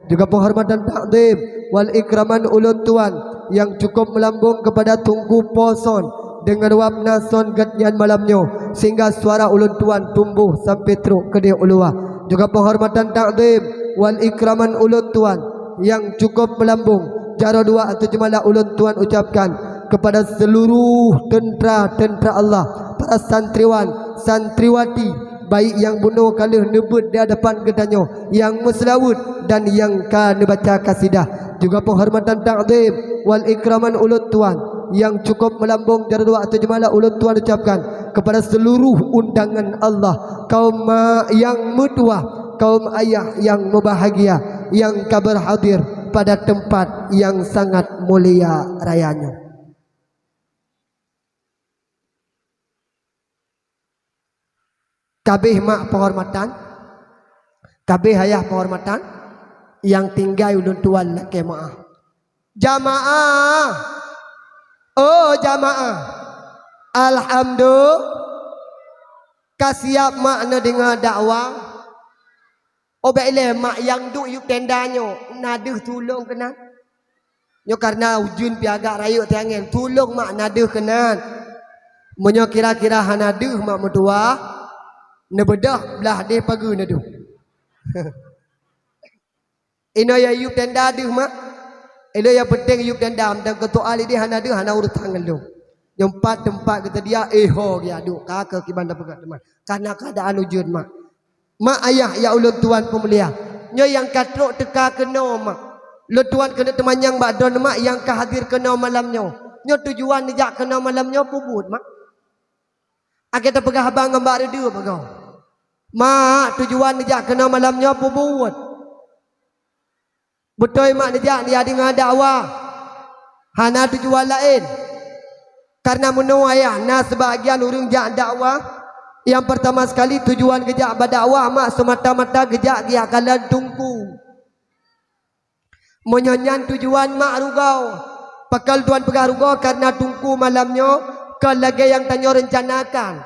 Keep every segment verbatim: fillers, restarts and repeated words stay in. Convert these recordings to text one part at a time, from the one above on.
Juga penghormatan takzim wal ikraman ulôn tuan nyang cukup meulambông keupada Teungku Po Son deungon wapna son geuhnyan malam nyoe, sehingga suara ulôn tuan tumboh sampoe trok keudeh u luwa. Juga penghormatan takzim wal ikraman ulôn tuan nyang cukup meulambông, jaroe dua ateueh jeumala ulôn tuan ucapkan keupada seuluruh teuntra-teuntra Allah, para santriwan, santriwati, baik nyang bunoe ka lheueh neubeuet di hadapan geutanyoe, nyang meuseulaweuet dan nyang ka neubaca kasidah. Juga penghormatan takzim wal ikraman ulôn tuan nyang cukup meulambông, jaroe dua ateueh jeumala ulôn tuan ucapkan keupada seuluruh undangan Allah, kaum ma nyang meutuwah, kaum ayah nyang meubahagia, nyang ka beurhadir pada teumpat nyang sangat mulia raya nyoe. Kabeh mak penghormatan, kabeh ayah penghormatan, nyang tinggai ulôn tuan lakée meuáh. Jamaah, oh jamaah, alhamdulillah, ka siap mak neudeungoe dakwah. Oh bék ilée mak nyang duek yup tenda nyoe, na deuh tulông keunan. Nyoe kareuna ujeuen pih agak rayeuk teuangén, tulông mak na deuh keunan. Meunyoe kira-kira hana deuh mak meutuwah, neubeudôh blah deh pageue neudeuh. Inoe ya yup tenda deuh mak. Inoe ya peunteng yup tenda, meudan keutoa lideh hana deuh, hana urusan ngon lôn. Nyoe pat teumpat geuteudia, eh ho geujak duek, ka keuh kiban tapeugah teuma. Kareuna keuadaan ujeuen mak. Mak ayah ya ulôn tuan peumulia, nyoe nyang ka trok teuka keunoe mak. Ulôn tuan keuneuk teumanyong bak droeneuh mak nyang ka hadir keunoe malam nyoe. Nyoe tujuan neujak keunoe malam nyoe peue buet mak? Akhé tapeugah haba ngon bak reudeuh bagoe. Mak, tujuan neujak keunoe malam nyoe peue buet? Beutôi mak neujak neudeungoe dakwah, hana tujuan laén. Kareuna meunoe ayah na seubahagian ureuëng jak dakwah, nyang peurtama sekali tujuan geujak bak dakwah mak seumata-mata geujak geujak kalon teungku. Meunyoe nyan tujuan mak rugoe, pakon tuan peugah rugoe? Kareuna teungku malam nyoe kon lagée nyang tanyoe reuncanakan.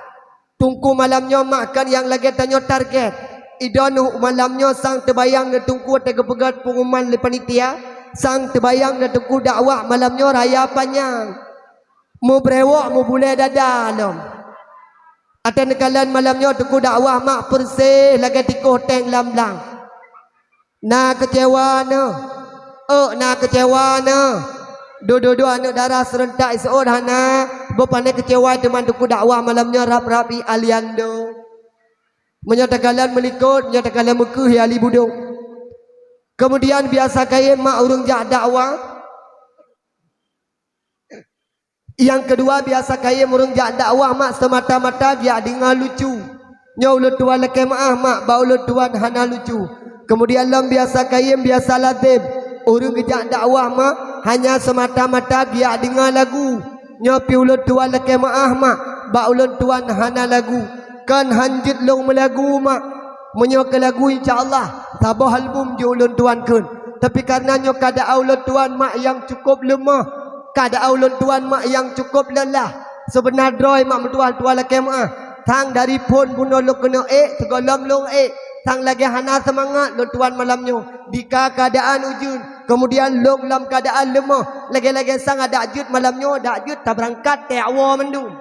Teungku malam nyoe mak kon nyang lagée tanyoe target. Idroeneuh malam nyoe sang teubayang neuteungku watée geupeugét peungumuman lé panitia, sang teubayang neuteungku dakwah malam nyoe raya panyang. Meubrewok meubulée dada lom. Watée neukalon malam nyoe teungku dakwah mak peureséh lagée tikoh teng lam blang. Na keucewa neuh, ôk na keucewa neuh. Dudoe-dudoe aneuëk dara seureuntak iseuôt hana, boh pané keucewa teuma teungku dakwah malam nyoe rab-rab i Aliando. Meunyoe takalon meulikot, meunyoe takalon meukeue ya li budok. Keumudian biasa kayém mak ureuëng jak dakwah. Nyang keudua biasa kayém ureuëng jak dakwah mak seumata-mata geujak deungoe lucu. Nyoe ulôn tuan lakée meuáh mak bak ulôn tuan hana lucu. Keumudian lom biasa kayém biasa lazem ureuëng geujak dakwah mak hanya seumata-mata geujak deungoe lagu. Nyoe pih ulôn tuan lakée meuáh mak bak ulôn tuan hana lagu. Kon han jeuet lôn meulagu mak. Meunyoe keu lagu insya Allah saboh album jeuet ulôn tuan kheun. Tapi kareuna nyoe keuadaan ulôn tuan mak nyang cukôp leumoh, keuadaan ulôn tuan mak nyang cukôp leulah. Seubeuna droe mak meutuah tuan lakée meuáh, sang dari phon bunoe lôn keuneuk ék, sigohlom lôn ék, sang lagée hana seumangat lôn tuan malam nyoe. Dika keuadaan ujeuen, keumudian lôn lam keuadaan leumoh, lagée-lagée sang adak jeuet malam nyoe, dak jeuet tabeurangkat teuak woe mandum.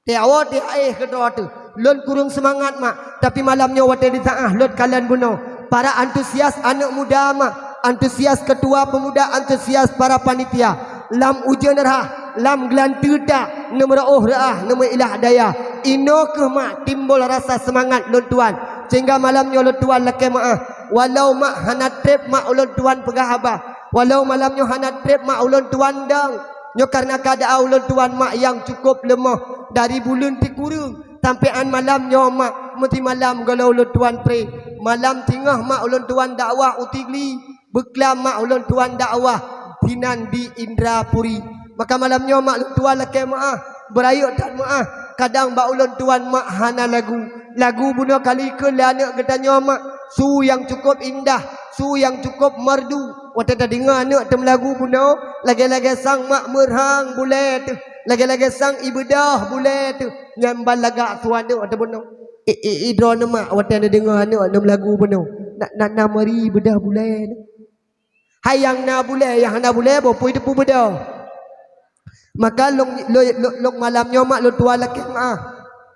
Teuak woe teuak éh keudroe teuh. Lôn kureueng seumangat mak, tapi malam nyoe watée di saáh lôn kalon bunoe, para antusias aneuëk muda mak, antusias keutua peumuda, antusias para panitia, lam ujeuen rhah, lam geulanteue tak, neumeuroh reuah, neumeuilah daya. Inoe kheueh mak timbol rasa seumangat lôn tuan, sehingga malam nyoe lôn tuan lakée meuáh, walau mak hana treb mak ulôn tuan peugah haba, walau malam nyoe hana treb mak ulôn tuan dong. Nyoe kareuna keuadaan ulôn tuan mak nyang cukôp leumoh, dari buleuen sikureueng sampoe án malam nyoe mak meusimalam gohlom ulôn tuan preh. Malam singoh mak ulôn tuan dakwah u Sigli, beuklam mak ulôn tuan dakwah sinan di Indrapuri. Maka malam nyoe mak lôn tuan lakée meuáh, beurayeuk that meuáh, kadang bak ulôn tuan mak hana lagu. Lagu bunoe ka likheun lé aneuëk geutanyoe mak, su nyang cukôp indah, su nyang cukôp merdu. Watée tadeungoe aneuëk teumeulagu bunoe, lagée-lagée sang mak meurhang bulée teuh, lagée-lagée sang ibeudôh bulée teuh. Nyan ban lagak su aneuëk watée bunoe. I, i, i droeneuh mak watée neudeungoe aneuëk neumeulagu bunoe, na, na, na meuri beudôh bulée teuh. Hai nyang na bulée, nyang hana bulée, boh pui teupeu beudôh. Maka lôn, lôn, lôn, lôn malam nyoe mak lôn tuan lakée meu'ah.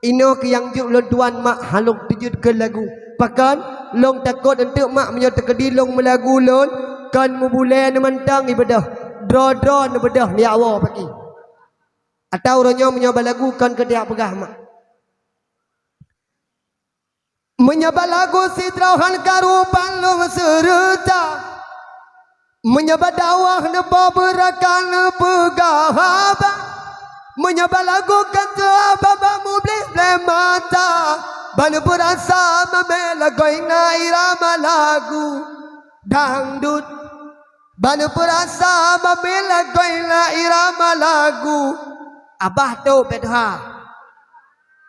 Inoe keu nyang jeuet lôn tuan mak, halong teujeuet keu lagu. Pakon? Lôn takot eunteuk mak meunyoe teukeudi lôn meulagu lôn, kon meubulée neumantong ibeudôh. Droe-droe neubeudôh liak woe paki. Atawa uroe nyoe meunyoe balagu kon keu tiak peugah mak. Meunyoe balagu sidroe han karu ban lôn seureuta. Meunyoe badakwah neuboh beurakan neupeugah haba. Meunyoe balagu kan teuaba ba mublih bleh mata. Ban neupeurasa mamé lagoe na irama lagu dangdut. Ban neupeurasa mamé lagoe na irama lagu. Abah tôp bét ha.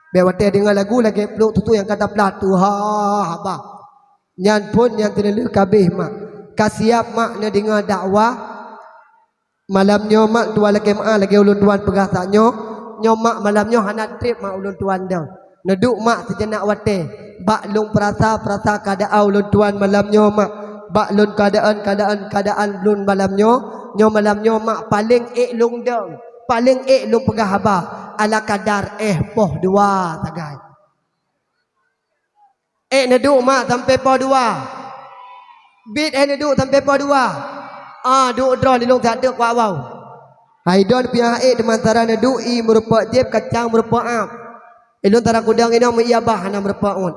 Bék watée deungoe lagu lagée pluek tutoe nyang ka taplat tuha haba. Nyan phon nyang teuneulheueh ka abéh mak. Ka siab mak neudeungoe dakwah. Malam nyoe mak tuan lakée meu'ah lagée ulôn tuan peugah saát nyoe. Nyoe mak malam nyoe hana treb mak ulôn tuan dong. Neuduek mak sijeuneuek watée. Bak lôn peurasa-peurasa keuadaan ulôn tuan malam nyoe mak. Bak lôn keuadaan-keuadaan, keuadaan lôn malam nyoe. Nyoe malam nyoe mak paleng ék lôn dong. Paleng ék lôn peugah haba, ala kadar éh poh dua sagai. Ék neuduek mak sampoe poh dua. Bit éh neuduek sampoe poh dua. Ah, duek droe lilong that deuk wak-wau. Hai don piah ék teuma sara neuduek ié meurumpok jép kacang meurumpok ap. Ilôn sara kudang inong meu ié abah hana meurumpok ngon.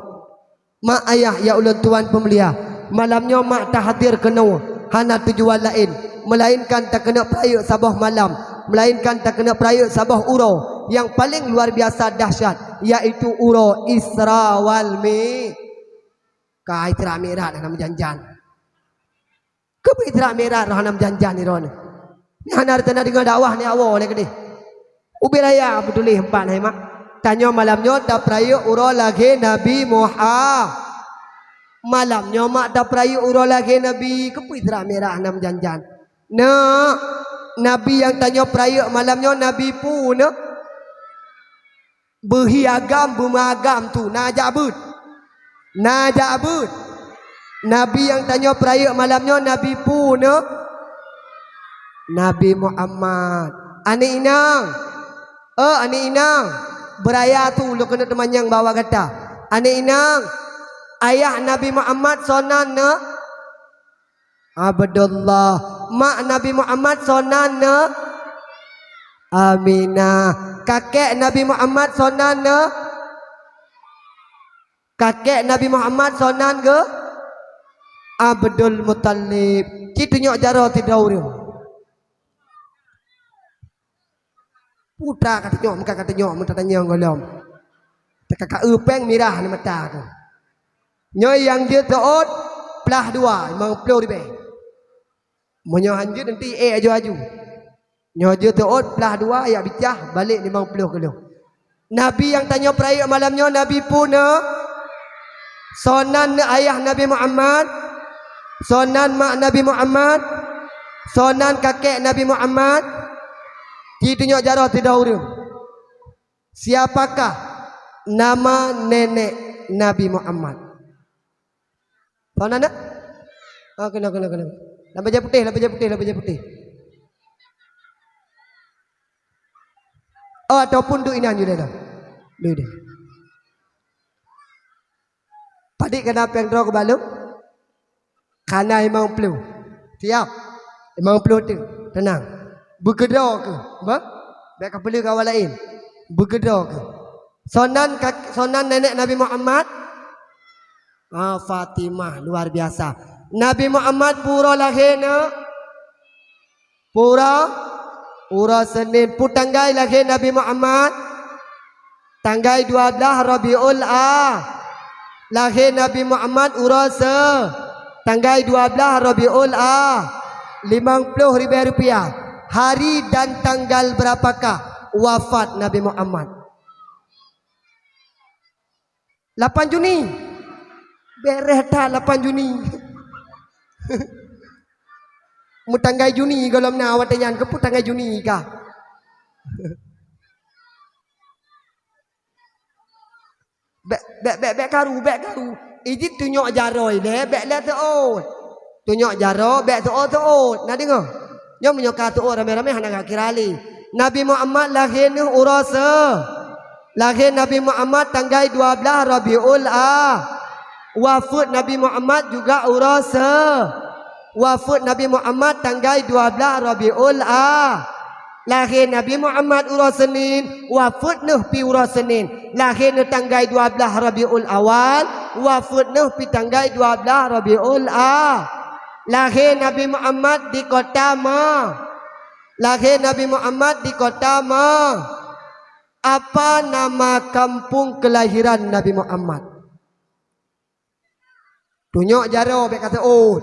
Mak ayah ya ulôn tuan peumulia, malam nyoe mak tahadir keunoe hana tujuan laén, meulainkan takeuneuk peurayeuk saboh malam, meulainkan takeuneuk peurayeuk saboh uroe nyang paleng luar biasa dahsyat, yaitu uroe Isra wal Mi-, ka Isra Mi'raj hana meujan-jan. Keupeue Isra Mi'raj roh hana meujan-jan droeneuh? Nyan hana reuncana deungoe dakwah nyoe awoe lé keudeh. Ubé raya beutuléh empat hai mak. Tanyoe malam nyoe tapeurayeuk uroe lahé Nabi Muha-, malam nyoe mak tapeurayeuk uroe lahé Nabi, keupeue Isra Mi'raj hana meujan-jan? Neuk, Nabi nyang tanyoe peurayeuk malam nyoe Nabi peue neuk? Beuhi agam, beumeuagam tu, na jak beuet. Na jak beuet. Nabi nyang tanyoe peurayeuk malam nyoe Nabi peue neuk? Nabi Muhammad. Aneuk inong. Oh, aneuk inong. Beuraya tu ulôn keuneuk teumanyong bak gata. Aneuk inong. Ayah Nabi Muhammad soe nan neuk? Abdullah. Mak Nabi Muhammad soe nan neuk? Aminah. Kakek Nabi Muhammad soe nan neuk? Kakek Nabi Muhammad soe nan geuh? Abdul Muthalib. Ci tunyok jaroe sidroe ureuëng. Putra ka tunyok, muka ka tunyok, meutatanyong gohlom. Teuka ka eu péng mirah di mata keuh. Nyoe nyang jeuet seuôt plah dua, limong ploh ribèe. Meunyoe han jeuet nanti ék aju-aju. Nyoe jeuet seuôt plah dua, yak bicah, balek limong ploh keuloh. Nabi nyang tanyoe peurayeuk malam nyoe Nabi peue neuk? Soe nan neuk ayah Nabi Muhammad? Soe nan mak Nabi Muhammad? Soe nan kakek Nabi Muhammad? Ci tunyok jaroe sidroe ureuëng. Siapakah nama nenek Nabi Muhammad? Soe nan neuk? Ah, keunoe, keunoe, keunoe. Lam bajée putéh, lam bajée putéh, lam bajée putéh. Oh, ataupun duek inan ju lé dah. Duek deh. Padit kana péng droe keu balok? Kana limong ploh. Siap? Limong ploh tu. Teunang. Beukeudroe keuh. Bah? Bék ka peuleueh keu awak laén. Beukeudroe keuh. Soe nan ka, soe nan nenek Nabi Muhammad? Ah, Fatimah, luar biasa. Nabi Muhammad peue uroe lahé neuk? Peue uroe? Uroe Senin. Peue tanggai lahé Nabi Muhammad? Tanggai dua blaih Rabiul A. Lahé Nabi Muhammad uroe Se-, tanggai dua blaih Rabiul A. Limong ploh ribèe rupiah. Hari dan tanggal berapakah wafat Nabi Muhammad? Lapan Juni. Beureh that lapan Juni. Meutanggai Juni gohlom na watèe nyan, keupeue tanggai Juni kah? Bék, bék, bék, bék karu, bék karu. Ijih tunyok jaroe lé, bék lé seuôt. Tunyok jaroe, bèk seuôt-seuôt. Na deungö? Nyoe meunyoe ka seuôt ramé-ramé hana ka kira lé. Nabi Muhammad lahé neuh uroe se-, lahé Nabi Muhammad tanggai dua blaih Rabiul A-, wafeuet Nabi Muhammad juga uroe se-, wafeuet Nabi Muhammad tanggai dua blaih Rabiul A-, lahé Nabi Muhammad uroe Senin, wafeuet neuh pi uroe Senin. Lahé neuh tanggai dua blaih Rabiul Awal, wafeuet neuh pi tanggai dua blaih Rabiul A-, lahé Nabi Muhammad di kota Ma-, lahé Nabi Muhammad di kota Ma-, apa nama kampung kelahiran Nabi Muhammad? Tunyok jaroe bèk ka seuôt.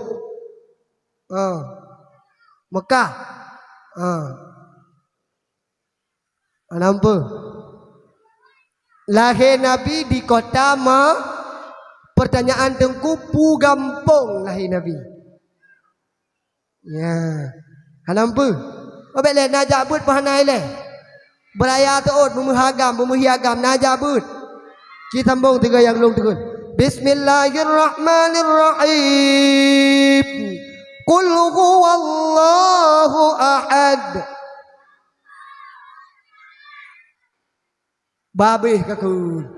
Ha. Mekah. Ha. Hana peue. Lahé Nabi di kota Ma-, pertanyaan teungku, peue gampông lahé Nabi? Ya. Hana peue. Oh, bèk lé, na jak beuet peuhana ilèe. Beuraya seuôt, beumeuhi agam, beumeuhi agam, na jak beuet. Ci sambông tiga nyang lôn teukheun. Bismillahirrahmanirrahim. Qul huwallahu ahad. Babeh ka kheun.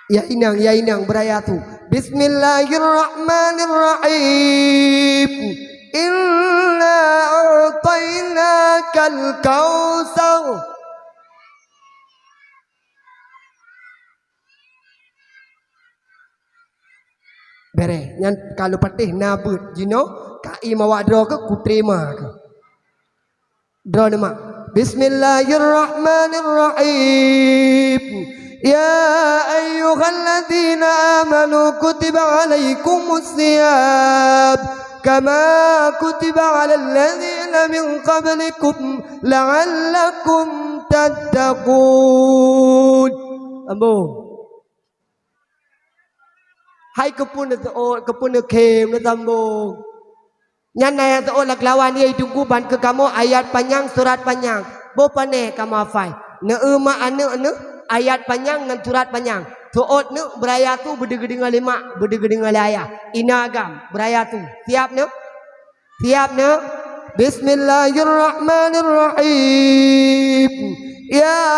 Ya inong, ya inong, beuraya su. Bismillahirrahmanirrahim. Inna a'tainakal kautsar. Bèrèh, nyan ka lôn patéh na beuet jinoe, ka i mawak droe keuh, kuteurima keuh. Droeneuh mak. Bismillahirrahmanirrahim. Ya ayyuhalladzina amanu kutiba alaikumus siyam kama kutiba alal ladzina min qablikum la'allakum tattaqun. Ambo. Hai keupeue neuseuôt, keupeue neukhém, neusambông. Nyan na nyang seuôt lam keulawan, yaitu ban keu kamoe ayat panyang, surat panyang. Boh pané kamoe hafai. Neueu mak aneuk neuh, ayat panyang ngon surat panyang. Seuôt neuh beuraya su, beudeuh geudeungoe lé mak, beudeuh geudeungoe lé ayah. Inong agam, beuraya su. Siap neuh? Siap neuh? Bismillahirrahmanirrahim. Yasin.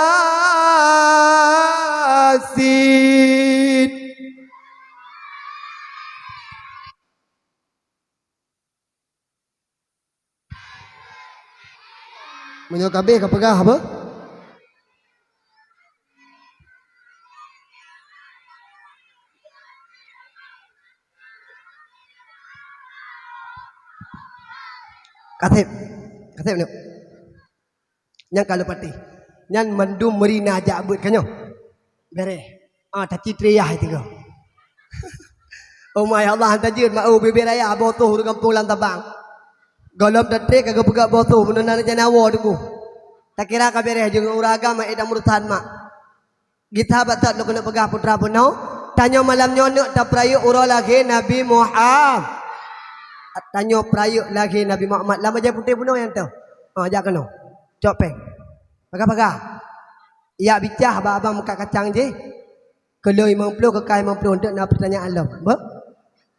Meunyoe ka abéh ka peugah apa? Ka sép. Ka sép, Neuk. Nyan ka lôn patéh. Nyan mandum meuri na jak beuet ka nyoe. Bèrèh. Ah, taci triyah itu. Oh my Allah, han tajeuet mak, oh, bibé raya boh toh ureueng gampông lam Sabang. Gohlom tatré ka geupeugah boh toh, meunyoe na jan awoe teungku. Takira ka bèrèh jeung ureueng agam, eh, dan urusan mak. Gita batat lôn keuneuk peugah putra bunoe, tanyoe malam nyoe neuk tapeurayeuk uroe lahé Nabi Muhammad. Tanyoe peurayeuk lahé Nabi Muhammad lam bajèe putéh bunoe nyang teuh. Ha, jak keunoe. Cok péng. Paga-paga. Yak bicah bak abang muka kacang jih. Keu lôn limong ploh, keu kah limong ploh, eunteuk na peutanyaan lom. Beuh?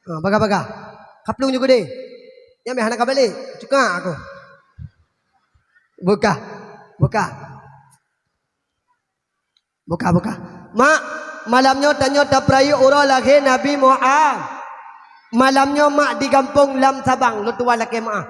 Ha, paga-paga. Kaplueng ju keudéh. Nyan meuhana ka balek. Cukak aku. Buka. Buka. Buka, buka. Mak, malam nyoe tanyoe tapeurayeuk uroe lahé Nabi Muhammad. Malam nyoe mak di gampông lam Sabang, lôn tuan lakèe meu'ah.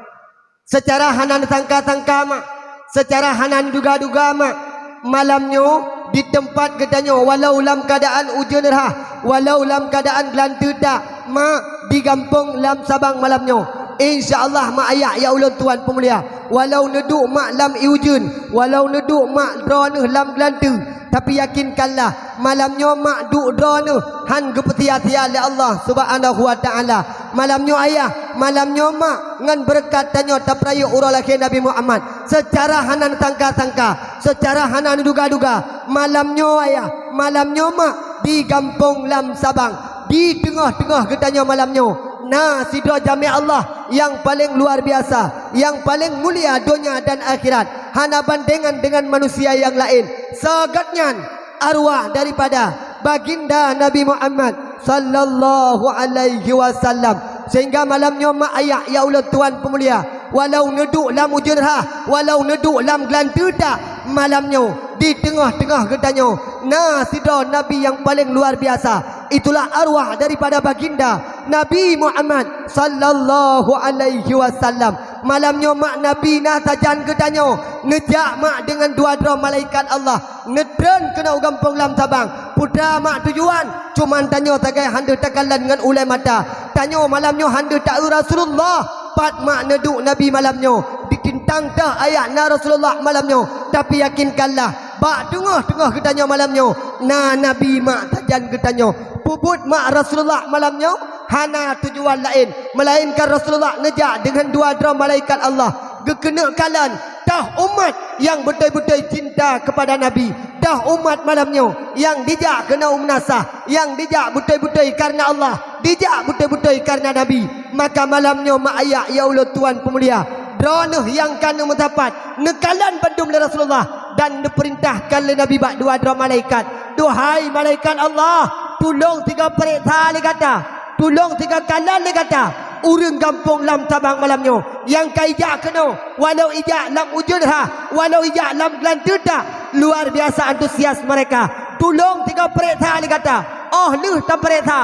Seucara hana neusangka-sangka mak, seucara hana neuduga-duga mak, malam nyoe di teumpat geutanyoe walau lam keuadaan ujeuen rhah, walau lam keuadaan geulanteue that, mak di gampông lam Sabang malam nyoe. Insya Allah mak ayah ya ulôn tuan peumulia. Walau neuduek mak lam ié ujeuen, walau neuduek mak droeneuh lam geulanteue, tapi yakinkanlah, malam nyoe mak duek droeneuh han geupeusia-sia lé Allah Subhanahu wa Ta'ala. Malam nyoe ayah, malam nyoe mak, ngon beureukat tanyoe tapeurayeuk uroe lahé Nabi Muhammad. Seucara hana neusangka-sangka, seucara hana neuduga-duga, malam nyoe ayah, malam nyoe mak, di gampông lam Sabang, di teungoh-teungoh geutanyoe malam nyoe, na sidroe jamé Allah nyang paleng luar biasa, nyang paleng mulia donya dan akhirat, hana bandengan deungon manusia nyang laén. Sagat nyan arwah daripada Baginda Nabi Muhammad sallallahu alaihi wasallam. Sehingga malam nyoe mak ayah ya ulôn tuan peumulia, walau neuduek lam ujeuen rhah, walau neuduek lam geulanteue tak, malam nyoe di teungoh-teungoh geutanyoe na sidroe Nabi nyang paleng luar biasa. Itulah arwah daripada Baginda Nabi Muhammad sallallahu alaihi wasallam. Malam nyoe mak Nabi na sajan geutanyoe, neujak mak deungon dua droe malaikat Allah. Neutreun keunoe u gampông lam Sabang. Peue teuma tujuan? Cuman tanyoe sagai han deuh takalon ngon ulée mata. Tanyoe malam nyoe han deuh taeu Rasulullah. Pat mak neuduek Nabi malam nyoe? Di tintang teuh ayah na Rasulullah malam nyoe. Tapi yakinkanlah, bak teungoh-teungoh geutanyoe malam nyoe na Nabi mak sajan geutanyoe. Peubuet mak Rasulullah malam nyoe hana tujuan laén, meulaénkan Rasulullah neujak deungon dua droe malaikat Allah. Geukeuneuk kalon teuh umat nyang beutôi-beutôi cinta keupada Nabi, teuh umat malam nyoe nyang dijak keunoe u meunasah, nyang dijak beutôi-beutôi kareuna Allah, dijak beutôi-beutôi kareuna Nabi. Maka malam nyoe mak ayah ya ulôn tuan peumulia, droeneuh nyang ka neumeusapat, neukalon bandum lé Rasulullah dan neupeurintahkan lé Nabi bak dua droe malaikat, "Duhai malaikat Allah, tulông sigoe pareksa lé gata." Tulông sigoe kalon lé gata ureuëng gampông lam Sabang malam nyoe nyang ka ijak keunoe, walau ijak lam ujeuen rhah, walau ijak lam geulanteue tak, luar biasa antusias mereka. Tulông sigoe pareksa lé gata. Óh lheueh tapareksa,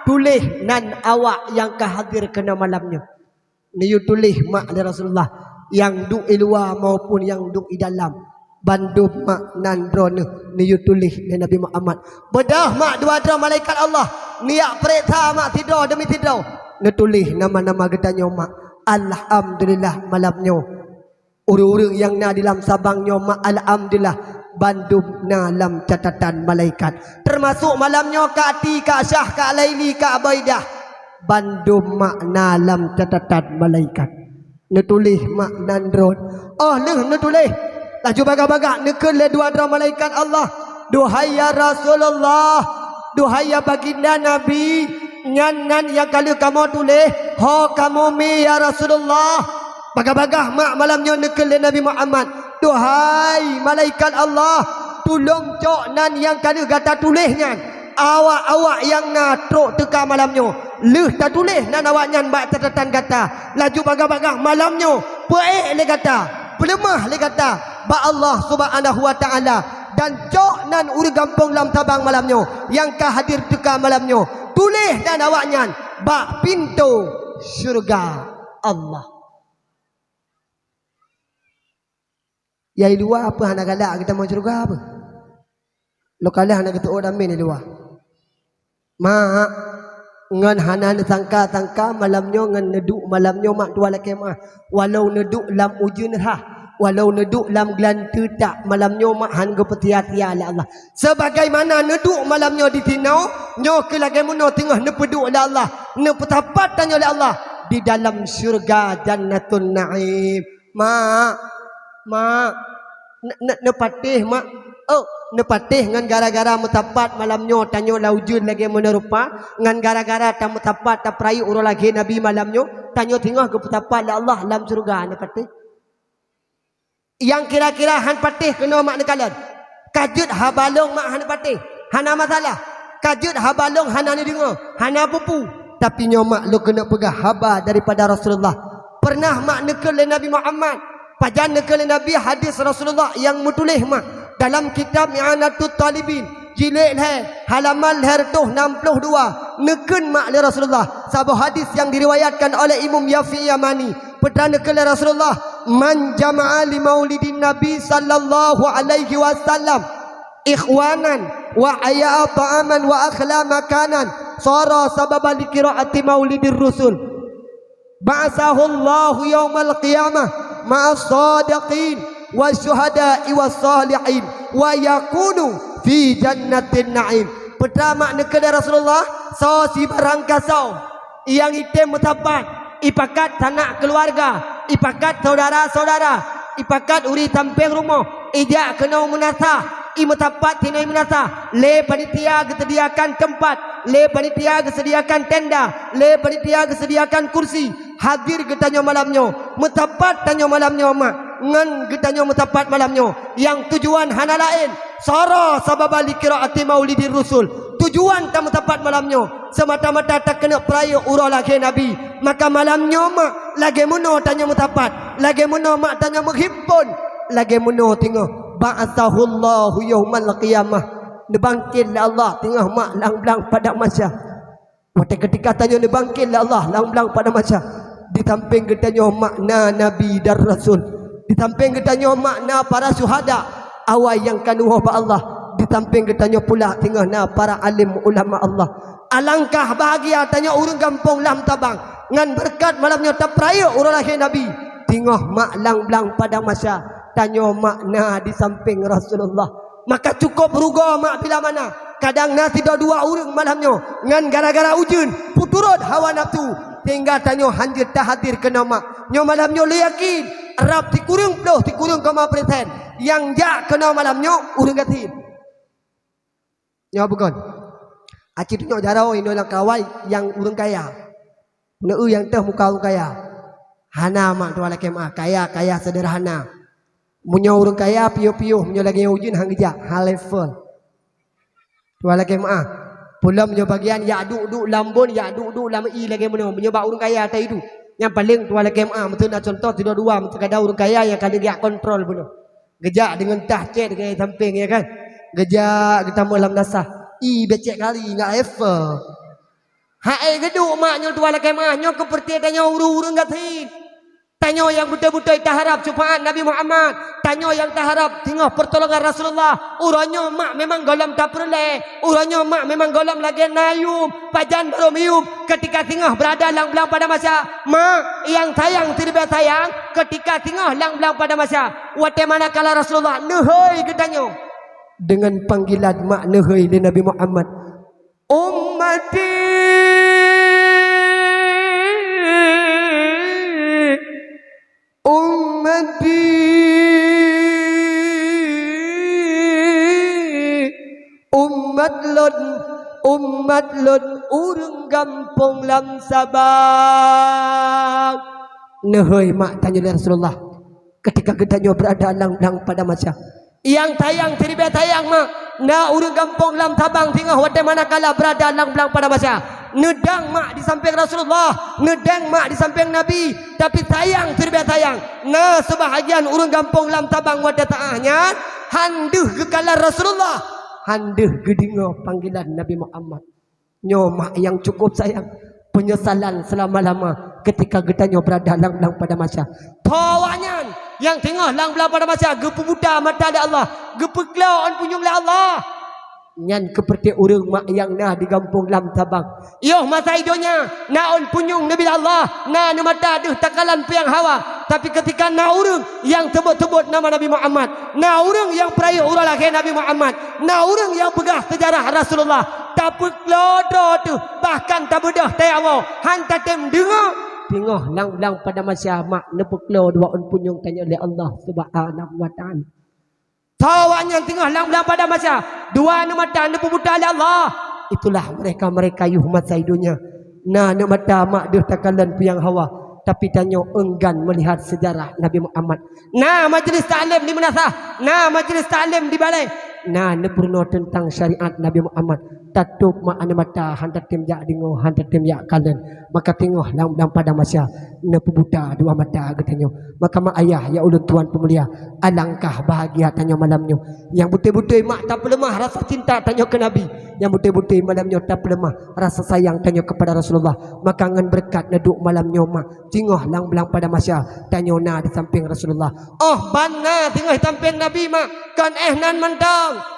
tuléh nan awak nyang ka hadir keunoe malam nyoe. Neuyue tuléh mak lé Rasulullah, nyang duek i luwa maupun nyang duek i dalam. Bandum mak nan droeneuh neuyue tuléh lé Nabi Muhammad. Beudôh mak dua droe malaikat Allah, neujak pareksa mak sidroe deumi sidroe. Neutuléh nama-nama geutanyoe mak. Alhamdulillah malam nyoe, ureuëng-ureuëng nyang na di lam Sabang nyoe mak, alhamdulillah, bandum na lam catatan malaikat. Teumasok malam nyoe Kak Ati, Kak Syah, Kak Laili, Kak Baidah. Bandum mak na lam catatan malaikat. Neutuléh mak nan droe. Óh lheueh neutuléh, laju bagah-bagah neukheun lé dua droe malaikat Allah, "Duhai ya Rasulullah, duhai ya Baginda Nabi, nyan nan nyang ka lheueh kamoe tuléh, ho kamoe mi ya Rasulullah." Bagah-bagah mak malam nyoe neukheun lé Nabi Muhammad, "Duhai malaikat Allah, tulông cok nan nyang ka lheueh gata tuléh nyan." Awak-awak nyang na trok teuka malam nyoe, lheueh tatuléh nan awaknyan bak catatan gata. Laju bagah-bagah malam nyoe, peuék lé gata, peuleumah lé gata bak Allah Subhanahu wa Ta'ala, dan cok nan ureuëng gampông lam Sabang malam nyoe nyang ka hadir teuka malam nyoe, tuléh nan awaknyan bak pintoe syeuruga Allah. Ya i luwa peue hana galak geutamong syeuruga peue? Lôn kalheueh hana geuteuôt amin i luwa. Mak, ngon hana neusangka-sangka malam nyoe ngon neuduek malam nyoe mak tuha lakée meu'ah. Walau neuduek lam ujeuen rhah, walau neuduek lam geulanteue tak, malam nyoe mak han geupeusia-sia lé Allah. Sebagaimana neuduek malam nyoe disinoe, nyoe keuh lagée meunoe teungoh neupeuduek lé Allah, neupeusapat tanyoe lé Allah di dalam syeuruga Jannatun Naim. Mak, mak, ne-, ne-, neupatéh, mak. Oh, neupatéh ngon gara-gara meusapat malam nyoe tanyoe lam ujeuen lagée meunoe rupa, ngon gara-gara tameusapat tapeurayeuk uroe lahé Nabi malam nyoe, tanyoe singoh geupeusapat lé Allah lam syeuruga, neupatéh. Nyang kira-kira han patéh keunoe mak neukalon. Ka jeuet haba lôn mak hana patéh, hana masalah. Ka jeuet haba lôn hana neudeungoe, hana peue-peue. Tapi nyoe mak lôn keuneuk peugah haba daripada Rasulullah. Peureunah mak neukheun lé Nabi Muhammad. Pajan neukheun lé Nabi hadis Rasulullah nyang meutuléh mak dalam kitab I'anatut Talibin, jilid lhée, halaman lhée reutôh nam ploh dua, neukheun mak lé Rasulullah saboh hadis nyang diriwayatkan oleh Imam Yafi Yamani. Peue teuma neukheun lé Rasulullah, "Man jama'a li maulidin Nabi sallallahu alaihi wasallam ikhwanan wa aya'a ta'aman wa akhla makanan, sara sababan li qiraati maulidir rusul. Ba'atsahullahu yaumal qiyamah ma'as shadiqin wasyuhada'i was shalihin wa yakunu fi jannatin na'im." Peue teuma neukheun lé Rasulullah, soe sibarang gasoe nyang item meusapat, ipakat sanak keuluwarga, ipakat syedara-syedara, ipakat ureuëng sampéng rumoh, ijak keunoe meunasah, imeusapat sinoe meunasah, lé panitia geuseudiakan teumpat, lé panitia geuseudiakan tenda, lé panitia geuseudiakan kursi, hadir geutanyoe malam nyoe, meusapat tanyoe malam nyoe mak, ngon geutanyoe meusapat malam nyoe, nyang tujuan hana laén, sara sababan li qiraati maulidir rusul, Tujuan tameusapat malam nyoe, semata-mata takeuneuk peurayeuk uroe lahé Nabi. Maka malam nyoe mak, lagée meunoe tanyoe meusapat, lagée meunoe mak tanyoe meuhimpon, lagée meunoe teungoh ba'atsahullahu yaumal qiyamah, neubangkét lé Allah teungoh mak lam blang padang mahsyar. Watée keutika tanyoe neubangkét lé Allah lam blang padang mahsyar, di sampéng geutanyoe mak na nabi dan rasul, di sampéng geutanyoe mak na para syuhada, awai nyang ka neuwoe bak Allah, di sampéng geutanyoe pula teungoh na para alim ulama Allah. Alangkah bahagia tanyoe ureuëng gampông Lam Sabang ngon beureukat malam nyoe tapeurayeuk uroe lahé Nabi, teungoh mak lam blang padang mahsyar, tanyoe mak na di sampéng Rasulullah. Maka cukôp rugoe mak bila mana, kadang na sidroe dua ureuëng malam nyoe ngon gara-gara ujeuen peuturot hawa nafsu, sehingga tanyoe hana jeuet tahadir keunoe mak. Nyoe malam nyoe lé yakin, rab sikureueng ploh sikureueng koma persen nyang jak keunoe malam nyoe ureuëng gasien. Nyoe bukon. Aci tunyok jaroe inoe lam kawai nyang ureuëng kaya. Neu nyang teuh muka ureuëng kaya. Hana mak tuan lakée meuah, kaya-kaya sederhana. Meunyoe ureuëng kaya piôh-piôh, meunyoe lagée ujeuen han geujak, hana level. Tuan lakée meuah. Peulom nyoe bagian yak duek-duek lam bon, yak duek-duek lam ie lagée meunoe. Meunyoe bak ureuëng kaya ta iduek. Nyang paleng tuan lakée meuah, meuteuna contoh sidroe dua, meuteukada ureuëng kaya nyang ka lheueh geujak kontrol bunoe. Geujak deungon tah cét deungon sampéng, ya kan? Geujak geutamah lam dasah. Ie becek kali nggak level. Hai geuduek mak nyoe tuan lakée meuah, nyoe keupeureuté tanyoe ureuëng-ureuëng gasien. Tanyoe nyang beutôi-beutôi taharab syafaat Nabi Muhammad. Tanyoe nyang taharab singoh peurtolongan Rasulullah. Uroe nyoe mak memang gohlom tapeureulée. Uroe nyoe mak memang gohlom lagée na yuem, pajan barô miyuem. Keutika singoh beurada lam blang padang mahsyar, mak nyang sayang siribée sayang, keutika singoh lam blang padang mahsyar, watée manakala Rasulullah neuhôi geutanyoe deungon panggilan mak neuhôi lé Nabi Muhammad, "Ummati, ummati, umat lôn, umat lôn, ureuëng gampông Lam Sabang." Neuhôi mak tanyoe lé Rasulullah keutika geutanyoe beurada lam blang padang mahsyar. Nyang sayang siribée sayang mak, na ureuëng gampông Lam Sabang singoh watée manakala beurada lam blang padang mahsyar. Neudong mak di sampéng Rasulullah, neudong mak di sampéng Nabi, tapi sayang siribée sayang, na seubahagian ureuëng gampông Lam Sabang watée saát nyan han deuh geukalon Rasulullah, han deuh geudeungoe panggilan Nabi Muhammad. Nyoe mak nyang cukôp sayang, peunyesalan seulama-lama keutika geutanyoe beurada lam blang padang mahsyar. Tho awaknyan nyang teungoh lam blang padang mahsyar geupeubuta mata lé Allah, geupeuklo ôn punyueng lé Allah. Nyan keupeureuté ureuëng mak nyang na di gampông Lam Sabang. Yoh masa i donya na ôn punyueng neubi lé Allah, na neumata deuh takalon peue nyang hawa. Tapi keutika na ureuëng nyang seubot-seubot nama Nabi Muhammad, na ureuëng nyang peurayeuk uroe lahé Nabi Muhammad, na ureuëng nyang peugah seujarah Rasulullah, tapeuklo droe teuh, bahkan tabeudôh tayue, han tatem deungoe. Teungoh lam blang padang mahsyar mak neupeuklo dua ôn punyueng tanyoe lé Allah Subhanahu wa Ta'ala. Tho awaknyan teungoh lam blang padang mahsyar, dua neumata neupeubuta lé Allah. Itulah mereka-mereka yoh masa i donya. Na neumata mak deuh takalon peue nyang hawa, tapi tanyoe enggan meulihat seujarah Nabi Muhammad. Na majlis taklim di meunasah, na majlis taklim di balée, na neupeurunoe teuntang syariat Nabi Muhammad. Tatôb mak aneuk mata han tatem jak deungoe, han tatem jak kalon. Maka teungoh lam, lam padang mahsyar neupeubuta dua mata geutanyoe. Maka mak ayah nyang ulôn tuan peumulia, alangkah bahagia tanyoe malam nyoe. Nyang beutôi-beutôi mak tapeuleumah rasa cinta tanyoe keu Nabi. Nyang beutôi-beutôi malam nyoe tapeuleumah rasa sayang tanyoe keupada Rasulullah. Maka ngon beureukat neuduek malam nyoe mak, singoh lam, lam padang mahsyar tanyoe na di sampéng Rasulullah. Oh ban na singoh di sampéng Nabi mak, kon éh nan mantong.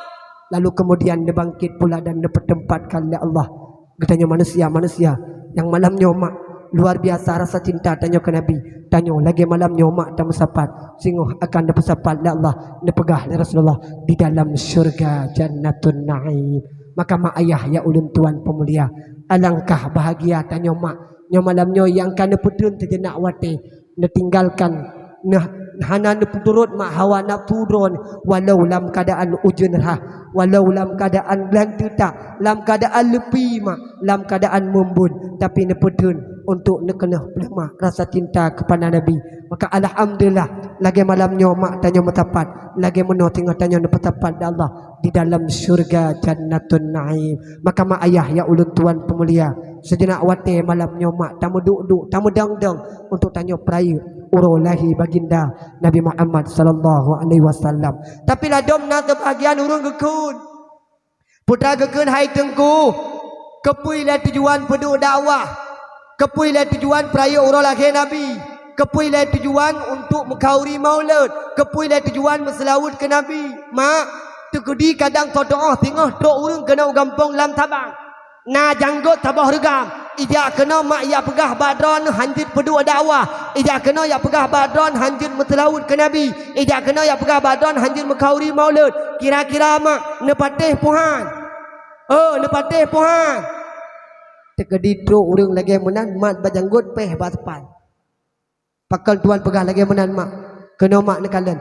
Lalu keumudian neubangkét pula dan neupeuteumpatkan lé Allah geutanyoe manusia-manusia nyang malam nyoe mak luar biasa rasa cinta tanyoe keu Nabi. Tanyoe lagée malam nyoe mak tameusapat, singoh akan neupeusapat lé Allah, neupeugah lé Rasulullah di dalam syeuruga Jannatun Naim. Maka mak ayah nyang ulôn tuan peumulia, alangkah bahagia tanyoe mak nyoe malam nyoe nyang ka neupeuteun seujenak watée, neutinggalkan, nah, hana neupeuturot mak hawa nafsu droe, walau lam keuadaan ujeuen rhah, walau lam keuadaan glanteue that, lam keuadaan leupie mak, lam keuadaan mumbon, tapi neupeuteun untuk neukeunong peuleumah rasa cinta keupada Nabi. Maka alhamdulillah, lagée malam nyoe mak tanyoe meusapat, lagée meunoe singoh tanyoe neupeusapat di Allah di dalam syurga Jannatun Naim. Maka mak ayah nyang ulôn tuan peumulia, sijeuneuh watée malam nyoe mak tameuduek-duek, tameudong-dong untuk tanyoe peurayeuk uroe lahé baginda Nabi Muhammad sallallahu alaihi wasallam. Tapi ladom na seubahagian ureuëng geukheun. Putra geukheun, "Hai Teungku, keupeue ilée tujuan peuduek dakwah? Keupeue ilée tujuan peurayeuk uroe lahé Nabi? Keupeue ilée tujuan untuk meukhauri maulud? Keupeue ilée tujuan meuseulaweuet keu Nabi?" Mak, teukeudi kadang soe tu'oh singoh trok ureuëng keunoe u gampông lam Sabang. Na janggôt saboh reugam, ijak keunoe mak ijak peugah bak droeneuh hanjeuet peuduek dakwah, ijak keunoe ijak peugah bak droeneuh hanjeuet meuseulaweuet keu Nabi, ijak keunoe ijak peugah bak droeneuh hanjeuet meukhauri maulud. Kira-kira mak neupatéh puhan? Oh, neupatéh puhan? Teukeudi trok ureuëng lagée meunan mat bak janggôt péh bak seupal. Pakon tuan peugah lagée meunan mak? Keunoe mak neukalon.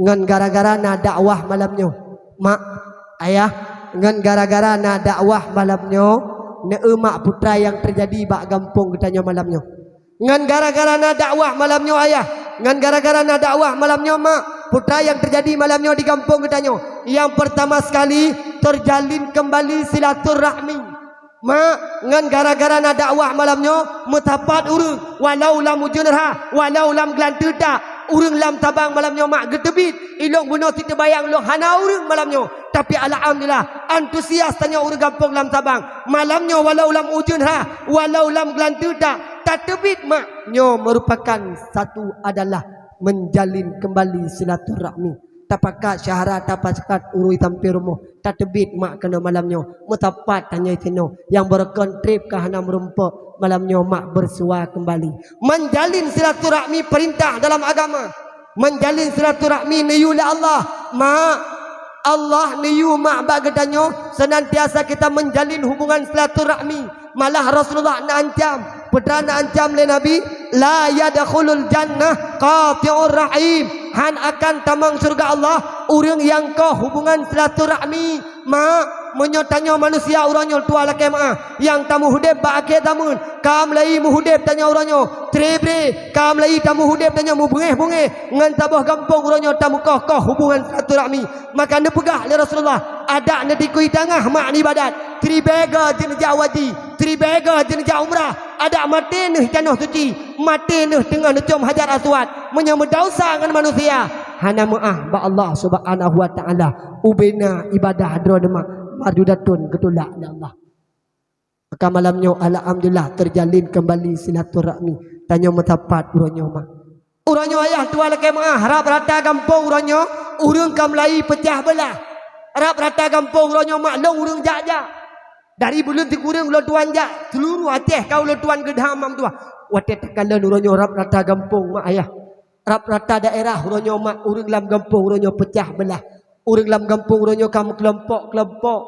Ngon gara-gara na dakwah malam nyoe. Mak, ayah, ngon gara-gara na dakwah malam nyoe, neueu mak putra nyang teujadi bak gampông geutanyoe malam nyoe. Ngon gara-gara na dakwah malam nyoe ayah, ngon gara-gara na dakwah malam nyoe mak, putra nyang teujadi malam nyoe di gampông geutanyoe. Nyang peurtama sekali, teujalin keumbali silaturahmi. Mak, ngon gara-gara na dakwah malam nyoe, meusapat ureuëng, walau lam ujeuen rhah, walau lam geulanteue that, ureuëng lam Sabang malam nyoe mak geuteubiet, ilong bunoe siteubayang lôn hana ureuëng malam nyoe. Tapi alhamdulillah, antusias tanyoe ureuëng gampông lam Sabang. Malam nyoe walau lam ujeuen rhah, walau lam geulanteue that, tateubiet mak, nyoe meurupakan satu adalah meujalin keumbali silaturahmi. Tapakat syahara, tapakat urui sampoe rumoh, tateubiet mak keunoe malam nyoe. Meusapat tanyoe sinoe, nyang beureukan treb ka hana meurumpok, malam nyoe mak beureusuwa keumbali. Meujalin silaturahmi peurintah dalam agama. Meujalin silaturahmi neuyue lé Allah. Mak, Allah neuyue mak bak geutanyoe, seunantiasa kita meujalin hubungan silaturahmi. Malah Rasulullah na ancam, peue teuma na ancam lé Nabi, "La yadkhulul jannah qati'ur rahim." Han akan tamong syeuruga Allah ureuëng nyang koh hubungan silaturahmi. Mak, meunyoe tanyoe manusia uroe nyoe tuha lakée meuáh, nyang tameuhudeb bak akhé zameun, ka meulayeue meuhudeb tanyoe uroe nyoe, trebre, ka meulayeue tameuhudeb tanyoe meubeungéh-beungéh, ngon saboh gampông uroe nyoe tameukoh-koh hubungan silaturahmi. Maka neupeugah lé Rasulullah, "Adak neutikui tangah mak neuibadat, tribée goe jeuet neujak haji, tribée goe jeuet neujak umrah, adak maté neuh tanoh suci, maté neuh teungoh neucom Hajar Aswad, meunyoe meudesya ngon manusia, hana meuáh bak Allah Subhanahu wa Ta'ala, ubena ibadah droeneuh mak mardudatun geutulak lé Allah." Maka malam nyoe alhamdulillah teujalin keumbali silaturahmi. Tanyoe meusapat uroe nyoe mak. Uroe nyoe ayah tuha lakée meuáh, rab rata gampông uroe nyoe ureuëng ka meulayeue peucah beulah. Rab rata gampông uroe nyoe mak lôn ureuëng jak-jak. Dari buleuen sikureueng ulôn tuan jak, seuluruh Aceh ka ulôn tuan geudham mak tuha. Watée takalon uroe nyoe rab rata gampông mak ayah. Rab rata daerah uroe nyoe mak, ureuëng lam gampông uroe nyoe peucah beulah. Ureuëng lam gampông uroe nyoe ka meukelompok-kelompok.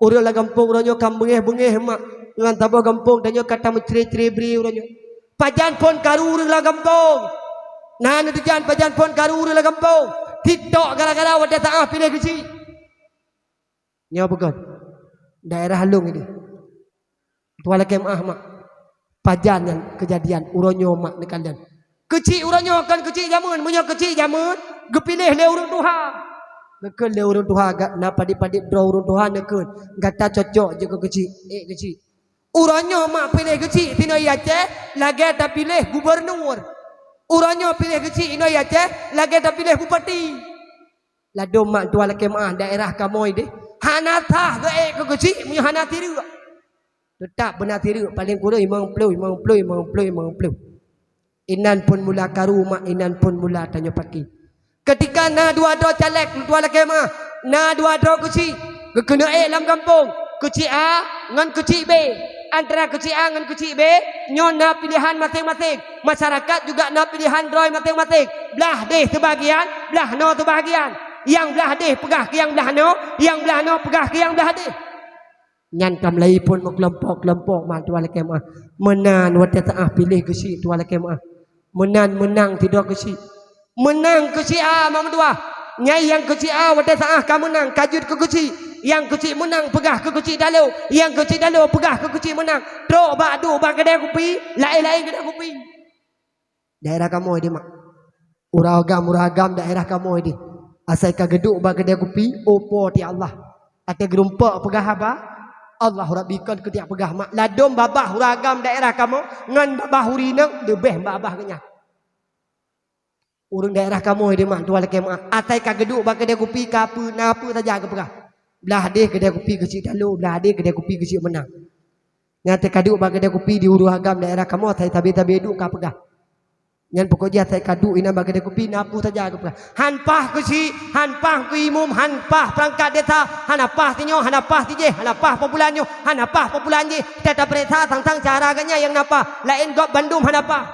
Ureuëng lam gampông uroe nyoe ka beungéh-beungéh mak. Ngon saboh gampông tanyoe ka tameucre-cre bri uroe nyoe. Pajan phon karu ureuëng lam gampông. Na neuteujan pajan phon karu ureuëng lam gampông. Tiktok gara-gara watée saáh piléh keuchik. Nyoe beugöt. Daerah lôn ini. Tuha lakée meuáh mak. Pajan nyan keujadian uroe nyoe mak neukalon. Keuchik uroe nyoe kon keuchik jameun, meunyoe keuchik jameun geupiléh lé ureuëng tuha. Geukheun lé ureuëng tuha, ga-, na padeb-padeb droe ureuëng tuha neukheun, "Gata cocok jeuet keu keuchik, ék keuchik." Uroe nyoe mak piléh keuchik sinoe i Aceh lagée tapiléh gubernur. Uroe nyoe piléh keuchik inoe i Aceh lagée tapiléh bupati. Ladom mak tuha lakée meuáh daerah kamoe deh. Hana sah geuék keu keuchik meunyoe hana sireuk. Teutap beuna sireuk, paleng kureueng limong ploh, limong ploh, limong ploh, limong ploh. Inan phon mula karu mak, inan phon mula tanyoe paké. Keutika na dua droe caleg tuha lakée meuáh, na dua droe keuchik geukeuneuk ék lam gampông, keuchik A ngon keuchik B. Antara keuchik A ngon keuchik B nyoe na piléhan maséng-maséng. Masyarakat juga na piléhan droe maséng-maséng. Blah deh seubahagian, blah noe seubahagian. Nyang blah deh peugah keu nyang blah noe, nyang blah noe peugah keu nyang blah deh. Nyan ka meulayeue phon meukelompok-kelompok mak tuha lakée meuáh. Meunan watée saáh piléh keuchik tuha lakée meuáh. Meunan meunang sidroe keuchik. Meunang keuchik A mak meutuha. Nyan nyang keuchik A watée saáh ka meunang, ka jeuet keu keuchik. Nyang keuchik meunang peugah keu keuchik talo, nyang keuchik talo peugah keu keuchik meunang. Trok bak duek bak keudè kupi, laén-laén keudè kupi. Daerah kamoe di mak. Ureueng agam, ureueng agam daerah kamoe di. Asai ka geuduek bak keudè kupi, oh Po teuh Allah. Watèe geurumpok peugah haba, Allahu Rabbi kon keuneuk peugah mak. Ladôm babah ureueng agam daerah kamoe ngon babah ureueng inong leubeh babah geuh nyan. Ureueng daerah kamoe di mak, tuan lakèe meu'ah. Asai ka geuduek bak keudè kupi ka peue, na peue saja geupeugah. Blah deh keudè kupi keuchik talo, blah deh keudè kupi keuchik meunang. Nyan watèe ka duek bak keudè kupi di ureueng agam daerah kamoe, asai sabe-sabe duek ka peugah. Nyan pokok jih asai ka duek inan bak keudè kupi, na peue saja geupeugah. Han paih keuchik, han paih keu imum, han paih peurangkat desa, hana paih sinyoe, hana paih sijih, hana paih po bulan nyoe, hana paih po bulan jih. Teutab peuriksa sang-sang cara geuh nyan nyang na paih, laén gob bandum hana paih.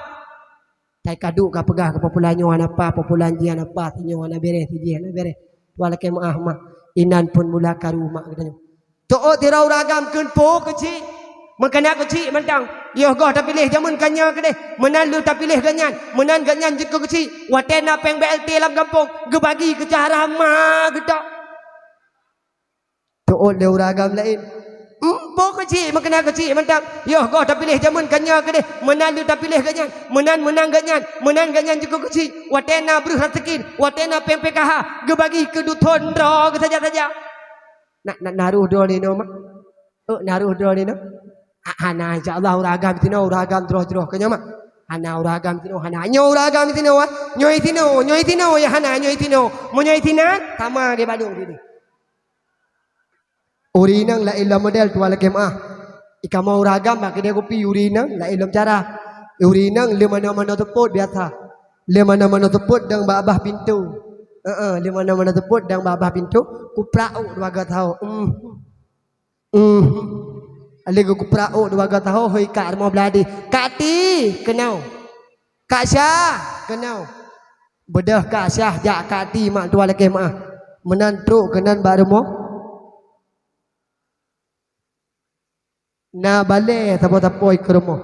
Asai ka duek ka peugah keu po bulan nyoe hana paih, po bulan jih hana paih, sinyoe hana bèrèh, sijih hana bèrèh. Tuan lakèe meu'ah mak, inan phôn mula karu mak geutanyoe. Teuôt sidroe ureueng agam kheun po keuchik, meukeunong keuchik mantong. Yoh goh tapiléh jameun ka nyoe keudeh, meunan lheueh tapiléh geuh nyan, meunan geuh nyan jeuet keu keuchik. Watèe na péng B L T lam gampông, geubagi keu cara ma geutok. Teuôt lé ureueng agam laén. Em, po keuchik, meukeunong keuchik mantong. Yoh goh tapiléh jameun ka nyoe keudeh, meunan lheueh tapiléh geuh nyan, meunan meunang geuh nyan, meunan geuh nyan jeuet keu keuchik. Watèe na breuh raseukin, watèe na péng P K H, geubagi keu duthôn droe geuh saja-saja. Na, na, na roh droeneuh mak? Oh, na roh droeneuh? Ha, hana, insya Allah ureueng agam sinoe, ureueng agam troh-troh keu nyoe mak. Hana ureueng agam sinoe, hana. Nyoe ureueng agam sinoe, ah. Nyoe sinoe, nyoe sinoe, ya hana, nyoe sinoe. Meunyoe sinan, sama lagèe bak lôn sinoe. Ureueng inong laén lom model tuan lakèe meu'ah. Ikamoe ureueng agam bak keudè kupi, ureueng inong laén lom cara. Ureueng inong lé manoe-manoe seupôt biasa. Lé manoe-manoe seupôt dong bak babah pintoe. Heeh, lé manoe-manoe seupôt dong bak babah pintoe, kuprak ôk dua goe sahoe. Hmm. Hmm. Lé geukuprak ôk dua goe sahoe, hôi Kak rumoh blah deh. Kak Ti, keunoe. Kak Syah, keunoe. Beudôh Kak Syah jak Kak Ti mak tuan lakèe meu'ah. Meunan trok keunan bak rumoh. Na balèe sapo-sapo i keu rumoh.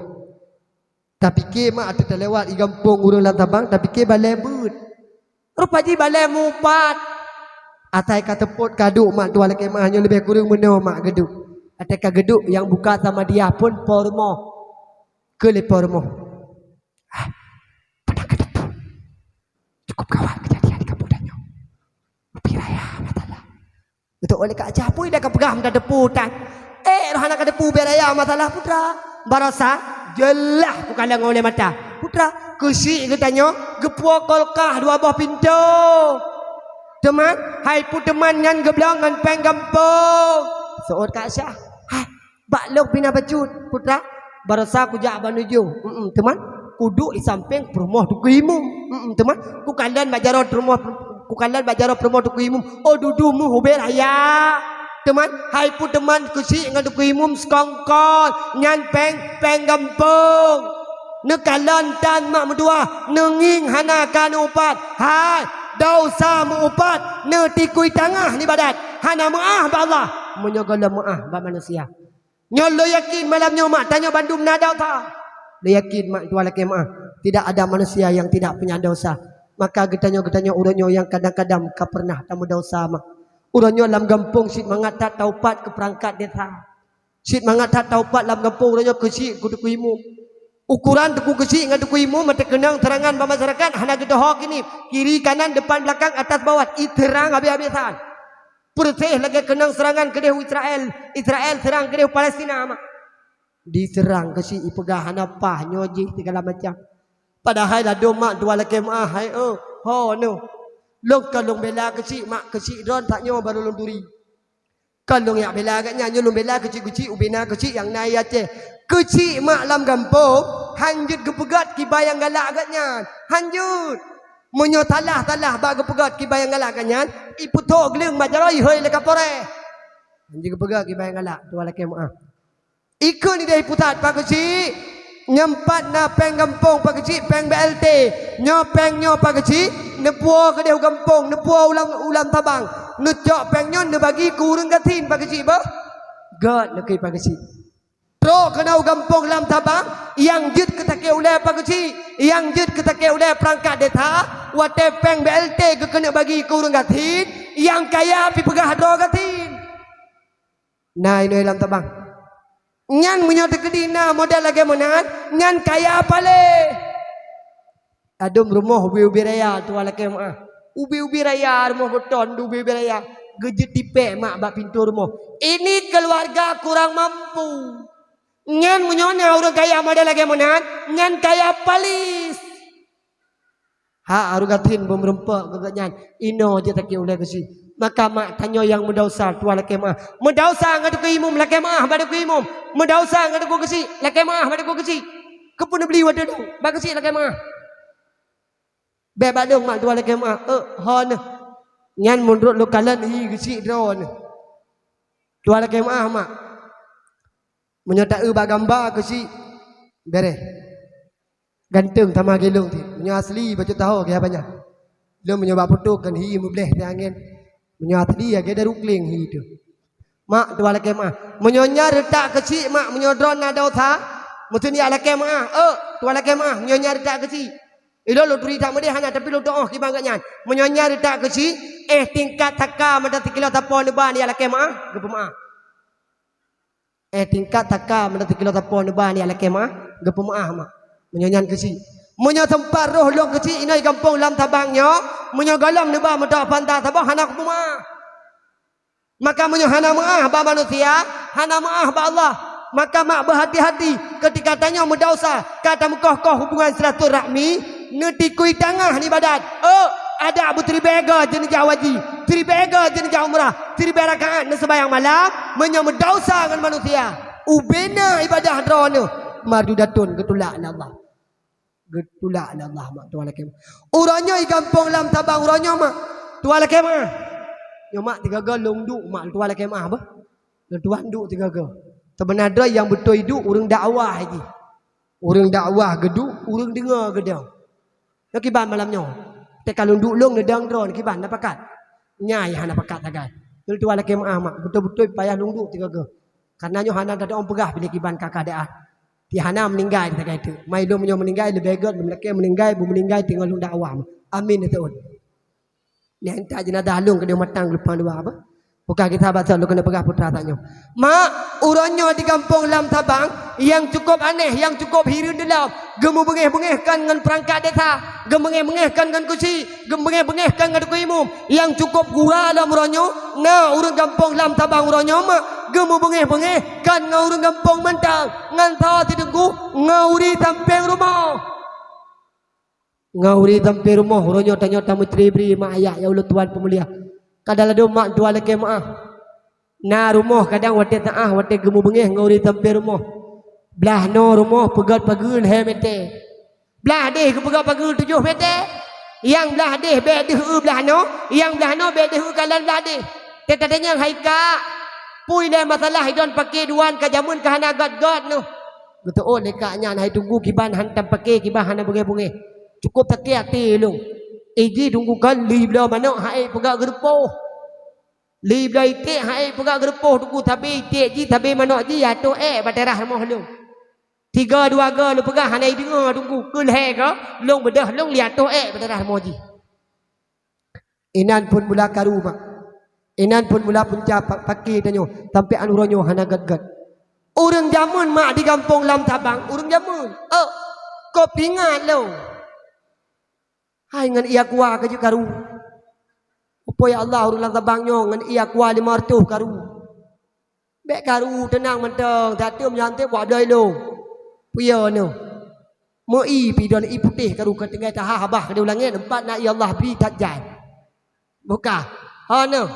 Tapiké mak ateueh talewat i gampông ureueng lam tabang, tapiké balèe beuet. Rupa jih balèe mupat. Asai ka seupôt ka duek mak tuan lakèe meu'ah, nyoe leubeh kureueng meunoe mak geuduek. Asai ka geuduek nyang buka sama dia phôn po rumoh. Keu lé po rumoh. Ah, padahai ka teupeu. Cukup gawat keujadian di gampông tanyoe. Ubé raya masalah. Beutôi lé Kak Syah, peue dak ka peugah meunan teupeu tan. Eh, roh hana ka teupeu ubé raya masalah putra. Barosa, jeulaih kukalon ngon ulèe mata. Putra, keuchik geutanyoe geupuwoe kulkas dua boh pintoe. Teuma, hai peue teuma nyan geublong ngon péng gampông. Seuôt Kak Syah. Hai, bak lôn pih na bacut, putra. Barosa kujak bak nujôh. Mm-mm, teuma. Kuduek di sampéng peurumoh Teungku Imum. Mm-mm, teuma. Kukalon bak jaroe peurumoh, kukalon bak jaroe peurumoh Teungku Imum. Oh, dudoe meuh ubé raya. Teuma, hai peue teuma keuchik ngon Teungku Imum seukongkon. Nyan péng, péng gampông. Neukalon tan mak meutuwah, neungieng hana ka neuupat. Hai, desya meuupat, neutikui tangah ibadat. Hana meu'ah bak Allah, meunyoe gohlom meu'ah bak manusia. Nyoe lôn yakin malam nyoe mak tanyoe bandum na desya. Lôn yakin mak tuan lakèe meu'ah, tidak ada manusia yang tidak punya dosa. Maka geutanyoe, geutanyoe uroe nyoe nyang kadang-kadang ka peureunah tameudesya mak. Uroe nyoe lam gampông cit mangat that taupat keu peurangkat desa. Cit mangat that taupat lam gampông uroe nyoe keuchik keu Teungku Imum. Ukoran Teungku keuchik ngon Teungku Imum meuteukeunong seurangan bak masyarakat hana geudoho kini. Kiri kanan depan belakang atas bawah iseurang habéh-habésan. Peureuseh lagèe keunong seurangan keudeh u Israel. Israel seurang keudeh u Palestina mak. Diseurang keuchik ipeugah hana paih nyoe jih sigala macam. Padahai ladôm mak tuan lakèe meu'ah hai oh. Ho nyoe. Lôn ka lôn bela keuchik mak keuchik droen that nyoe barô lôn turi. Kon lôn jak bela geuh nyan, nyoe lôn bela keuchik-keuchik ubé na keuchik nyang na i Aceh. Keuchik mak lam gampông, han jeuet geupeugöt kiban nyang galak geuh nyan. Han jeuet. Meunyoe salah-salah bak geupeugöt kiban nyang galak geuh nyan, ipeutrok gleueng bak jaroe ihôi lé kapolres. Han jeuet geupeugöt kiban nyang galak, tuan lakèe meu'ah. Ikheun idéh pusat Pak Keuchik, nyan pat na péng gampông Pak Keuchik, péng B L T. Nyoe péng nyoe Pak Keuchik, neupuwoe keudéh u gampông, neupuwoe u lam, u lam Sabang. Neucok péng nyoe neubagi keu ureueng gasien Pak Keuchik beuh. Göt neukheun Pak Keuchik. Trok keunoe u gampông lam Sabang, nyang jeuet keu sakét ulèe Pak Keuchik, nyang jeuet keu sakét ulèe peurangkat desa, watèe péng B L T geukeuneuk bagi keu ureueng gasien, nyang kaya pih peugah droe gasien. Na inoe lam tabang. Nyan meunyoe teukeudi na model lagée meunan, nyan kaya paléh. Ladôm rumoh ubé-ubé raya tuha lakée meuáh. Ubé-ubé raya rumoh geuton di ubé-ubé raya. Geujeuet tipék mak bak pintoe rumoh. Ini keluarga kurang mampu. Nyan meunyoe na ureuëng kaya model lagée meunan, nyan kaya paléh. Ha, aru gatin beumeurumpok geuh nyan, inoe jeuet takée ulée geuchik. Maka mak tanyoe nyang meudausa tuha lakée meuáh. Meudausa ngon teungku imum lakée meuáh bak teungku imum. Meudausa ngon teungku geuchik lakée meuáh bak teungku geuchik. Keupeue neubeli watée dong bak geuchik lakée meuáh. Bék bak dong mak tuha lakée meuáh. Eh, ho neuh. Nyan meunurot lôn kalon hi geuchik droeneuh. Tuha lakée meuáh mak. Meunyoe taeu bak gamba geuchik, béréh. Ganteng tamah gélong cit. Meunyoe asli bacut taho gaya banyak. Lôn meunyoe bak foto kan hi meubleh teuh angén. Meunyoe asli lagée daru kleng hi teuh. Mak tuha lakée meuáh. Meunyoe nyan reutak keuchik mak meunyoe droe na desya, meuteun jak lakée meuáh. Eh, tuha lakée meuáh meunyoe nyan reutak keuchik. Ilôn lôn turi that meudeh hana tapi lôn tuoh kiban geuh nyan. Meunyoe nyan reutak keuchik, eh tingkat taka meudan sikilo sapo neuba jak lakée meuáh, geupeumeuáh. Eh, tingkat taka meunan sikilo sapo neuba jak lakée meuáh, geupeumeuáh mak. Meunyoe nyan keuchik. Meunyoe teumpat roh lôn keuchik inoe gampông lam tabang nyoe, meunyoe gohlom neuba meudoa panta saboh hana kupeumeuáh. Maka meunyoe hana meuáh bak manusia, hana meuáh bak Allah. Maka mak beuhati-hati keutika tanyoe meudausa, ka tameukoh-koh hubungan silaturahmi, neutikui tangah ibadat. Oh, adak beutribée go jeunijah haji, tribée go jeunijah umrah, tribée rakaat neuseumayang malam, meunyoe meudausa ngon manusia, ubena ibadah droeneuh mardudatun geutulak lé Allah. Geutulak lé Allah mak tuha lakée meuáh. Uroe nyoe i gampông lam tabang uroe nyoe mak tuha lakée meuáh. Nyoe mak tiga go lôn duek mak tuha lakée meuáh beuh. Lôn tuan duek tiga go. Teubeuna droe nyang beutôi duek ureuëng dakwah jih. Ureuëng dakwah geuduek, ureuëng deungoe geudong. Nyoe kiban malam nyoe. Teuka lôn duek lôn neudong droe kiban na pakat. Nyai hana pakat sagai. Lôn tuha lakée meuáh mak, beutôi-beutôi payah lôn duek tiga go. Karena nyoe hana tadong peugah bila kiban ka keadaan. Ti hana meuninggai sagai teuk. Mai lôn meunyoe meuninggai leubeh gét lôn lakée meuninggai, beumeuninggai teungoh lôn dakwah. Amin ya Allah. Nyang intat jeunazah lôn keudeh matang geulupang dua apa? Bukan kisah basa lôn keuneuk peugah putra tanyoe. Mak, uroe nyoe di gampông lam Sabang, nyang cukup aneh, nyang cukup hireuen dilom, geumeubungéh-bungéh kon ngon peurangkat desa, geumeubungéh-bungéh kon ngon kusi, geumeubungéh-bungéh kon ngon teungku imum. Nyang cukup gura lom uroe nyoe, na ureuëng gampông lam Sabang uroe nyoe mak, geumeubungéh-bungéh kon ngon ureuëng gampông mantong, ngon sawa siteungku, ngon uri sampéng rumoh. Ngon uri sampéng rumoh, uroe nyoe tanyoe tameucre-bre mak ayah nyang ulôn tuan peumulia. Kadang ladôm mak tuha lakée meuáh. Na rumoh kadang watée teuáh, watée geumeubungéh ngon uri sampéng rumoh. Blaih noe rumoh peugét pageue lhée mètè. Blaih déh geupeugét pageue tujoh mètè. Nyang blaih déh bék deuh eu blaih noe, nyang blaih noe bék deuh eu kalon blaih déh. Teutatanyong hai kak, peue ilée masalah idon paké duan ka jameun ka hana gét-gét neuh. Geuteuôt lé kak nyan hai teungku kiban han tapaké kiban hana beungéh-beungéh. Cukup sakét até lôn. Iji teungku kon li bloe manok hai peugét geureupôh. Li bloe iték hai peugét geureupôh teungku sabé iték jih sabé manok jih atôh ék bak teurah rumoh lôn. Tiga dua go lôn peugah hana ideungoe teungku keu lhée go lôn beudôh lôn li atôh ék bak teurah rumoh jih. Inan phon mula karu mak. Inan phon mula punca pa-, paké tanyoe sampoe an uroe nyoe hana gét-gét. Ureuëng jameun mak di gampông lam Sabang, ureuëng jameun. Oh, kop ingat lôn. Hai ngon ié kuah ka jeuet karu. Apo ya Allah ureuëng lam Sabang nyoe ngon ié kuah lima reutôh karu. Bék karu teunang mantong, tatem nyan teuh buat bloe ilong. Peue nyoe? Meu-ie pih dua i putéh karu ka tinggai taha habah keudeh u langét, empat na i Allah bri that jai. Buka. Ha nyoe.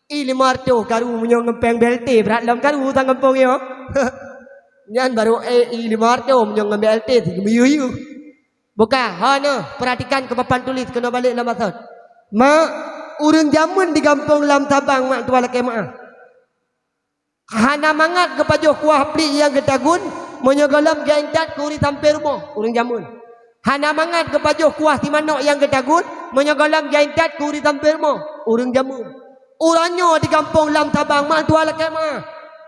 I lima reutôh karu meunyoe ngon péng B L T brat lom karu sang gampông nyoe. Nyan baru, eh, i lima reutôh meunyoe ngon B L T sigeumiyuh-yuh. Buka. Ha nyoe, perhatikan keu papan tulis keunoe balek lam basot. Mak, ureuëng jameun di gampông lam Sabang mak tuan lakée meuáh. Hana mangat geupajoh kuah plik nyang geutagun, meunyoe gohlom geuintat keu uri sampéng rumoh, ureuëng jameun. Hana mangat geupajoh kuah simanok nyang geutagun, meunyoe gohlom geuintat keu uri sampéng rumoh, ureuëng jameun. Uroe nyoe di gampông lam Sabang mak tuan lakée meuáh.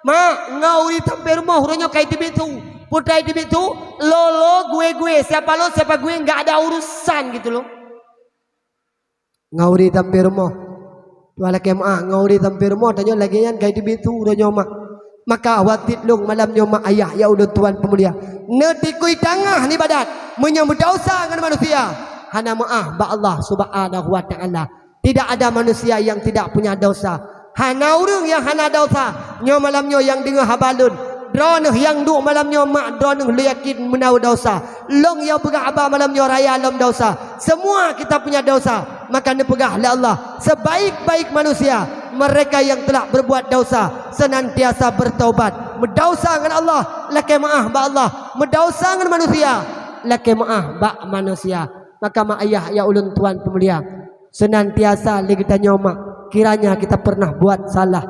Mak, ngon uri sampéng rumoh uroe nyoe ka iteubiet su. Peue teuma iteubiet su, lolo gue-gue, siapa lo siapa gue, enggak ada urusan gitu loh. Ngon uri sampéng rumoh. Tuan lakée meuáh, ngon ureuëng sampoe rumoh tanyoe lagée nyan ka jiteubiet su uroe nyoe mak. Maka awak tieb lôn malam nyoe mak ayah ya ulôn tuan peumulia, neutikui tangah ibadat meunyoe meudesya ngon manusia, hana meuáh bak Allah Subhanahu wa Ta'ala. Tidak ada manusia yang tidak punya dosa. Hana ureuëng nyang hana dosa. Nyoe malam nyoe nyang deungoe haba lôn, droeneueh nyang duek malam nyoe mak, droeneueh lôn yakin meunawa dosa. Lôn nyang peugah haba malam nyoe raya lom dosa. Semua kita punya dosa. Maka neupeugah lé Allah, sebaik-baik manusia mereka yang telah berbuat dosa senantiasa bertaubat. Meudesya ngon Allah, lakée meuáh bak Allah. Meudesya ngon manusia, lakée meuáh bak manusia. Maka mak ayah ya ulôn tuan peumulia, senantiasa lé geutanyoe mak, kiranya kita pernah buat salah.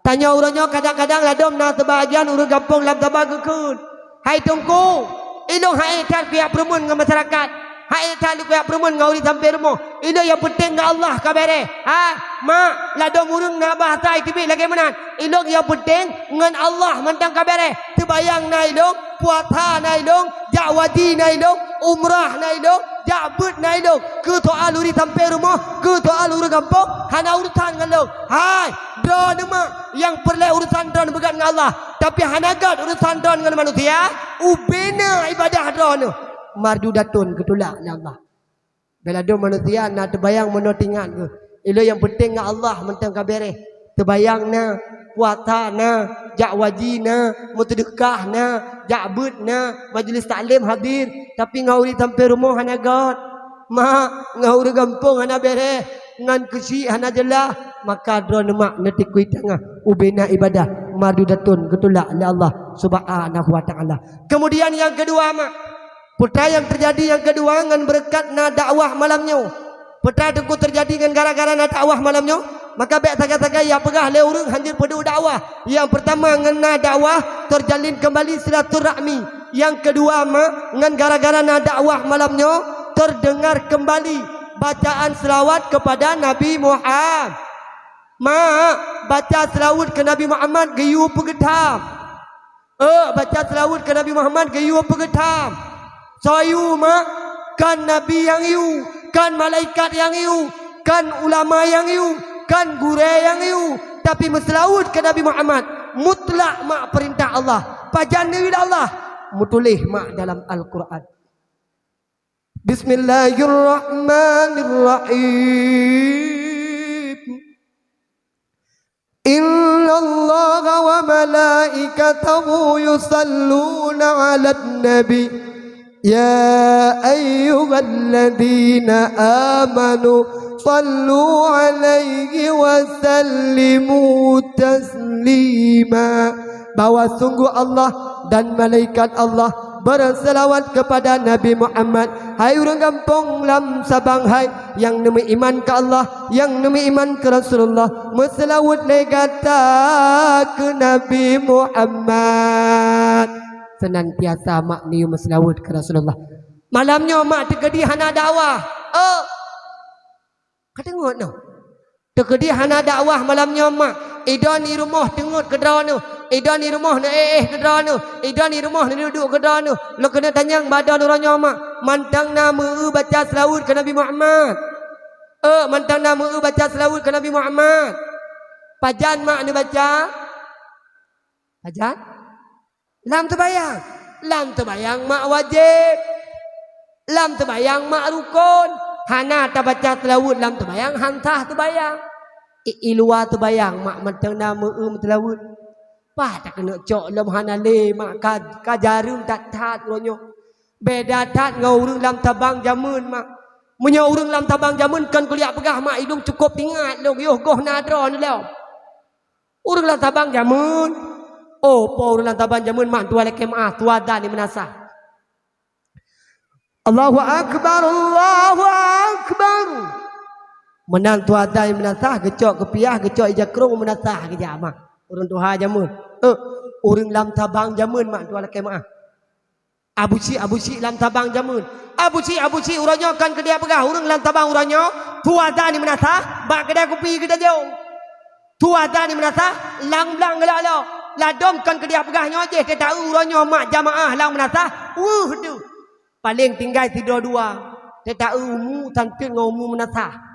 Tanyoe uroe nyoe kadang-kadang ladom na seubahagian ureuëng gampông lam saba geukheun, "Hai Teungku, ilôn han ék that kuyak peureumeun ngon masyarakat, han ék that lôn kuyak peureumeun ngon ureuëng sampoe rumoh. Ilôn nyang peunteng ngon Allah ka béréh." Ha, mak, ladom ureuëng na bahasa jiteubiet lagée meunan. Ilôn nyang peunteng ngon Allah mantong ka béréh. Teubayang na ilôn, puasa na ilôn, jak haji na ilôn, umrah na ilôn, jak beuet na ilôn. Keu soal ureuëng sampoe rumoh, keu soal ureuëng gampông, hana urusan ngon lôn. Hai, droeneueh mak nyang peureulée urusan droeneueh beugat ngon Allah. Tapi hana gat urusan droeneueh ngon manusia, ubena ibadah droeneueh mardudatun geutulak lé Allah. Bela dum manusia na teubayang meunoe teuingat geuh. Ilôn nyang peunteng ngon Allah mantong ka béréh. Teubayang na, puasa na, jak haji na, meuseudeukah na, jak beuet na, majlis taklim hadir, tapi ngon ureuëng sampoe rumoh hana gat. Mak, ngon ureuëng gampông hana béréh, ngon keuchik hana jeulaih, maka droeneueh mak neutikui tangah ubena ibadah mardudatun geutulak lé Allah Subhanahu wa Ta'ala. Kemudian nyang keudua mak, peue nyang teujadi nyang keudua ngon beureukat na dakwah malam nyoe? Peue teungku teujadi ngon gara-gara na dakwah malam nyoe? Maka bék sagai-sagai ya peugah lé ureuëng hanjeuet peuduek dakwah. Nyang peurtama ngon na dakwah teujalin keumbali silaturahmi. Nyang keudua mak ngon gara-gara na dakwah malam nyoe teudeungar keumbali bacaan seulaweuet keupada Nabi Muhammad. Mak, baca seulaweuet keu Nabi Muhammad geuyue peugeutham. Eh, baca seulaweuet keu Nabi Muhammad geuyue peugeutham. Soe yue mak, kon nabi nyang yue, kon malaikat nyang yue, kon ulama nyang yue, kon gurée nyang yue, tapi meuseulaweuet keu Nabi Muhammad mutlak mak peurintah Allah. Pajan neubi Allah? Meutuléh mak dalam Al-Quran. Bismillahirrahmanirrahim. Innallaha wa malaikatahu yusalluna 'alan nabi. Ya ayyuhalladzina amanu sallu 'alaihi wa sallimu taslima. Bahwa sungguh Allah dan malaikat Allah berselawat kepada Nabi Muhammad. Hai ureuëng gampông lam Sabang hai, nyang neumeuiman keu Allah, nyang neumeuiman keu Rasulullah, meuseulaweuet lé gata keu Nabi Muhammad. Senantiasa mak neuyue meuseulaweuet keu Rasulullah. Malam nyoe mak teukeudi hana dakwah. Oh. Ka teungeut noh. Teukeudi hana dakwah malam nyoe mak. Idon di rumoh teungeut keu droeneuh. Idon di rumoh neuéh-éh keu droeneuh. Idon di rumoh neuduek-duek keu droeneuh. Lôn keuneuk tanyong bak droeneuh uroe nyoe mak. Mantong na meu-eu baca seulaweuet keu Nabi Muhammad? Eh, mantong na meu-eu baca seulaweuet keu Nabi Muhammad? Pajan mak neubaca? Pajan? Lam teubayang. Lam teubayang mak wajéb. Lam teubayang mak rukon. Hana tabaca seulaweuet lam teubayang, han sah teubayang. I, i luwa teubayang mak mantong na meu-eu meuseulaweuet. Paih takeuneuk cok lom hana lé mak ka, ka jareueng that-that uroe nyoe. Beda that ngon ureuëng lam Sabang jameun mak. Meunyoe ureuëng lam Sabang jameun kon kuliak peugah mak, ilôn cukôp ingat lôn, yoh goh na droeneuh lom. Ureuëng lam Sabang jameun. Oh, po ureuëng lam Sabang jameun mak, dua lakée meuáh, tuha dan di meunasah. Allahu akbar, Allahu akbar. Meunan tuha dan di meunasah, geucok keupiah, geucok ija krong meunasah geujak mak. Ureuëng tuha jameun. Eh, ureuëng lam Sabang jameun mak, dua lakée meuáh. Abusyik-abusyik lam Sabang jameun. Abusyik-abusyik uroe nyoe kon keudeh peugah ureuëng lam Sabang uroe nyoe, tuha dan di meunasah, bak keudai kupi geutanyoe. Tuha dan di meunasah, lang blang geulak-lok. Ladom kon keudeh peugah nyoe jih, teuta-eu uroe nyoe mak jamaah lam meunasah, weueh deuh. Paleng tinggai sidroe dua, teuta-eu umu santeut ngon umu meunasah.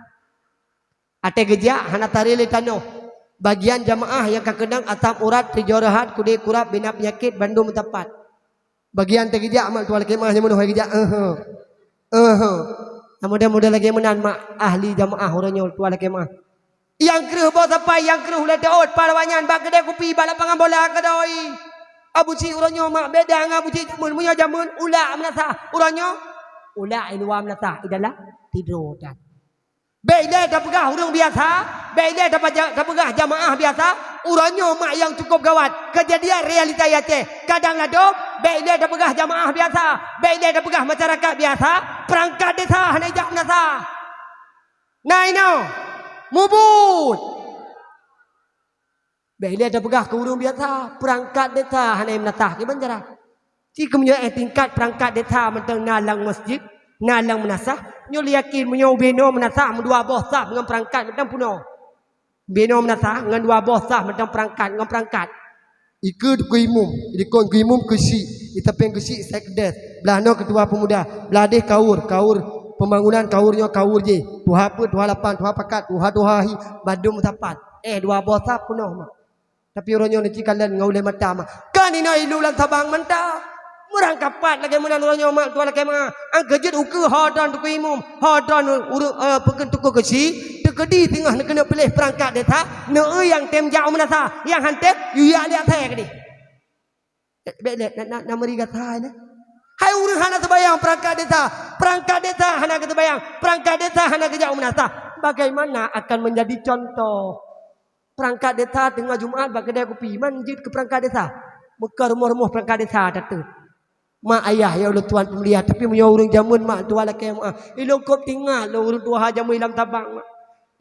Até geujak hana taré lé tanoh. Bagian jamaah nyang ka keunong asam urat, teujoh reuhat, kudé kurab, bina peunyakét, bandum meusapat. Bagian teuh geujak mak tuan lakée meuah nyoe meunoh hai geujak. Ehe. Ehe. Nah, model-model lagée meunan mak ahli jamaah uroe nyoe tuan lakée meuah. Nyang kreueh boh sapai, nyang kreueh ulée teuôt, pah awaknyan bak keudée kupi, bak lapangan bola keudoi. Abu Cik uroe nyoe mak beda ngon Abu Cik jameun. Meunyoe jameun ulak meunasah, uroe nyoe ulak i luwa meunasah, i dalam tidroe that. Bék ilée tapeugah ureuëng biasa, bék ilée tapeugah jamaah biasa, uroe nyoe mak nyang cukup gawat. Keujadian realita i Aceh. Kadang ladom, bék ilée tapeugah jamaah biasa, bék ilée tapeugah masyarakat biasa, peurangkat desa hana ijak meunasah. Na inoe, mubuet. Bék ilée tapeugah keu ureuëng biasa, peurangkat desa hana meunasah kiban cara. Ci keumeunyoe éh tingkat peurangkat desa mantong na lam masjid, na lam meunasah, nyoe lé yakin meunyoe ubé noe meunasah meudua boh saf ngon peurangkat mantong peunoh. Ubé noe meunasah ngon dua boh saf mantong peurangkat ngon peurangkat. Ikeue keu imum, idikon keu imum keuchik, itapeng keuchik sekdes, blah noe keutua peumuda, blah déh kaur, kaur peumangunan, kaur nyoe kaur jih, tuha peuet, tuha lapan, tuha pakat, tuha-tuha hi, bandum sapat. Éh dua boh saf peunoh mak. Tapi uroe nyoe neuci kalon ngon ulée mata mak. Kan inoe ilu lam sabang mantong. Meurangkapat lagée meunan uroe nyoe mak tuan lakée meuah. Angkeujeuet ukeue ho droen tukeu imum, ho droen ureuëng, eh, peukeuh tukeu keuchik, teukeudi teungoh neukeuneuk piléh peurangkat desa, neueu nyang tem jak u meunasah, nyang han tem yue jak lé asée keudeh. Bék lé na, na, na meuri gata nyan. Hai ureuëng hana teubayang peurangkat desa, peurangkat desa hana geuteubayang, peurangkat desa hana geujak u meunasah. Bagaimana akan menjadi contoh? Peurangkat desa teungoh Jumat bak keudée kupi, man jeuet keu peurangkat desa. Meuka rumoh-rumoh peurangkat desa tateuk. Mak ayah ya Allah tuan peumulia, tapi meunyoe ureuëng jameun mak tuan lakée meuah. Ilong kop tingat lôn ureuëng tuha jameun lam tabang mak.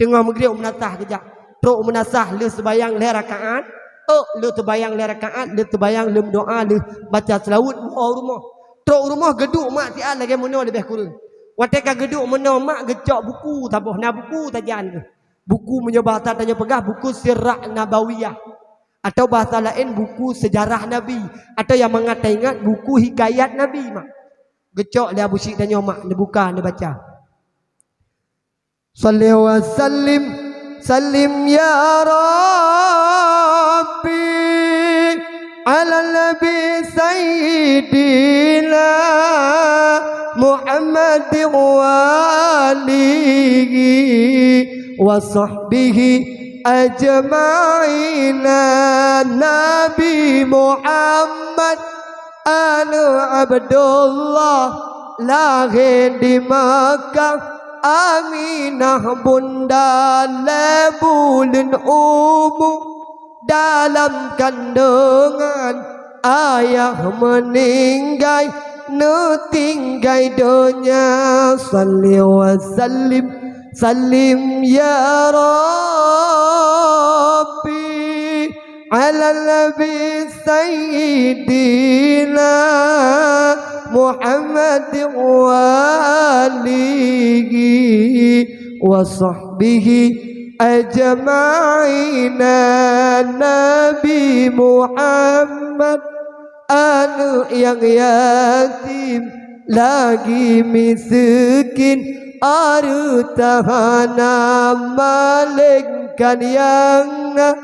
Teungoh meugreb u meunasah geujak. Trok u meunasah lheueh seubayang lhée rakaat, ôk lheueh seubayang lhée rakaat, lheueh seubayang lheueh meudoá lheueh baca seulaweuet beuo u rumoh. Trok u rumoh geuduek mak siat lagée meunoe leubeh kureueng. Watée ka geuduek meunoe mak geucok buku saboh, na buku sajan geuh. Buku meunyoe bahasa tanyoe peugah buku Sirah Nabawiyah, atau bahasa laén buku sejarah Nabi, atau nyang mangat taingat buku hikayat Nabi mak. Geucok lé Abu Syik tanyoe mak neubuka neubaca. Salli wa sallim, sallim ya Rabbi. Ala Nabi Sayyidina Muhammad wa alihi wa sahbihi ajma'ina. Nabi Muhammad aneuëk Abdullah lahé di Makkah, Aminah bunda lhée buleuen umu. Dalam kandungan ayah meuninggai, neutinggai donya. Salli wa sallim, sallim ya Rabbi, ala Nabi Sayyidina Muhammad wa alihi wa sahbihi ajma'ina. Nabi Muhammad, aneuëk nyang yatim, lagi miseukin, hareuta hana, malengkan nyang na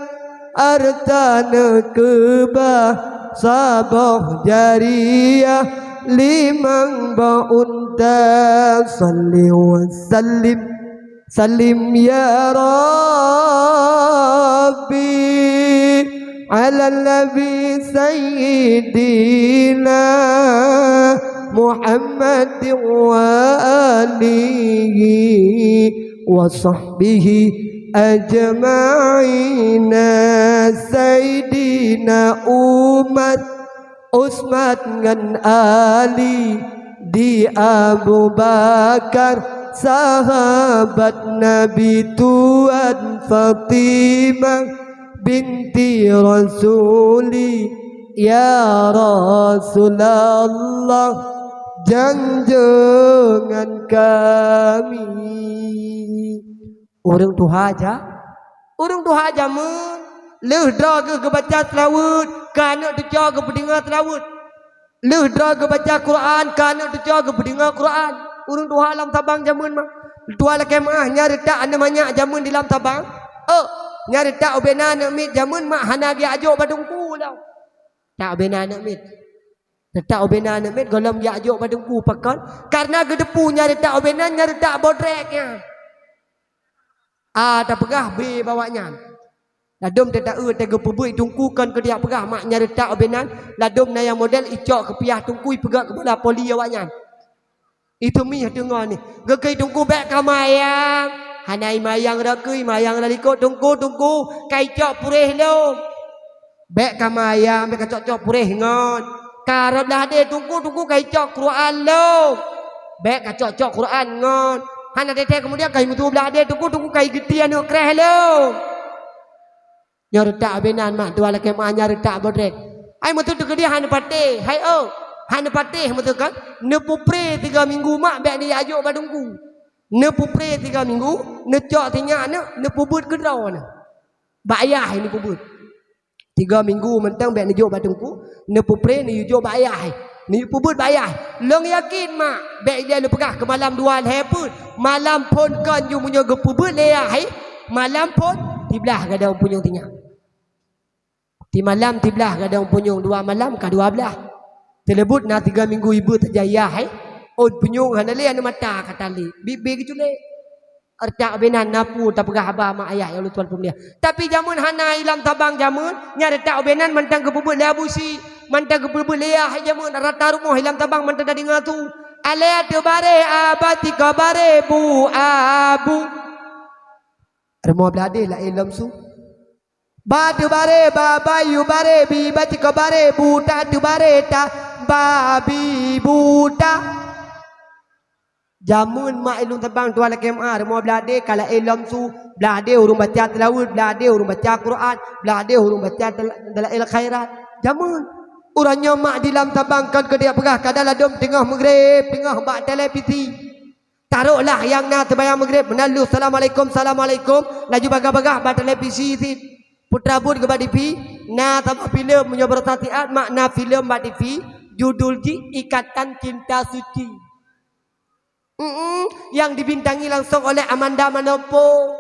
hareuta neukeubah saboh jariah limong boh unta. Salli wa sallim, sallim ya Rabbi, ala Nabi Sayyidina Muhammad wa alihi wa sahbihi ajma'ina. Saidina Umar, Utsman ngon Ali, di Abu Bakar, sahabat Nabi tuan Fatimah binti Rasuli, ya Rasulullah, janjongan kami. Ureuëng tuha ja, ureuëng tuha jameun, lheueh droe geuh geubaca seulaweuet, ka aneuëk teucoe geupeudeungoe seulaweuet. Lheueh droe geubaca Quran, ka aneuëk teucoe geupeudeungoe Quran. Ureuëng tuha lam sabang jameun mah. Tuan lakée meu'ah, nyan reutak aneuk manyak jameun di lam tabang. Oh, nyan reutak ubena aneuk miet jameun mak hana geujak jok bak teungku lom. Tak ubena aneuk miet. Reutak ubena aneuk miet gohlom geujak jok bak teungku, pakon? Karena geuteupeue nyan reutak ubena, nyan reutak bodrek nyan. Ah, tapeugah bée bak awaknyan. Ladôm teuta-eu teugeupeubuet teungku kon keu dijak peugah mak nyan reutak ubena, ladôm na nyang model icok keupiah teungku ipeugah keu bola poli awaknyan. Iteumi teungoh nyoe. Geukheun teungku bék kamayang. Hana imayang rot keu imayang lalikot teungku, teungku. Ka icok puréh lom. Bék kamayang, bék kacok-cok puréh ngon. Karot blah deh teungku, teungku ka icok Quran lom. Bék kacok-cok Quran ngon. Hana teuntèe keumudian ka imeutu blah deh teungku, teungku ka igeutiek aneuk kréh lom. Nyoe reutak binan mak tuan lakée meu'ah, nyan reutak bodrek. Hai meutu teukeudi hana patéh, hai oh. Hana patéh meutu kan? Neupeupré tiga minggu mak bék neujak jok bak teungku. Neupeupré tiga minggu, neucok sinyak neuk, neupeubuet keudroe nyoe. Bak ayah neupeubuet. Tiga minggu mantong bék neujok bak teungku, neupeupré neuyue jok bak ayah. Neuyue peubuet bak ayah. Lôn yakin mak, bék ilée lôn peugah keu malam dua lhée peuet. Malam phon kon ju meunyoe geupeubuet lé ayah, malam phon siblah gadôh punyueng sinyak. Di malam siblah gadôh punyueng, dua malam ka dua blah. Teuleubut na tiga minggu ibu tajak ayah, ôt punyueng hana lé aneuk mata ka talé. Bit-bit geuculek. Reutak binan na peue tapeugah haba mak ayah nyang ulôn tuan peumulia. Tapi jameun hana ilam tabang jameun, nyan reutak binan mantong geupeubuet lé Abu Syik, mantong geupeubuet lé ayah jameun, rata rumoh ilam tabang mantong tadeungoe su. Alée teubaré aba tikoe baré bu abu. Rumoh blah deh laén lom su. Ba teubaré, ba bayu baré, bi ba tikoe baré, buta teubaré ta, babi buta. Jameun mak ilôn tabang tuan lakée meu'ah, rumoh blah deh ka laén lom su, blah deh ureuëng baca seulaweuet, blah deh ureuëng baca Quran, blah deh ureuëng baca dal-, dalail khairat. Jameun. Uroe nyoe mak di lam tabang kon keu dijak peugah kadang ladôm teungoh meugréb, teungoh bak televisi. Taroklah nyang na teubayang meugréb, meunan lheueh assalamualaikum, assalamualaikum, laju bagah-bagah bak televisi cit. Putra buet geuba TV, na saboh filem meunyoe baroesa siat mak na filem bak TV, judul jih Ikatan Cinta Suci. Mm-mm, nyang dibintangi langsung oleh Amanda Manopo.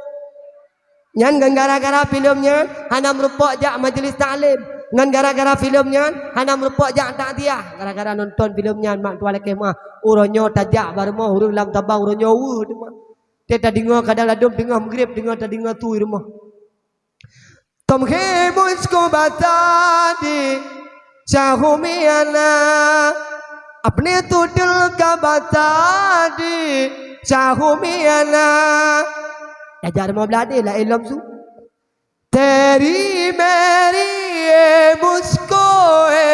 Nyan ngon gara-gara filem nyan hana meurumpok jak majlis taklim. Ngon gara-gara filem nyan hana meurumpok jak takziah. Gara-gara nonton filem nyan mak tuan lakée meu'ah. Uroe nyoe tajak bak rumoh ureuëng lam tabang uroe nyoe weueh teuma. Teuh tadeungoe kadang ladôm teungoh meugréb teungoh tadeungoe su i rumoh. Tum hi musko bata di Syahrumiana, apne tudul ka bata di Syahrumiana. Tajak rumoh blah deh laén lom su. Teri meri e musko e,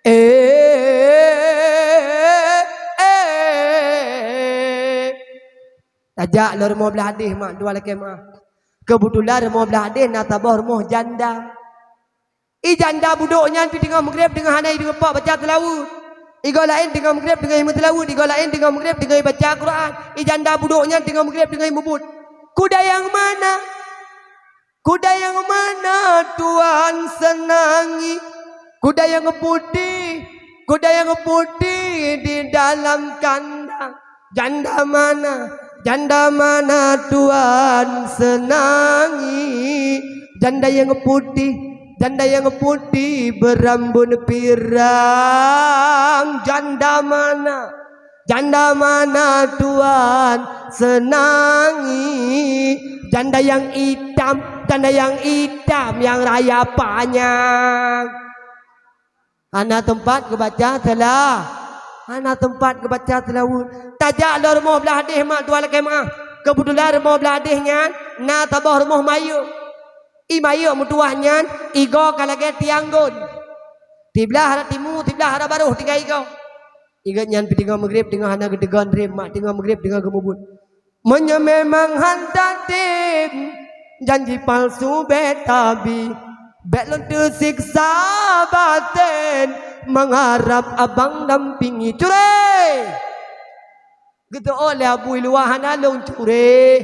e, e. Tajak lom rumoh blah deh mak tuan lakée meu'ah. Keubeutulan rumoh blah deh na saboh rumoh janda. I janda budok nyan pih teungoh meugréb teungoh hana i teungoh pok baca seulaweuet. Igoe laén teungoh meugréb teungoh i meuseulaweuet, igoe laén teungoh meugréb teungoh i baca Quran. I janda budok nyan teungoh meugréb teungoh i meubuet. Kuda yang mana? Kuda yang mana tuan senangi? Kuda yang putih, kuda yang putih di dalam kandang. Janda mana, janda mana tuan senangi? Janda yang putih, janda yang putih berambut pirang. Janda mana, janda mana tuan senangi? Janda yang itam, janda yang itam yang raya panyang. Hana teumpat geubaca seula-, hana teumpat geubaca seulaweuet. Tajak lom rumoh blah deh mak tuan lakée meu'ah. Keubeutulan rumoh blah deh nyan na saboh rumoh mayuek. I mayuek meutuwah nyan igoe ka lagée tiang gon. Siblah arah timu, siblah arah baroh tinggai igoe. Ingat nyan pih teungoh meugréb teungoh hana geuteugon rem mak teungoh meugréb teungoh geumubuet. Meunyoe memang han tatem janji palsu bék tabi, bék lôn teusiksa baten mengharap abang dampingi. Curé! Geuteuôt lé Abu i luwa hana lôn curé.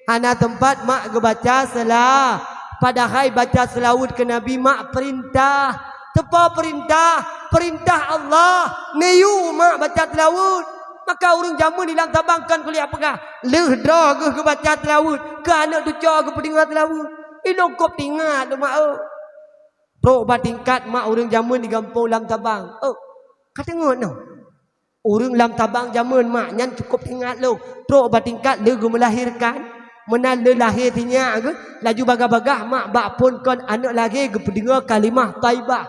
Hana teumpat mak geubaca seula-, padahai baca seulaweuet keu Nabi mak peurintah. Teupeue peurintah? Peurintah Allah. Neuyue mak baca seulaweuet. Maka ureuëng jamén di lam tabang kon kuliah peugah, lheueh droe geuh geubaca seulaweuet, keu aneuk tucoe geupeudeungoe seulaweuet. Ilôn kôb teuingat lôn mak, oh. Trok bak tingkat mak ureuëng jamén di gampông lam tabang. Oh, ka teungeut noh. Ureuëng lam tabang jamén mak nyan cukôp teuingat lôn. Trok bak tingkat lheueh geumeulahirkan, meunan lheueh lahé sinyak geuh, laju bagaih-bagaih mak bak phon kon aneuk lahé geupeudeungoe kalimah thaibah.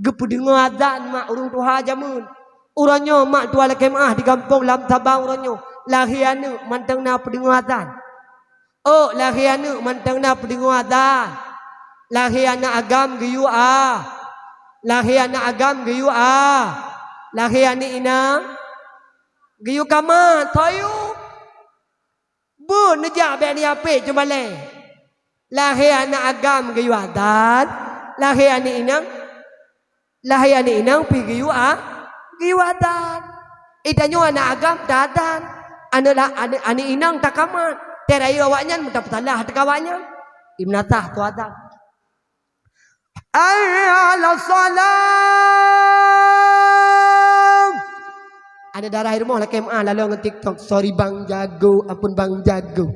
Geupeudeungoe azan mak ureuëng tuha jamén. Uroe nyoe mak tuha lakée meuáh di gampông lam tabang uroe nyoe, lahé aneuk mantong na peudeungoe azan. Ôk, lahé aneuk mantong na peudeungoe azan. Lahé aneuk agam geuyue a. Lahé aneuk agam geuyue a. Lahé aneuk inong geuyue kamat, soyue. Beuet neujak bék neuyapék cuma lé. Lahé aneuk agam geuyue azan, lahé aneuk inong, lahé aneuk inong pih geuyue a, geuyue azan. Itanyoe aneuk agam ta azan, aneuk la-, aneuk, aneuk inong ta kamat. Teuh rayeuk awaknyan meutapeusalah teuka awaknyan. Imeunasah tu azan. Hayya 'alas shalah. Aneuk dara di rumoh lakée meuáh lalong ngon TikTok. Sorry Bang Jago, ampun Bang Jago.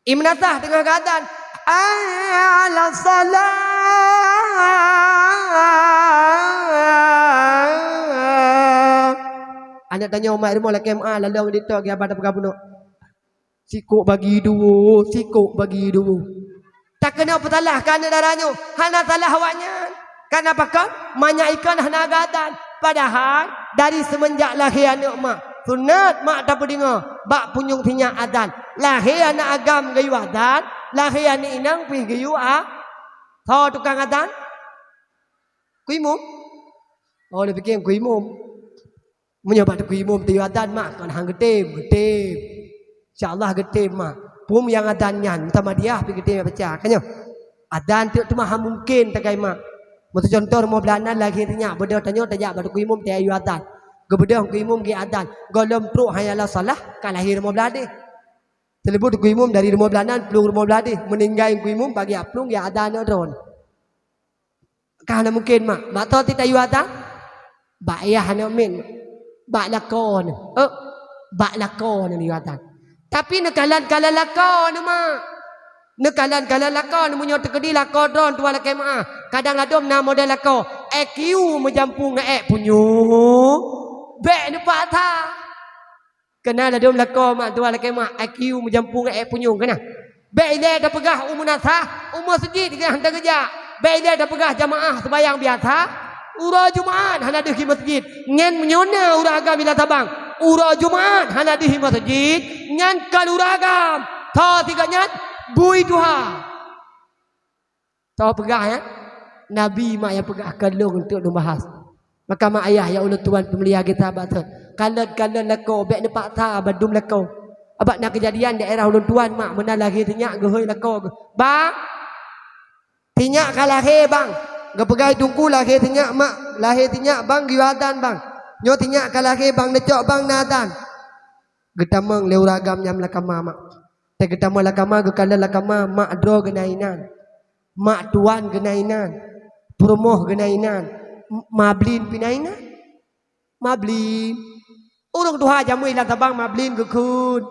Imeunasah teungoh geuazan. Hayya 'alas shalah. Aneuk tanyoe mak di rumoh lakée meuáh lalong ngon TikTok, geubah tapeugah bunoe. Sikok bagi dua, sikok bagi dua. Takeuneuk peusalah keu aneuk dara nyoe, hana salah awaknyan. Karena pakon? Manyak ikon hana geuazan. Padahai dari seumeunjak lahé aneuk mak, sunat mak tapeudeungoe bak punyueng sinyak azan. Lahé aneuk agam geuyue azan, lahé aneuk inong pih geuyue a-, soe tukang azan? Ku imum? Oh, neupiké ku imum. Meunyoe bak teungku imum teuh azan mak, kon han geutem, geutem. Insya Allah geutem mak. Peue nyang azan nyan, Muhammadiyah pih geutem baca, kan nyoe? Azan teuk teuma han mungken tagai mak. Meuseucontoh rumoh blah nan lahé sinyak, beudôh tanyoe tajak bak teungku imum teuh azan. Geubeudôh teungku imum geuazan, gohlom trok hayya 'alas shalah ka lahé rumoh blah deh. Teuleubu teungku imum dari rumoh blah nan plueng rumoh blah deh, meuninggai teungku imum bak geujak plueng geuazan nyoe droen. Ka hana mungken mak. Bak toh teuh tayue azan? Bak yah aneuk miet. Bak lakoe nyoe. Eh, bak lakoe nyoe tayue azan. Tapi neukalon-kalon lakoe nyoe mak. Neukalon-kalon lakoe nyoe, meunyoe teukeudi lakoe droen tuha lakée meuáh. Kadang ladôm na model lakoe. I Q meujampu ngon ék punyueng. Bék neupaksa. Keunan ladôm lakoe mak tuha lakée meuáh, I Q meujampu ngon ék punyueng keunan. Bék ilée tapeugah u meunasah, u meuseujid geuh han tageujak. Bék ilée tapeugah jamaah seumayang biasa, uroe Jumat hana deuh i meuseujid. Nyan meunyoe na ureuëng agam i lam tabang, uroe Jumat hana deuh i meuseujid, nyan kon ureuëng agam. Tho sigoe nyan bui tuha. Tho peugah, ya? Nabi mak nyang peugah, kon lôn untuk lôn bahas. Maka mak ayah nyang ulôn tuan peumulia geutanyoe bak thon, kalon-kalon lakoe, bék neupaksa bandum lakoe. Abak na keujadian daerah ulôn tuan mak, meunan lahé sinyak geuhôi lakoe geuh, "Bang, sinyak ka lahé, Bang." Geupeugah teungku, "Lahé sinyak, Mak. Lahé sinyak, Bang, geuyue azan, Bang. Nyoe sinyak ka lahé, Bang. Neucok, Bang, na azan." Geutamong lé ureuëng agam nyan lam kama mak. Teuh geutamong lam kama, geukalon lam kama, mak droe geuh na inan. Mak tuan geuh na inan, peurumoh geuh na inan, m-, mablin pih na inan. Mablin. Ureuëng tuha jamén lam tabang mablin geukheun.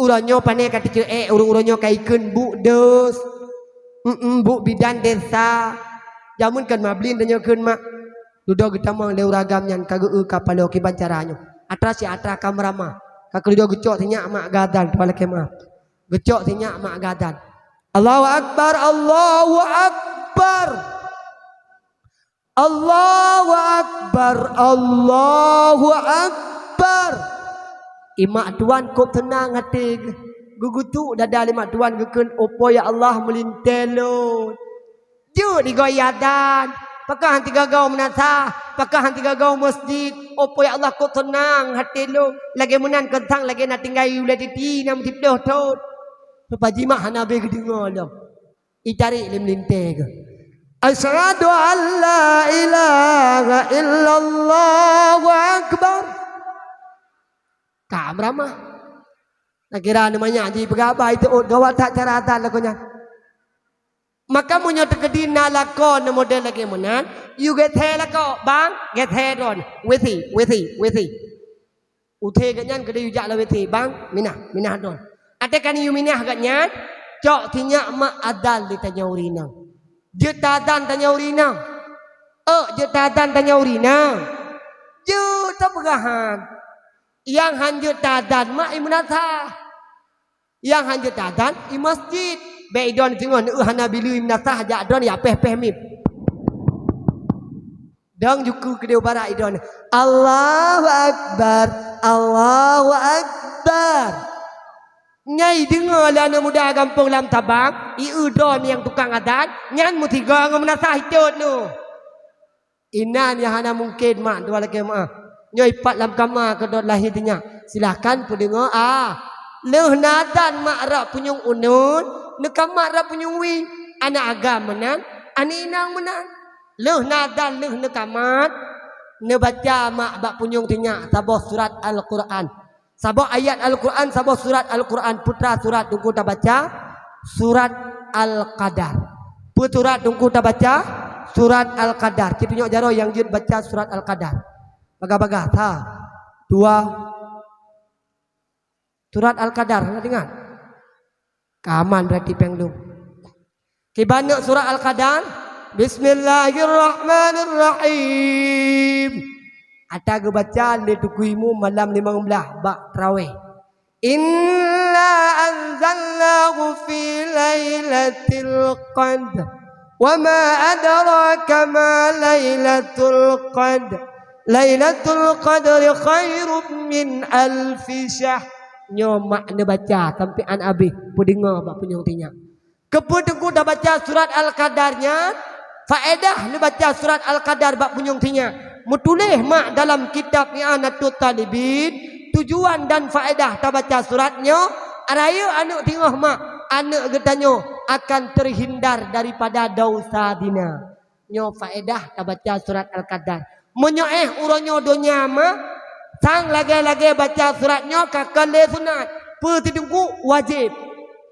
Uroe nyoe pané ka teuceuek, ureuëng-ureuëng nyoe ka ikheun buk deuh. Mm-mm, buk bidan desa. Jamén kon mablin tanyoe kheun mak. Dudoe geutamong lé ureuëng agam nyan ka geu-eu ka paloe kiban cara nyoe. Atra si atra ka meuramah. Ka keududoe geucok sinyak mak geuazan, tuha lakée meuáh. Geucok sinyak mak geuazan. Allahu Akbar, Allahu Akbar. Allahu Akbar, Allahu Akbar. I mak tuan kôb seunang até geuh. Geugutuk dada lé mak tuan geukheun, "Oh Po ya Allah, meulintée lôn." Jeuet digoe azan, pakon han teugagoe meunasah, pakon han teugagoe meuseujid. Oh Po ya Allah, kôb seunang até lôn. Lagée meunan keuntang lagée na tinggai ulée titi na meusiplôh thon. Rupa jih mak hana bé geudeungoe lom. Itarek lé meulintée geuh. Asyhadu an la ilaha illallah, Allahu Akbar. Ka meuramah. Nakira neumanyak jipeugah bai teuôt gawat that cara that lakoe nyan. Maka meunyoe teukeudi na lakoe neu model lagée meunan, yue geuthée lakoe, "Bang, geuthée droen. Wisi, wisi, wisi." Uthé geuhnyan keudéh yue jak lam W C, "Bang, minah, minah droen." Até ka neuyue minah geuhnyan, cok sinyak mak adan lé tanyoe ureueng inong. Jeuet taadan tanyoe ureueng inong. Ôk, jeuet taadan tanyoe ureueng inong. Jeuet tapeugah han. Nyang han jeuet taadan mak i meunasah. Nyang han jeuet taadan i masjid. Bèk idon singoh neueu hana bileue i meunasah jak droen jak péh-péh miep. Dong juku keudéh barat idon, "Allahu Akbar, Allahu Akbar." Nyan ideungoe lé aneuk muda gampông lam Sabang, ieu droen nyang tukang adan, nyan meusigoe ngon meunasah itot nyoe. Inan nyang hana mungken mak, tuan lakèe meu'ah. Nyoe ipat lam kama keudroe lahé sinyak. Silahkan peudeungoe, ah. Lheueh na adan mak rab punyueng uneuen, neukamat rab punyueng wie. Aneuk agam meunan, aneuk inong meunan. Lheueh na adan lheueh neukamat, neubaca mak bak punyueng sinyak saboh surat Al-Quran. Saboh ayat Al-Quran, saboh surat Al-Quran, peue surat teungku tabaca, surat Al-Qadar. Peue surat teungku tabaca, surat Al-Qadar. Cit pinyok jaroe nyang jeuet baca surat Al-Qadar. Bagah-bagah, sa, dua. Surat Al-Qadar, na deungoe? Ka aman berarti péng lom. Kiban neuk surat Al-Qadar, Bismillahirrahmanirrahim. Ata geubaca lé Teungku Imum malam limong blaih bak tarawih. "Inna anzalnahu fi lailatul qadr. Wa ma adraka ma lailatul qadr. Lailatul qadri khairum min alfi syahr." Nyoe mak neubaca sampoe 'an abéh, peudeungoe bak punyueng sinyak. Keupeue teungku tabaca surat Al-Qadar nyan? Faedah neubaca surat Al-Qadar bak punyueng sinyak. Meutuléh mak dalam kitab I'anatut Talibin, tujuan dan faedah tabaca surat nyoe, rayeuk aneuk singoh mak, aneuk geutanyoe akan terhindar daripada dosa zina. Nyoe faedah tabaca surat Al-Qadar. Meunyoe éh uroe nyoe donya mak, sang lagèe-lagèe baca surat nyoe ka kon lé sunat. Peue teungku? Wajéb.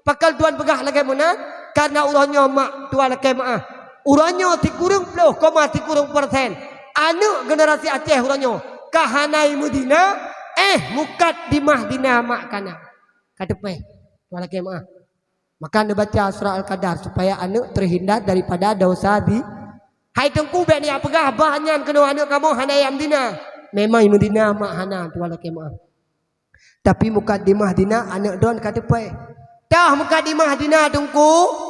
Pakon tuan peugah lagèe meunan? Karena uroe nyoe mak, tuan lakèe meu'ah. Uroe nyoe sikureueng ploh koma sikureueng persen aneuk generasi Aceh uroe nyoe ka hana i meuzina, éh mukadimah zina mak ka na. Ka teupèh, tuan lakèe meu'ah. Maka neubaca surat Al-Qadar supaya aneuk terhindar daripada dosa di. Hai teungku, bèk neujak peugah bah nyan keunoe aneuk kamoe hana i meuzina. Memang i meuzina mak hana, tuan lakèe meu'ah. Tapi mukadimah zina aneuk droen ka teupèh. Toh mukadimah zina teungku?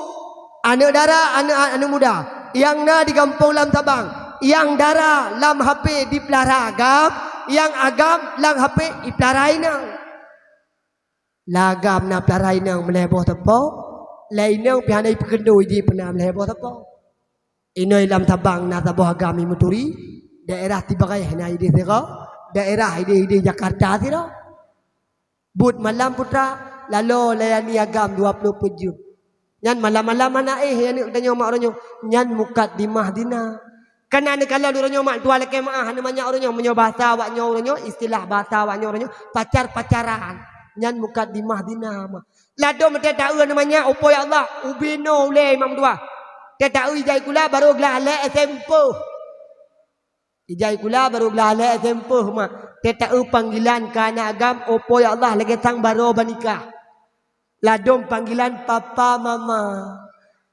Aneuk dara, aneuk, aneuk muda nyang na di gampông lam Sabang, nyang dara lam H P dipeulara agam, nyang agam lam H P ipeulara inong. Lam agam na peulara inong meulhèe boh sapo, lam inong pih hana ipeukeundoi jih peue na meulhèe boh sapo. Inoe lam Sabang na saboh agam i Meuturi, daerah Sibareh na idéh sidroe, daerah idéh-idéh Jakarta sidroe. Buet malam putra, laloe layani agam dua ploh peuet jeuem. Nyan malam-malam hana éh aneuk tanyoe mak uroe nyoe, nyan mukadimah zina. Kana neukalon uroe nyoe mak, tuan lakèe meu'ah, hana manyak uroe nyoe, meunyoe bahasa awak nyoe uroe nyoe, istilah bahasa awak nyoe uroe nyoe, pacar-pacaran. Nyan mukadimah zina mak. Ladôm teuh taeu hana manyak, upo ya Allah, ubé noe ulèe imam dua. Teuh taeu ijak sikula barô glah lhèe S M peuh. Ijak sikula barô glah lhèe S M peuh mak. Teuh taeu panggilan keu aneuk agam, upo ya Allah, lagèe sang barô beunikah. Ladôm panggilan papa mama.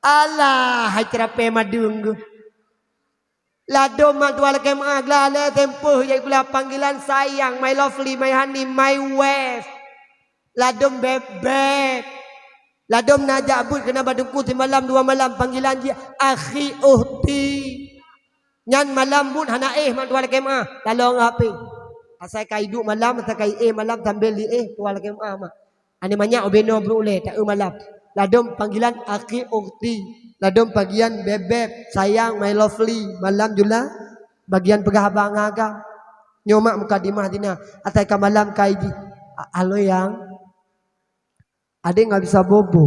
Alah, hai ceurapèe madeueng geuh. Ladôm mak, tuan lakèe meu'ah, glah lhèe S M peuh ijak sikula panggilan sayang, my lovely, my honey, my wife. Ladôm beb-beb. Ladôm na jak beuet keunan bak teungku simalam dua malam panggilan jih akhi, ukhti. Nyan malam buet hana éh mak, tuan lakèe meu'ah, laloe ngon H P. Asai ka iduek malam, asai ka iéh malam sambil iéh, tuan lakèe meu'ah mak. Hana manyak ubé noe brôk ulèe taeu malam. Ladôm panggilan akhi, ukhti. Ladôm panggilan beb-beb, sayang, my lovely. Malam jula bagian peugah haba ngon agam. Nyoe mak mukadimah zina. Asai ka malam ka ijih. A-, halo yang. Adek nggak bisa bobo.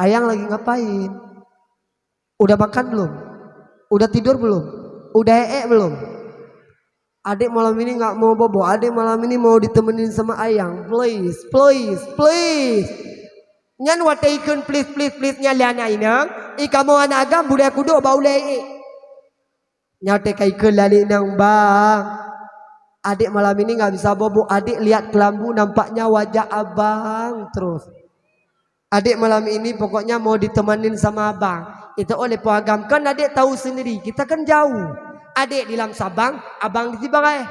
Ayang lagi ngapain? Udah makan belum? Udah tidur belum? Udah eek belum? Adek malam ini nggak mau bobo. Adek malam ini mau ditemenin sama ayang. Please, please, please. Nyan watèe ikheun please, please, please nyan lé aneuk inong, i kamoe aneuk agam bulèe kudok bak ulèe iék. Nyan watèe ka ikheun lé aneuk inong, "Bang, Adék malam ini nggak bisa bobo, adék lihat ke lampu nampaknya wajah abang terus. Adék malam ini pokoknya mau ditemanin sama abang. Itu oleh po agam, kan adék tahu sendiri, kita kan jauh. Adék di lam Sabang, abang di Sibagai.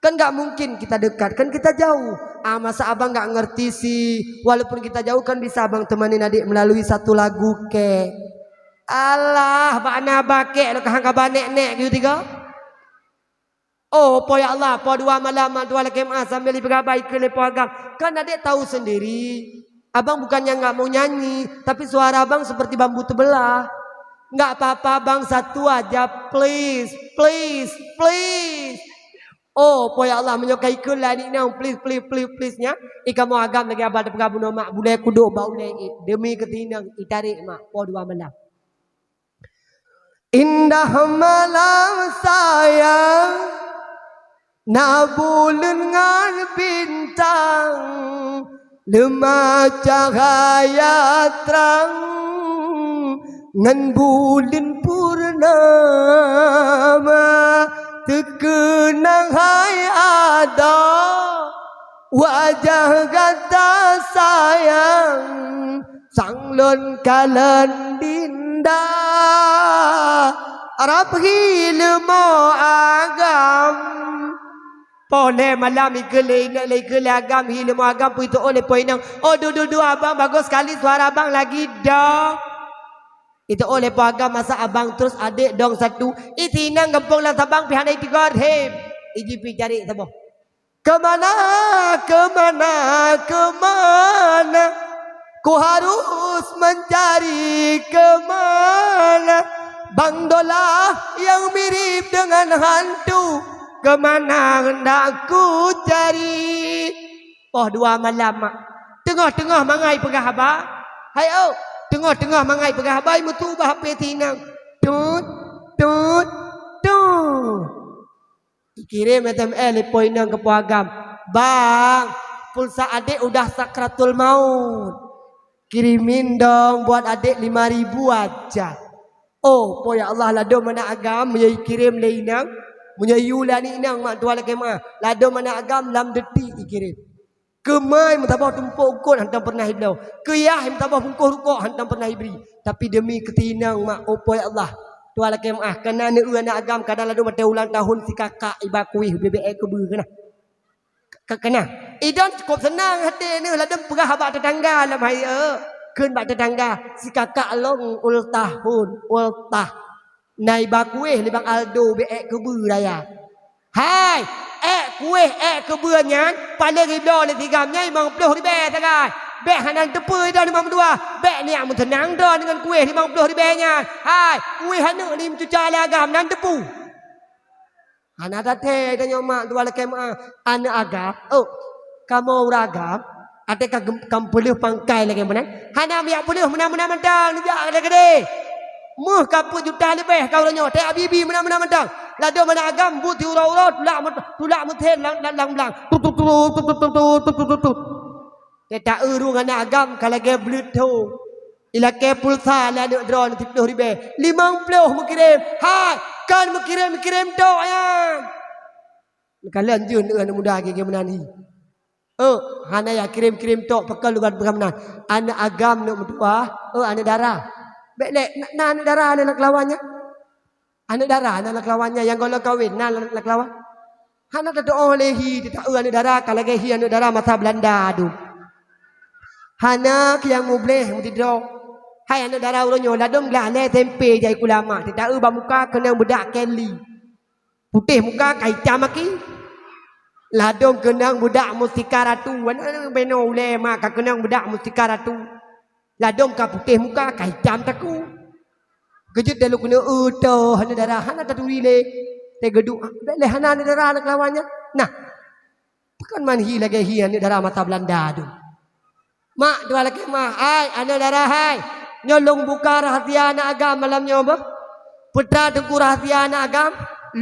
Kan nggak mungkin kita dekat, kan kita jauh. Ah, masa abang nggak ngerti sih, walaupun kita jauh kan bisa abang temanin adék melalui satu lagu kek. Alah, bak na bakek lo kahang kaba nek-nek gitu tiga. Oh, po ya Allah, po dua malam, dua lakée meu'ah sambil dipeugah baik keu lé po agam. Kan adék tahu sendiri, abang bukannya nggak mau nyanyi, tapi suara abang seperti bambu terbelah. Nggak apa-apa, bang, satu aja, please, please, please. Oh, po ya Allah, meunyoe ka ikheun lé aneuk inong, please, please, please, please nyan, i kamoe agam lagée abang teupeugah bunoe mak, bulée kudok bak ulée, demi keutinong, itarek mak, po dua malam. Indah malam sayang, na buleuen ngon bintang, leumah cahya trang, ngon buleuen purnama, teukeunang hai adoe wajah gata sayang, sang lôn kalon dinda, rab hi leumo agam. Poh lhée malam ikheun lé inong, lé ikheun lé agam, hi leumo agam, peue itoe lé po inong. Oh, dudu-dudu abang, bagus sekali suara abang lagi doh. Itoe lé po agam masa abang terus adék dong satu. Isi inong gampông lam Sabang pih hana itigor, hem. Iji pi cari saboh. Kemana, kemana, kemana? Ku harus mencari kemana? Bang Dolah yang mirip dengan hantu, kemana hendak ku cari? Poh dua malam mak. Teungoh-teungoh mangai peugah haba. Hai oh, teungoh-teungoh mangai peugah haba, meutuba H P tinang. Tut, tut, tut. Ikirém S M S lé po inong keu po agam. Bang, pulsa adék udah sakratul maut. Kirimin dong buat adék lima ribu aja. Oh, po ya Allah, ladôm aneuk agam, meunyoe ikirém lé inong, meunyoe iyue lé aneuk inong mak tuan lakée meu'ah, ladôm aneuk agam lam detik ikirém. Keumai meusaboh tumpôk eungkôt hantom peureunah ibloe. Keuyah meusaboh bungkôh rukok hantom peureunah ibri. Tapi demi keutinong mak, oh po ya Allah, tuan lakée meu'ah, kana neueu aneuk agam, kana ladôm watée ulang tahun sikakak iba kueh bebek keubeue kana. Ka-, kana. Idong cukup seunang até neuh ladôm peugah bak tetangga lam hai, eh, kheun bak tetangga, sikakak lôn ulang tahun, ulang tah. Na iba kueh lé Bang Aldo beuék keubeue raya. Hai, ék kueh ék keubeue nyan paléng ibloe lé sigam nyan limong ploh ribée sagai. Bék hana teupeu idong limong dua, bék niyak meuteunang droe deungon kueh limong ploh ribée nyan. Hai, kueh aneuk ni meucuca lé agam nan teupeu. Hana tathée tanyoe mak dua lakée meu'ah aneuk agam. Oh, kamoe ureueng agam, até ka gem-, ka meupeuleueh pangkai lagée meunan. Hana miyak peuleueh meunan-meunan mantong, neujak gade-gade. Meuh ka peuet juta leubeh ka uroe nyoe, teuak bibi meunan-meunan mantong. Ladôm aneuk agam buet siuroe-uroe tulak mut-, tulak meuthén lam, lam, lam blang. Tut, tut, tut. Teuta ureueng aneuk agam ka lagée bleuet thô. Ilakée pulsa lé aneuk droeneuh siplôh ribée. Limong ploh meukirém. Hai, kon meukirém-meukirém tok nyan. Neukalon jeuet neueu aneuk muda geuh meunan hi. Oh, hana ya kirém-kirém tok pakon lugan peugah meunan. Aneuk agam neuk meutuah, oh, aneuk dara. Bék lé, na, na aneuk dara aneuk lawan nyan. Aneuk dara na lam keulawan nyan nyang goh lom kawen na lam, lam keulawan. Hana tatu'oh lé hi teuta-eu aneuk dara ka lagée hi aneuk dara masa Beulanda dum. Hana keu nyang mubleh meusidroe. Hai aneuk dara uroe nyoe ladôm glah lhée tempe jai kula mak teuta-eu bak muka keunong beudak Kelly. Putéh muka ka itam aki. Ladôm keunong beudak mustika ratu. Aneuk beno ulée mak ka keunong beudak mustika ratu. Ladôm ka putéh muka, ka itam takue. Geujeuet dalu keuneuk, "Eu, toh, aneuk dara hana taturi lé." Teugeuduk, "Ah, bék lé hana aneuk dara lam keulawan nyan." Nah, pakon man hi lagée hi aneuk dara masa Beulanda dum. Mak, dua lakée mak, "Hai, aneuk dara hai, nyoe lôn buka rahsia aneuk agam malam nyoe beuh." Peue teungku rahsia aneuk agam?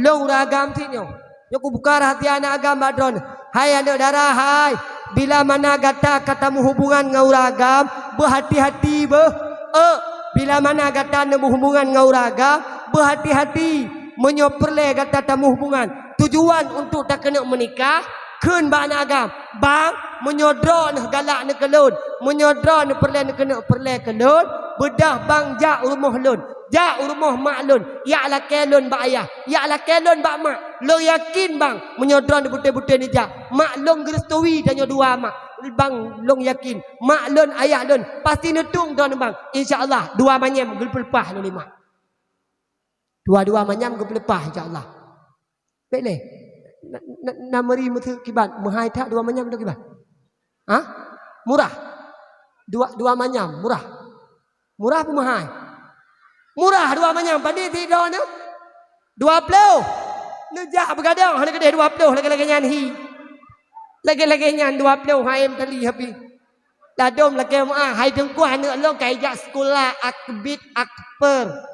Lôn ureueng agam cit nyoe. Nyoe kubuka rahsia aneuk agam bak droeneuh. Hai aneuk dara hai, bila mana gata ka tamuhubungan ngon ureueng agam, beuhati-hati beuh. Eh, bila mana gata neumuhubungan ngon ureueng agam, beuhati-hati. Meunyoe peureulée gata tamuhubungan, Tujuan untuk takeuneuk meunikah, kheun bak aneuk agam, "Bang, meunyoe droeneuh galak neuh keu lôn, meunyoe droeneuh peureulée neukeuneuk peureulée keu lôn, beudôh bang jak u rumoh lôn, jak u rumoh mak lôn, jak lakée lôn bak ayah, jak lakée lôn bak mak. Lôn yakin, bang, meunyoe droeneuh beutôi-beutôi neujak, mak lôn geurestui tanyoe dua mak. Bang, lôn yakin, mak lôn, ayah lôn pasti neutueng droeneuh, bang. Insya Allah, dua manyam geupeuleupah lé mak." Dua-dua manyam geupeuleupah, insya Allah. Bèk lé. Na, na, na meuri meuteuk kiban, meuhai that dua manyam tu kiban. Ha? Murah. Dua, dua manyam, murah. Murah peue meuhai? Murah dua manyam, padit sidroe nyoe? Dua ploh. Neujak beugadôh, hana keudeh dua ploh, lagèe-lagèe nyan hi. Lagèe-lagèe nyan dua ploh, hai meuteuli hapi. Ladôm lakèe meu'ah, hai teungku aneuk lôn ka ijak sikula akbit akper.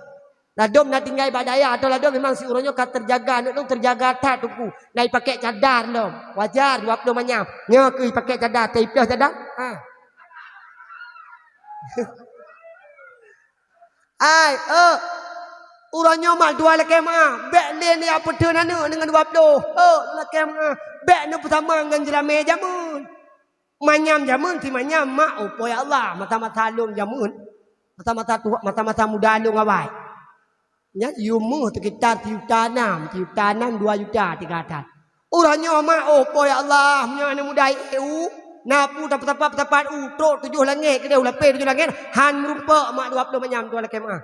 Ladôm na tinggai bak dayah, atau ladôm memang siuroe nyoe ka teujaga, aneuk lôn teujaga that teungku. Na ipakèk cadar lom. Wajar dua ploh manyam. Nyoe keuh ipakèk cadar, teuipiôh cadar. Ha. Ai, eu. Uroe nyoe mak dua lakèe meu'ah. Bèk lé neujak peutheun aneuk deungon dua ploh. Eu, lakèe meu'ah. Bèk neupeusama ngon jeulamèe jameun. Manyam jameun si manyam mak, oh, po ya Allah, masa-masa lôn jameun. Masa-masa tu, masa-masa muda lôn awai. Nyan yum meuh sekitar sijuta nam, sijuta nam, dua juta tiga ratus. Uroe nyoe mak, oh, po ya Allah, meunyoe aneuk muda i eu, na pu tapat-tapat u, trok tujoh langèt, keudeh u lapèe tujoh langèt, han meurumpok mak dua ploh manyam dua lakèe meu'ah.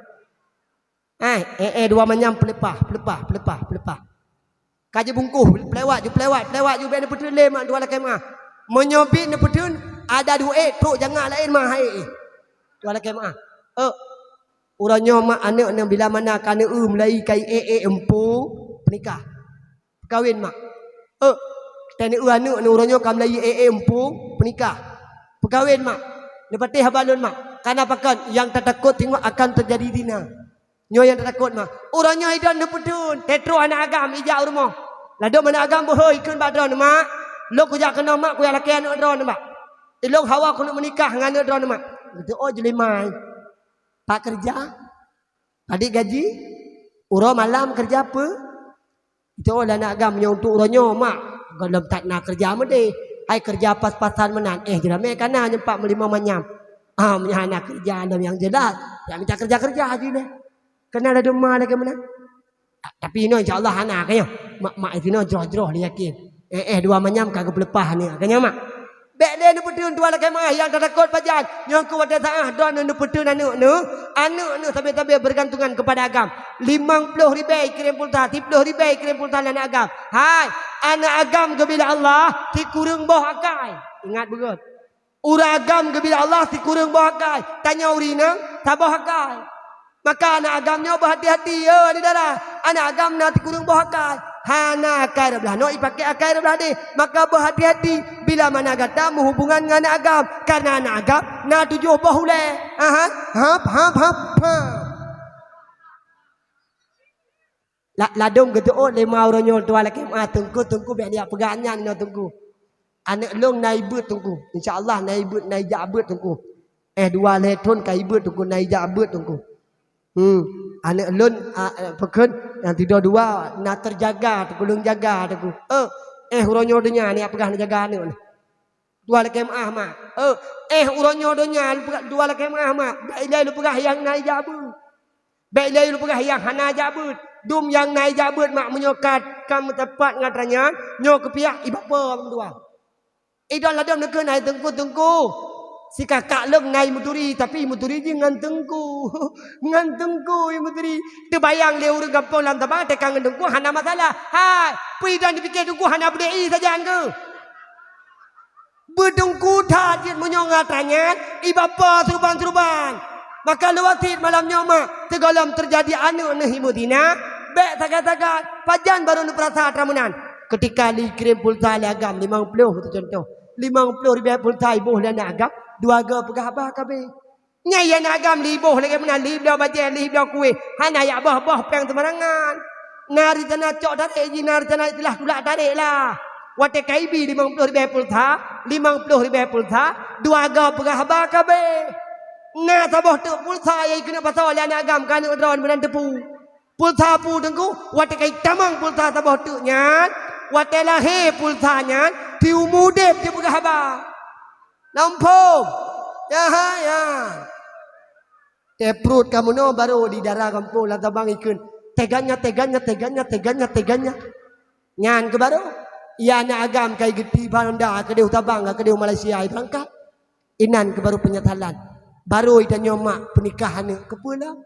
Ai, eh, eh, dua manyam peuleupah, peuleupah, peuleupah, peuleupah. Ka jibungkôh, peulewat ju, peulewat, peulewat ju, bèk neupeutheun lé mak dua lakèe meu'ah. Meunyoe bit neupeutheun, ada duek, trok jangak laén mah hai, eh. Dua lakèe meu'ah. Eh, uroe nyoe mak aneuk nyan bila mana ka neueu mulai ka i ék-ék eumpung peunikah. Peukawén mak. Eh, teuh neueu aneuk nyan uroe nyoe ka mulai i ék-ék eumpung peunikah. Peukawén mak. Neupatéh haba lôn mak. Kana pakon nyang tatakot singoh akan teujadi zina. Nyoe nyang tatakot mak. Uroe nyoe idon neupeutheun, teutroh aneuk agam ijak u rumoh. Ladôm aneuk agam beuhôi kheun bak droeneuh mak, lôn kujak keunoe mak, kujak lakèe aneuk droeneuh mak. Ilôn hawa keuneuk meunikah ngon aneuk droeneuh mak. Geuteuôt jeulimai. Pat keureuja? Padit gaji? Uroe malam keureuja peue? Geuteuôt lé aneuk agam, meunyoe untuk uroe nyoe mak, gohlom that na keureuja meudeh. Hai keureuja pas-pasan meunan, eh, jeulamèe ka na nyoe pat meulimong manyam. Ah, meunyoe hana keureuja lom nyang jeulaih, ya mita keureuja-keureuja jih lé. Keunan ladôm ma lagèe meunan. Ta-, tapi inoe insya Allah hana, ka nyoe. Mak-mak sinoe jroh-jroh lé yakin. Eh, eh, dua manyam ka geupeuleupah aneuk, ka nyoe mak. Bèk lé neupeutheun dua lakèe meu'ah nyang tatakot pajan. Nyoe keuh watèe saát droeneuh neupeutheun aneuk neuh, aneuk neuh sabe-sabe beugantungan keupada agam. Limong ploh ribèe ikirém pulsa, siploh ribèe ikirém pulsa lé aneuk agam. Hai, aneuk agam geubri lé Allah sikureueng boh akai. Ingat beugöt. Ureueng agam geubri lé Allah sikureueng boh akai. Tanyoe ureueng inong saboh akai. Maka aneuk agam nyoe beuhati-hati, yo, aneuk dara. Aneuk agam na sikureueng boh akai. Hana akai rot blah noe ipakèk akai rot blah deh. Maka beuhati-hati bila mana gata meuhubungan ngon aneuk agam. Kareuna aneuk agam na tujoh boh ulèe. Aha, hap, hap, hap, hap. La-, ladôm geuteuôt lé ma uroe nyoe tuan lakèe meu'ah, teungku, teungku bèk neujak peugah nyan inoe teungku. Aneuk lôn na ibeuet teungku. Insya Allah na ibeuet, na ijak beuet teungku. Eh, dua lhèe thon ka ibeuet teungku, na ijak beuet teungku. Hmm. Aneuk lôn, a, a, peukheun nyang sidroe dua na teujaga teungku, lôn jaga teungku. Eh, eh, uroe nyoe donya neujak peugah neujaga aneuk nyoe. Dua lakèe meu'ah mak. Eh, eh, uroe nyoe donya dua lakèe meu'ah mak. Bèk ilèe lôn peugah nyang na ijak beuet. Bèk ilèe lôn peugah nyang hana jak beuet. Dum nyang na ijak beuet mak, meunyoe ka, ka meusapat ngon atra nyan, nyoe keupiah i bapo mandua. Idon ladôm neukheun hai teungku-teungku. Si kakak lôn na i Meuturi, tapi i Meuturi jih ngon teungku. Ngon teungku i Meuturi. Teubayang lé ureueng gampông lam Sabang teuka ngon teungku hana masalah. Hai, peue idon jipike teungku hana beudé i sajan keuh. Beuteungku that jeuet meunyoe ngon atra nyan, i bapo seuruban-seuruban. Maka lôn wasiet malam nyoe mak, sigohlom teujadi aneuk neuh i Meudina, bèk sagai-sagai, pajan barô neupeurasa atra meunan. Keutika lheuh kirém pulsa lé agam limong ploh, contoh, limong ploh ribèe pulsa iboh lé aneuk agam, dua goe peugah haba ka abéh. Nyan aneuk agam lheuh iboh lagèe meunan, lheuh ibloe bajèe, lheuh ibloe kuéh, hana jak boh-boh péng seumarangan. Na rencana cok tarek jih, na rencana istilah tulak tarek lah. Watèe ka ibi limong ploh ribèe pulsa, limong ploh ribèe pulsa, dua goe peugah haba ka abéh. Na saboh teuk pulsa nyang ikeuneuk pasoe lé aneuk agam keu aneuk droe meunan teupeu. Pulsa peue Teungku? Watée ka jitamong pulsa saboh teuk nyan, watée lahé pulsa nyan, siumu udeb jipeugah haba. Lampôh. Ya, ha, ya. Teuprot ka meunoe barô di dara gampông lam tabang ikheun, "Teugan nyan, teugan nyan, teugan nyan, teugan nyan, teugan nyan." Nyan keuh barô. Ya, aneuk agam ka igeuti Honda keudeh u tabang, keudeh u Malaysia ibeurangkat. Inan keuh barô peunyesalan. Barô itanyoe mak peunikah aneuk keupeue lom.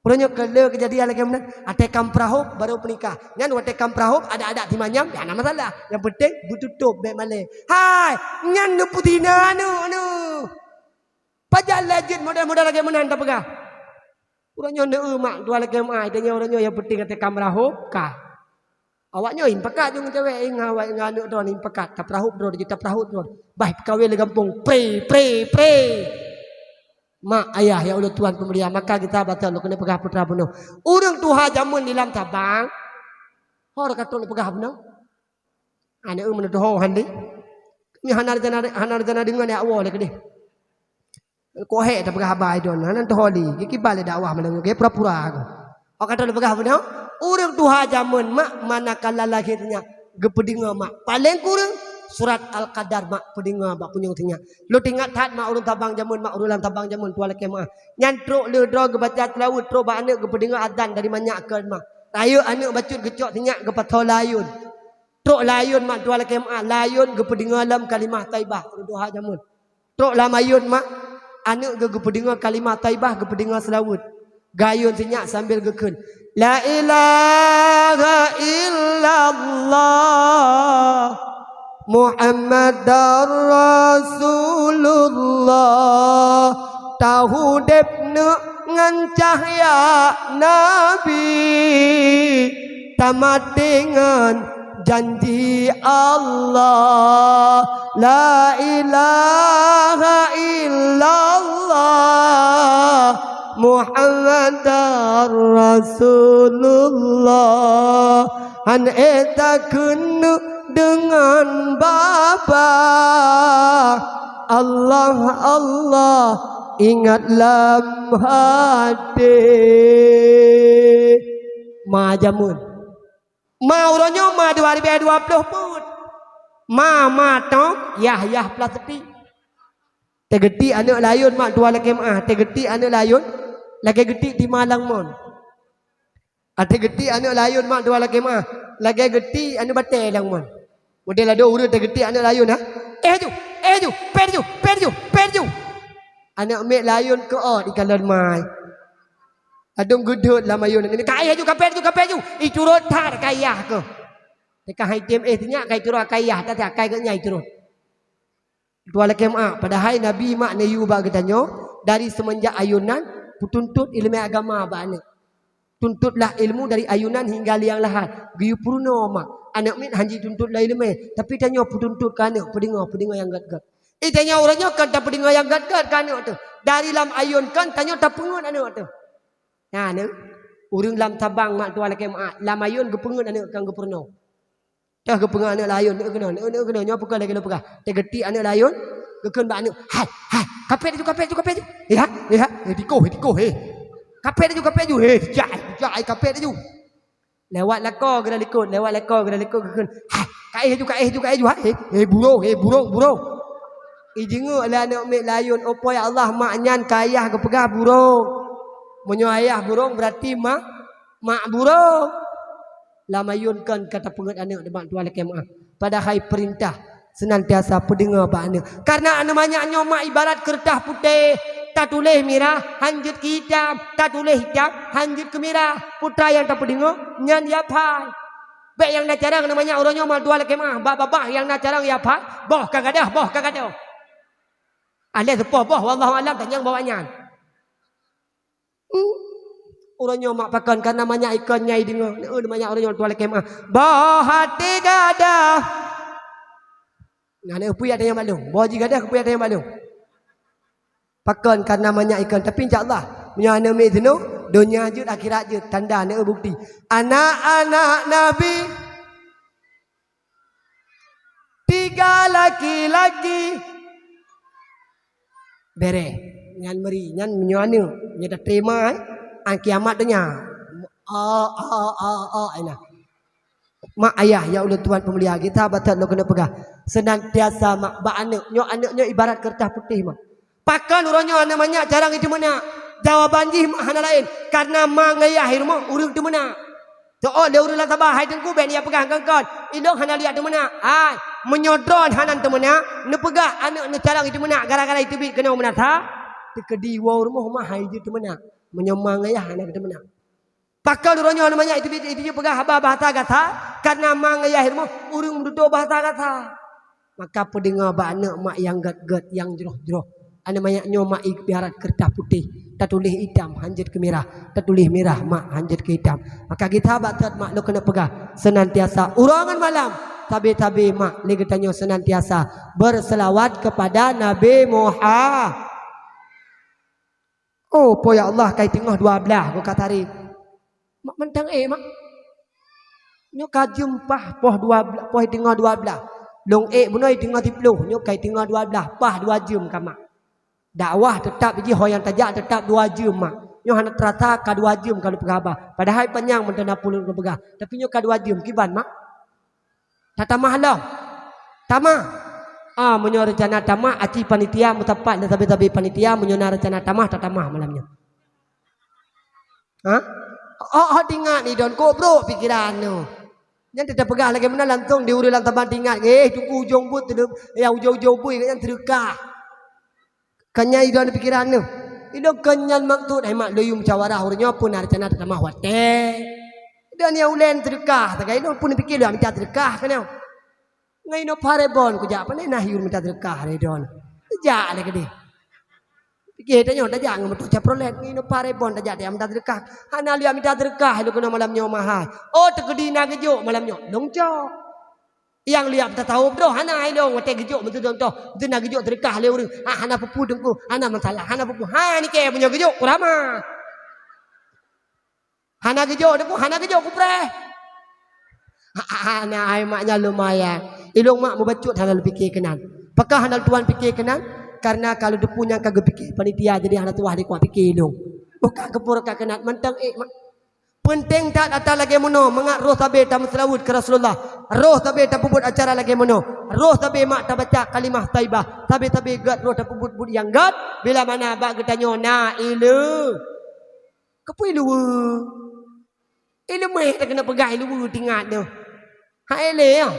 Uroe nyoe keu le keujadian lagée meunan, watée kam peurahop barô peunikah. Nyan watée kam peurahop adak-adak simanyam, ya hana masalah. Nyang penting beututôp bék malée. Hai, nyan neupeuzina aneuk, aneuk. Pajan lé jeuet model-model lagée meunan tapeugah. Uroe nyoe neueu mak tuha lagée meu'ah, tanyoe uroe nyoe nyang penting watée kam peurahop ka. Awaknyoe in pakat ngon cewek, in awak ngon aneuk droe in pakat, tapeurahop droe, tapeurahop droe. Bah peukawen lé gampông, pre, pre, pre. Mak, ayah, ya Allah Tuhan peumulia, maka geutanyoe baca lôn keuneuk peugah putra bunoe. Ureuëng tuha jameun di lam tabang, ho ka trok lôn peugah bunoe. Aneuk meunoe tuha handi. Nyoe hana rencana, hana rencana deungon ya Allah lé keudeh. Kok hék tapeugah haba idon, hana teuholi, geukiban lé dakwah malam nyoe, pura-pura aku. Awak ka trok lôn peugah bunoe, ureuëng tuha jameun mak, manakala lahé sinyak, geupeudeungoe mak. Paleng kureueng, surat Al-Qadar mak, peudeungoe bak punyueng sinyak. Lôn teuingat that mak ureuëng tabang jameun, mak ureuëng lam tabang jameun, tuha lagée meu'ah. Nyan trok lheueh droe geubaca seulaweuet, trok bak aneuk geupeudeungoe azan dari manyak keu mak. Rayeuk aneuk bacut geucok sinyak geupasoe lam ayôn. Trok lam ayôn mak tuha lagée meu'ah, lam ayôn geupeudeungoe lom kalimah thaibah, ureuëng tuha jameun. Trok lam ayôn mak, aneuk geuh geupeudeungoe kalimah thaibah, geupeudeungoe seulaweuet. Geuayôn sinyak sambil geukheun, "La ilaha illallah Muhammadar Rasulullah." Taudeb neuk ngon cahya Nabi, tamaté ngon janji Allah, la ilaha illallah Muhammadar Rasulullah. Han ék takeuneuk deungon babah, Allah, Allah, ingat lam até. Ma jameun. Ma uroe nyoe ma dua ribèe dua ploh peuet. Ma, ma tong, yah, yah plastik. Teugeuti aneuk lam ayôn mak tuha lagée meu'ah, teugeuti aneuk lam ayôn lagée geuti tima lam mon. Até geuti aneuk lam ayôn mak tuha lagée meu'ah, lagée geuti aneuk batée lam mon. Model adoe ureuëng teugeuti aneuk lam ayôn ha. Eh ju, eh ju, pet ju, pet ju, pet ju. Aneuk miet lam ayôn keu ôt ikalon mai. Ladôm geudeuet lam ayôn, ka éh ju, ka pet ju, ka pet ju. Iturot that ka yah keuh. Teuka hai tem éh sinyak ka iturot ka yah, that ka geunyai turot. Tuha lagée meu'ah, padahai Nabi mak neuyue bak geutanyoe dari seumenjak ayôn nan peutuntot iéleumé agama bak aneuk. Tuntotlah ilmu dari ayôn nan hingga liang lahat. Geuyue peurunoe mak. Aneuk miet han jituntôt lom iéleumé, tapi tanyoe peutuntot keu aneuk, peudeungoe, peudeungoe nyang gét-gét. Eh, tanyoe uroe nyoe kon tapeudeungoe nyang gét-gét keu aneuk teuh. Dari lam ayôn kon tanyoe tapeungeut aneuk teuh. Nyan, ureuëng lam tabang mak tuha lagée meu'ah, lam ayôn geupeungeut aneuk kon geupeurunoe. Teuh geupeungeut aneuk lam ayôn, neuk keunoe, neuk, neuk keunoe, nyoe peue keuh lagée lôn peugah. Teugeuti aneuk lam ayôn, geukheun bak aneuk, "Hai, hai, ka pet ju, ka pet ju, ka pet ju." "Eh, ha? Eh, ha? Eh, tikoh, eh, tikoh, eh. Ka pet ju, ka pet ju, eh, jak, eh, jak, eh, ka pet ju." Lewat lakoe geuda likot, lewat lakoe geuda likot geukheun, "Hai, ka éh ju, ka éh ju, ka éh ju, hai, eh, eh, burông, eh, burông, burông." Ijeungeuk lé aneuk miet lam ayôn, "Oh, po ya Allah, mak nyan ka ayah geupeugah burông." Meunyoe ayah burông, berarti mak, mak burông. Lam ayôn kon ka tapeungeut aneuk nibak tuha lagée meu'ah. Padahai peurintah seunantiasa peudeungoe bak aneuk. Karena aneuk manyak nyoe mak ibarat keureutah putéh, tatuléh mirah han jeuet keu itam, tatuléh itam han jeuet keu mirah. Peue nyang tapeudeungoe nyan yab hai. Bék nyang na carông aneuk manyak uroe nyoe mak tuha lagée meu'ah, bak babah nyang na carông yab hai, boh ka gadôh, boh ka gadôh. Alah teupoh boh, wallahu alam, tanyong bak awaknyan. Hmm. Uroe nyoe mak pakon kana manyak ikon nyai deungoe. Neu manyak uroe nyoe tuha lagée meu'ah. Boh até gadôh. Nah, neu peue nyang tanyong bak lôn. Boh jih gadôh, peue nyang tanyong bak lôn. Pakon kana manyak ikon, tapi insya Allah meunyoe aneuk miet sinoe, donya jeuet akhirat jeuet, tanda neu bukti. Anak-anak Nabi tiga laki-laki. Bereh. Nyan meuri, nyan meunyoe aneuk, nyan tateurima, eh, an kiamat donya. Oh, oh, oh, oh, ina. Mak ayah, ya Allah Tuhan peumulia, kita batat lo kena peugah. Senantiasa mak bak aneuk. Nyoe aneuk nyoe ibarat kertas putih, mak. Pakon uroe nyoe aneuk manyak carang itu meunak? Jawaban jih mak hana laén. Karena ma ngon ayah di rumoh ureuëng teumeunak. Teuôt lé ureuëng lam saba, hai teungku, bék neujak peugah ngon kon. Ilong hana liak teumeunak. Hai, meunyoe droen hana teumeunak, neupeugah aneuk neucarang itu meunak gara-gara iteubiet keunoe meunasah, teukeudi woe rumoh mah hai jeuet teumeunak. Meunyoe ma ngon ayah hana teumeunak. Pakon uroe nyoe aneuk manyak itu, itu, itu peugah haba bahasa gata, karena ma ngon ayah rumoh ureuëng meututoe bahasa gata. Maka peudeungoe bak aneuk mak nyang gét-gét, nyang jroh-jroh. Aneuk manyak nyoe mak ibarat kertas putih, tatuléh itam hanjeuet keu mirah, tatuléh mirah mak hanjeuet keu itam. Maka gita batat mak lôn keuneuk peugah, senantiasa uroe ngon malam, tabe-tabe mak lé geutanyoe senantiasa berselawat kepada Nabi Muhammad. Oh, po ya Allah, kai teungoh dua blaih, geuka tarek. Mak mantong ék, mak. Nyoe ka jeuem paih poh dua blaih, poh teungoh dua blaih. Lôn ék bunoe teungoh siplôh, nyoe kai teungoh dua blaih, paih dua jeuem ka, mak. Dakwah teutap jih, ho nyang tajak teutap dua jeuem, mak. Nyoe hana teurasa ka dua jeuem ka lôn peugah haba. Padahai panyang mantong na peureulèe lôn peugah. Tapi nyoe ka dua jeuem, kiban, mak. Tatamah lom. Tamah. Ah, meunyoe reuncana tamah, aci panitia meusapat lé sabe-sabe panitia, meunyoe na reuncana tamah, tatamah malam nyoe. Ha? Oh, oh, ingat ni don, kok brok pikiran tu. Nyan teupeugah lagèe meunan langsung di ureueng lam saban ingat, eh, tunggu ujong buet tu, ya ujong-ujong buet nyan seudeukah. Kan nyan idong pikiran tu. Idong kan nyan maksud, hai mak, lôn yue musyawarah ureueng nyoe pun na reuncana tatamah watèe. Idong nyan ulèe seudeukah, sagai idong pun pikir lôn mita seudeukah kan nyoe. Ngai inoe parebon kujak, pane na hiur mita seudeukah lé idong. Jak lé keudeh. Pikir tanyoe tajak ngon moto Chevrolet, ngai inoe parebon tajak dia mita seudeukah. Hana lôn mita seudeukah lôn keunoe malam nyoe mahai. Oh, teukeudi na geujok malam nyoe. Lôn cok. Nyang liak meutasawuf droe hana ilong watèe geujok meuteudong toh, meuteuna geujok seudeukah lé ureueng. Ah, hana peue-peue teungku, hana masalah, hana peue-peue. Ha, nike meunyoe geujok kurama. Hana geujok teungku, hana geujok kupreh. Hana ai mak nyan lumayan. Ilong mak mubacut hana lôn pike keunan. Pakon hana lôn tuan pike keunan? Karena ka lôn teupeu nyang ka geupike panitia jadi hana tuah dikuak pike ilong. Buka keupur ka keunan mantong ék mak. Peunteng that ata lagèe meunoe, mangat roh sabe tameuseulaweuet keu Rasulullah. Roh sabe tapeubuet acara lagèe meunoe. Roh sabe mak tabaca kalimah thaibah. Sabe-sabe gèt roh tapeubuet buet nyang gèt. Bila mana bak geutanyoe na ileumèe. Keupeue ileumèe? Ileumèe takeuneuk peugah ileumèe tingat nyoe. Hai lé, ya.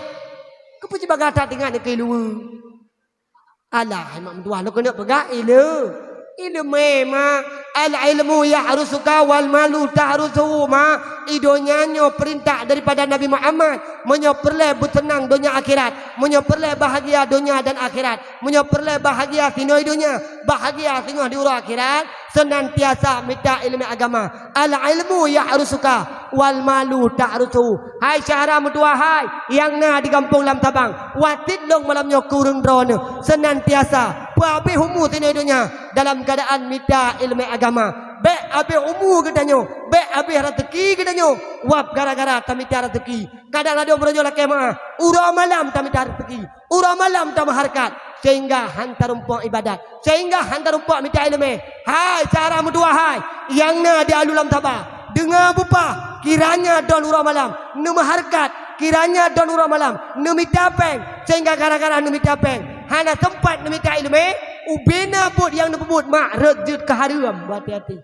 Keupeue sibagoe that tingat nyoe keu ileumèe? Alah, hai mak meutuah, lôn keuneuk peugah ileu-, ileumèe, mak. Al-ilmu yahrusuka wal malu tahrusuhu, mak. I donya nyoe peurintah daripada Nabi Muhammad. Meunyoe peureulèe beuseunang donya akhirat, meunyoe peureulèe bahagia donya dan akhirat, meunyoe peureulèe bahagia sinoe donya, bahagia singoh di uroe akhirat, senantiasa mita ileumèe agama. Al-ilmu yahrusuka wal malu tahrusuhu. Hai syedara meutuah hai, nyang na di gampông lam Sabang, wasiet lôn malam nyoe keu ureueng droeneuh, senantiasa peuhabéh umu sinoe donya dalam keuadaan mita ileumèe agama. Bèk habéh umu geutanyoe, bèk habéh raseuki geutanyoe, wab gara-gara tamita raseuki. Kadang ladôm uroe nyoe lakèe meu'ah, uroe malam tamita raseuki. Uroe malam tameuhareukat, sehingga han tarumpok ibadat, sehingga han tarumpok mita ileumèe. Hai syedara meutuah hai, nyang na di alu lam saba, deungö beupah, kiranya don uroe malam neumeuhareukat, kiranya don uroe malam neumita pèng, sehingga gara-gara neumita pèng hana seumpat neumita ileumèe, ubena buet nyang neupeubuet mak rhot jeuet keu hareuem. Beuhati-hati.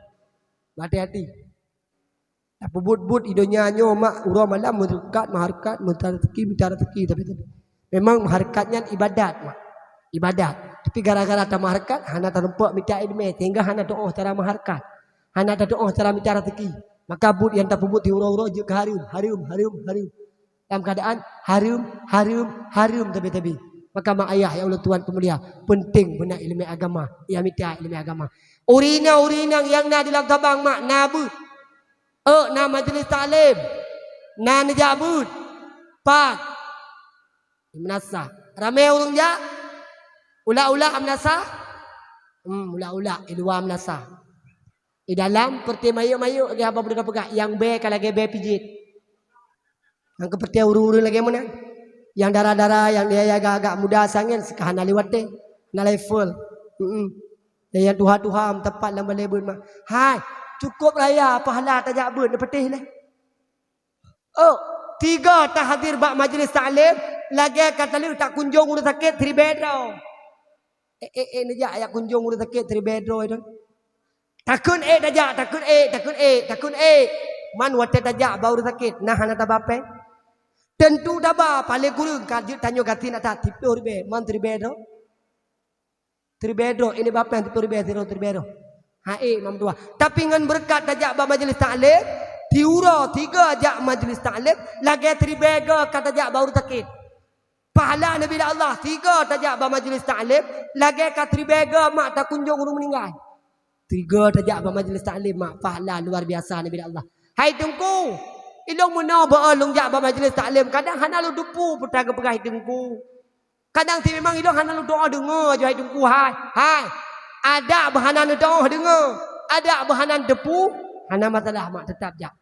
Beuhati-hati. Tapeubuet-buet i donya nyoe mak, uroe malam meuhareukat, meuhareukat, meuhareukat, meuhareukat, tapi, tapi memang meuhareukat nyan ibadat mak. Ibadat. Tapi gara-gara tameuhareukat hana tarumpok mita ileumèe sehingga hana tu'oh cara meuhareukat. Hana tatu'oh cara mita raseuki. Maka buet nyang tapeubuet di uroe-uroe jeuet keu hareuem, hareuem, hareuem, hareuem. Dalam keuadaan hareuem, hareuem, hareuem tabe-tabe. Maka mak ayah nyang ulôn tuan peumulia, peunteng beuna ileumèe agama, ya mita ileumèe agama. Ureueng inong, ureueng inong nyang na di lam Sabang mak na beuet. Euk na majlis taklim. Na neujak beuet. Pat. Di meunasah. Ramè ureueng jak? Ulak-ulak meunasah? Hmm, ulak-ulak di luwa meunasah. Di dalam peureté mayeuek-mayeuek lagèe haba bunoe tapeugah, nyang bèe ka lagèe bèe pijet. Nyang keu peureté ureueng-ureueng lagèe meunan. Nyang dara-dara, nyang agak-agak muda sangen sika hana lé watèe, hana level. Heeh. Dan nyang tuha-tuha meuteumpat lam balèe beuet mak. Hai, Cukôp raya pahala tajak beuet neupeuteh lé. Oh, tiga tahadir bak majlis taklim, lagée ka taleuek takunjong ureuëng sakét siribée droe. Eh, eh, eh, neujak jak kunjong ureuëng sakét siribée droe tu. Takheun ék tajak, takheun ék, takheun ék, takheun ék. Man watée tajak bak ureuëng sakét, na hana taba péng. Teuntu taba, paléng kureueng ka jeuet tanyoe gasien ata siploh ribée, man siribée droe. Siribée droe, ini bapéng siploh ribée, sidroe siribée droe. Hai, Imam Tuha. Tapi ngon beureukat tajak bak majlis taklim, siuroe sigoe jak majlis taklim, lagée siribée goe ka tajak bak ureuëng sakét. Pahala neubi lé Allah, sigoe tajak bak majlis taklim, lagée ka siribée goe mak takunjong ureuëng meuninggai. Sigoe tajak bak majlis taklim mak, pahala luar biasa neubi lé Allah. Hai Teungku, ilong meunoe beu lôn jak bak majlis taklim, kadang hana lôn teupeu peue ta geupeugah hai Teungku. Kadang si memang ilong hana lôn tuoh deungoe, hai Teungku, hai. Hai. Adak beu hana neutuoh deungoe. Adak beu hana neuteupeu, hana masalah mak, teutap jak.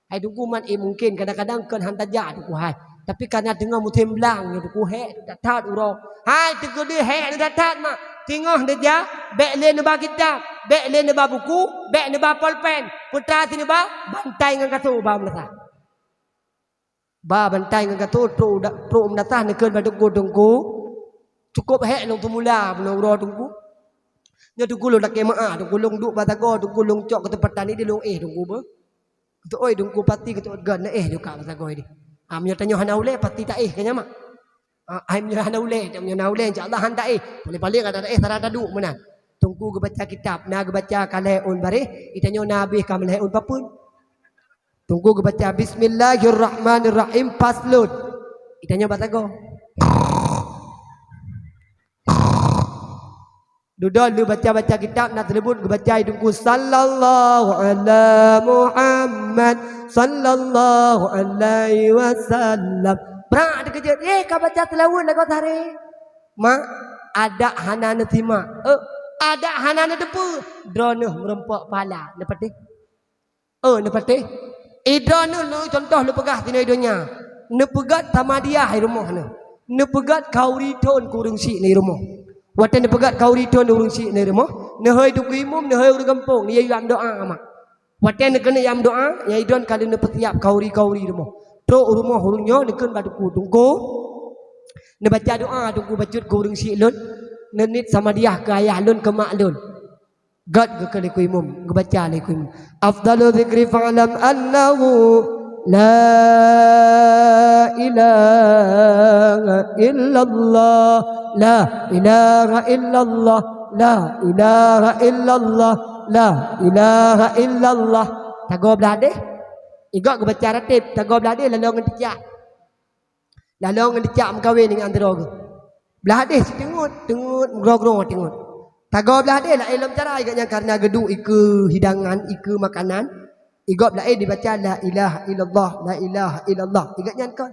Hai Teungku, man, eh, mungken kadang-kadang kon han tajak Teungku, hai. Tapi karena teungoh musém blang nyoe Teungku, hék that-that uroe. Hai, teukeudi hék that-that mak. Teungoh neujak, bék lé neuba kitab, bék lé neuba buku, bék neuba polpen. Peue ta si neuba, bantai ngon kasô ba meunasah. Ba bantai ngon kasô trok u da-, trok u meunasah neukheun bak Teungku, "Teungku, cukôp hék lôn teumula bunoe uroe Teungku. Nyoe Teungku lôn lakée meu'ah, Teungku lôn duek bak sagoe, Teungku lôn cok keu teumpat tani di lôn éh Teungku beuh." Keu oi Teungku pati keu got na éh juga bak sagoe di. Ah, meunyoe tanyoe hana ulée pati ta éh keu nyan mak. Ah, ai meunyoe hana ulée, meunyoe na ulée insya Allah han ta éh. Paléng-paléng ada ta éh sara taduek meunan. Teungku geubaca kitab, na geubaca ka lhée ôn baréh, itanyoe na habéh ka meulhée ôn papeuen. Teungku geubaca, "Bismillahirrahmanirrahim, faslun." Itanyoe bak sagoe. Dudoe lheueh baca-baca kitab na teuleubut geubaca Teungku, "Sallallahu ala Muhammad, sallallahu alaihi wasallam." Brak teukeujot, "Eh, ka baca seulaweuet lagoe taré." Mak, adak hana neusimak. Eh, adak hana neuteupeue. Droeneuh meurumpok pahala. Neupatéh? Oh, neupatéh? Idroeneuh lôn contoh lôn peugah sinoe donya. Neupeugét samadiah i rumoh neuh. Neupeugét khauri thon keu ureuëng syik nibak rumoh. Watée neupeugét khauri thon ureuëng syik nibak rumoh, neuhôi teungku imum, neuhôi ureuëng gampông, neuyue yue meudoá mak. Watée neukeuneuk yue meudoá, nyang idroen ka lheueh neupeusiab khauri-khauri rumoh. Trok u rumoh ureuëng nyoe neukheun bak teungku, "Teungku, neubaca doá teungku bacut keu ureuëng syik lôn, neuniet samadiah keu ayah lôn, keu mak lôn." Gét geukheun lé teungku imum, geubaca lé teungku imum. Afdalu dzikri fa'lam annahu la ilaha illallah, la ilaha illallah, la ilaha illallah, la ilaha illallah. Tagoe blah deh. Igoe geubaca rateb, tagoe blah deh lalu ngon tijak. Lalu ngon tijak meukawen ngon droe geuh. Blah deh siteungeut, teungeut, meugroe-groe teungeut. Tagoe blah deh laén lom cara igoe nyan karena geuduek ikeue hidangan, ikeue makanan. Igoe blah deh dibaca la ilaha illallah, la ilaha illallah. Igoe nyan kon.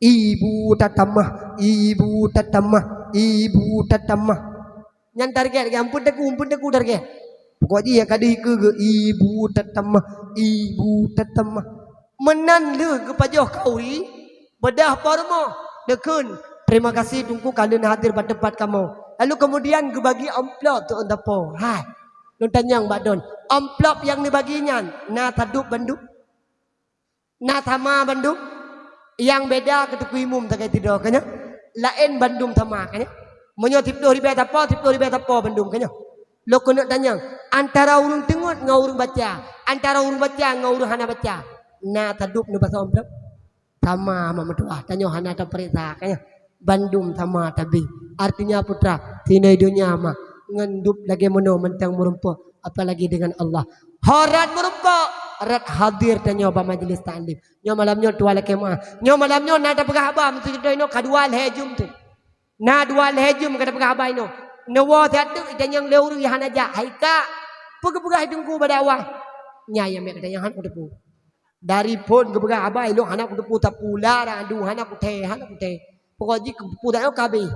Ibu tatamah, ibu tatamah, ibu tatamah. Nyan target geuh, ampun teungku, ampun teungku target. Pokok jih nyang ka deuh ikeue geuh, ibu tatamah, ibu tatamah. Meunan lheueh geupajoh khauri, beudôh po rumoh, neukheun, "Terima kasih teungku ka lheueh neuhadir bak teumpat kamoe." Lalu keumudian geubagi amplop teuh ôn sapo. Hai, lôn tanyong bak droen, amplop nyang neubagi nyan na tadub bandum? Na sama bandum? Nyang beda keu teungku imum sagai sidroe, ka nyoe? Laén bandum sama, ka nyoe? Meunyoe siploh ribée sapo, siploh ribée sapo bandum, ka nyoe? Lôn keuneuk tanyong, antara ureuëng teungeut ngon ureuëng baca, antara ureuëng baca ngon ureuëng hana baca, na tadub neubasoe amplop? Sama mak meutuah, tanyoe hana tapeuriksa, ka nyoe? Bandum sama tabi. Artinya peue treuk, sinoe donya mak, ngon dub lagée meunoe mantong meurumpok, apalagi dengan Allah. Ho rot meurumpok, rot hadir tanyoe bak majlis taklim. Nyoe malam nyoe tuha lakée meu'ah. Nyoe malam nyoe na tapeugah haba, meututoe inoe ka dua lhée jeuem teuh. Na dua lhée jeuem ka tapeugah haba inoe. Neuwoe siat teuk itanyong lé ureuëng nyang hana jak. "Hai kak, peue geupeugah teungku bak dakwah?" Nyan nyang meukat nyang hana kuteupeue. Dari phon geupeugah haba ilong hana kuteupeue sapeue, lam radu hana kuthée, hana kuthée. Pokok jih kuteupeue tanyoe ka habéh.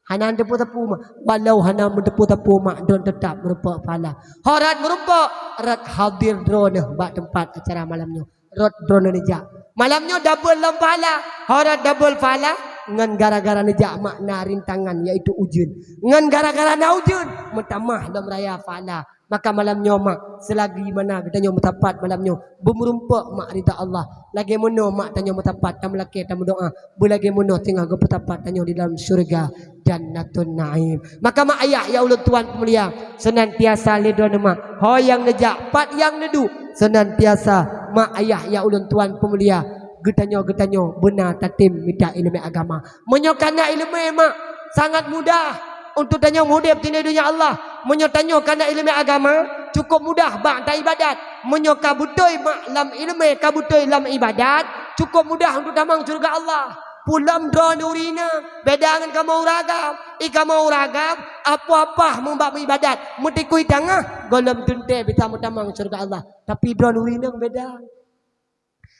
Hana neuteupeue sapeue mak. Walau hana neuteupeue sapeue mak, droen teutap meurumpok pahala. Ho rot meurumpok, rot hadir droeneuh bak teumpat acara malam nyoe. Rot droeneuh neujak. Malam nyoe double lom pahala. Ho rot double pahala ngon gara-gara neujak mak na rintangan, yaitu ujeuen. Ngon gara-gara na ujeuen, meutamah lom raya pahala. Maka malam nyoe mak, selagi mana geutanyoe meusapat malam nyoe, beumeurumpok mak ridha Allah. Lagée meunoe mak tanyoe meusapat, tameulakée tameudoá, beulagée meunoe singoh geupeusapat tanyoe di dalam syurga Jannatun Naim. Maka mak ayah ya ulôn tuan peumulia, senantiasa lé droeneuh mak, ho nyang neujak, pat nyang neuduek, senantiasa mak ayah ya ulôn tuan peumulia, geutanyoe-geutanyoe beuna tatem mita iéleumé agama. Meunyoe kana iéleumé mak, sangat mudah untuk tanyoe meuudeb di donya Allah. Meunyoe tanyoe kana iéleumé agama, cukup mudah bak taibadat. Meunyoe ka beutôi mak lam iéleumé, ka beutôi lam ibadat, cukup mudah untuk tamong syeuruga Allah. Peulom droeneuh ureuëng inong, beda ngon kamoe ureuëng agam. I kamoe ureuëng agam, apoh-apoh meubak meuibadat, meutikui tangoh, gohlom teuntée bisa meutamong syeuruga Allah. Tapi droeneuh ureuëng inong beda.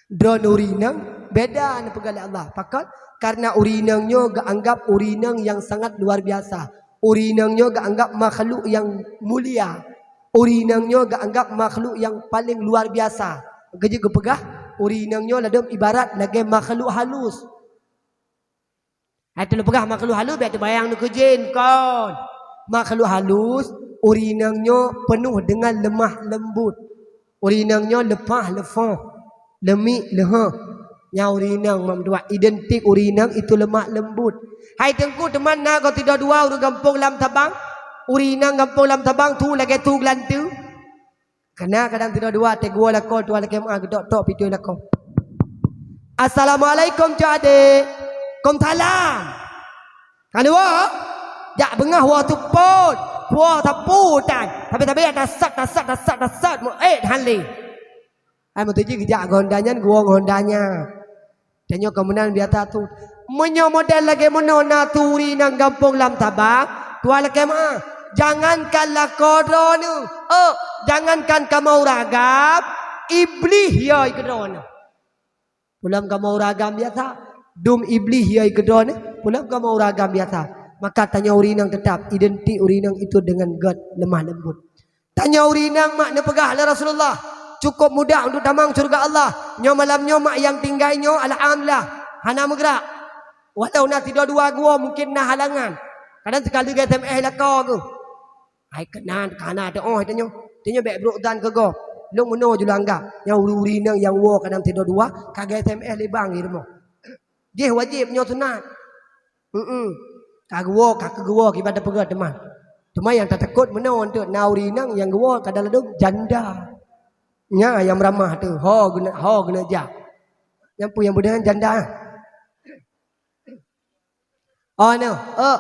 Droeneuh ureuëng inong beda neupeugah lé Allah. Pakon? Karena ureuëng inong nyoe geuanggab ureuëng inong nyang sangat luar biasa. Ureuëng inong nyoe geuanggab makhluk nyang mulia. Ureuëng inong nyoe geuanggab makhluk nyang paleng luar biasa. Geujeuet geupeugah, ureuëng inong nyoe ladom ibarat lagée makhluk halus. Hai, teulheueh peugah makhluk halus, bék teubayang neukeujén, kon. Makhluk halus, ureuëng inong nyoe peunoh deungon leumah leumbot. Ureuëng inong nyoe leupah leuphoh, leumiek leuhoh. Nyan ureuëng inong, mak meutuah, identik ureuëng inong itu leumah leumbot. Hai Teungku, teuma na goe sidroe dua ureuëng gampông lam Sabang. Ureuëng inong gampông lam Sabang su lagée su geulanteue. Kana kadang sidroe dua teuk geuwoe lakoe, tuha lakée meu'ah, geudok-tok pintoe lakoe. "Assalamualaikum, Cok Adek." "Kumsalam." Ka lheueh woe? Jak beungoh woe seupôt, puwoe sapeue tan. Sabe-sabe tasat, tasat, tasat, tasat, meu'ét hán lé. Hai, meuteuji geujak ngon Honda nyan, geuwoe ngon Honda nyan. Tanyoe ka meunan biasa su. Meunyoe model lagée meunoe na su ureuëng inong gampông lam Sabang, tuha lakée meu'ah, jangankan lakoe droeneuh, oh, jangankan kamoe ureuëng agam, Iblih yoi keu droeneuh. Peulom kamoe ureuëng agam biasa, dum Iblih yoi keu droeneuh, peulom kamoe ureuëng agam biasa. Maka tanyoe ureuëng inong teutap identik ureuëng inong itu deungon gét leumah leumbot. Tanyoe ureuëng inong mak neupeugah lé Rasulullah, cukup mudah untuk tamong syeuruga Allah. Nyoe malam nyoe mak nyang tinggai nyoe, alhamdulillah, hana meugerak. Walau na sidroe dua geuwoe mungkin na halangan. Kadang sikali geu-S M S lakoe geuh. Hai keunan, kana teuoh tanyoe. Tanyoe bék brok dan keu gob. Lôn meunoe ju lôn anggab. Nyoe ureuëng-ureuëng inong nyang woe kadang sidroe dua, ka geu-S M S lé bang di rumoh. Jih wajéb nyoe sunat. Heeh. Ka geuwoe, ka keu geuwoe kiban tapeugah teuma. Teuma nyang tatakot meunoe eunteuk na ureuëng inong nyang geuwoe kadang ladom janda. Nyan nyang meuramah teuh, ho geuneuk, ho geuneuk jak. Nyang peue nyang beudeuh janda? Oh, nyoe. Oh.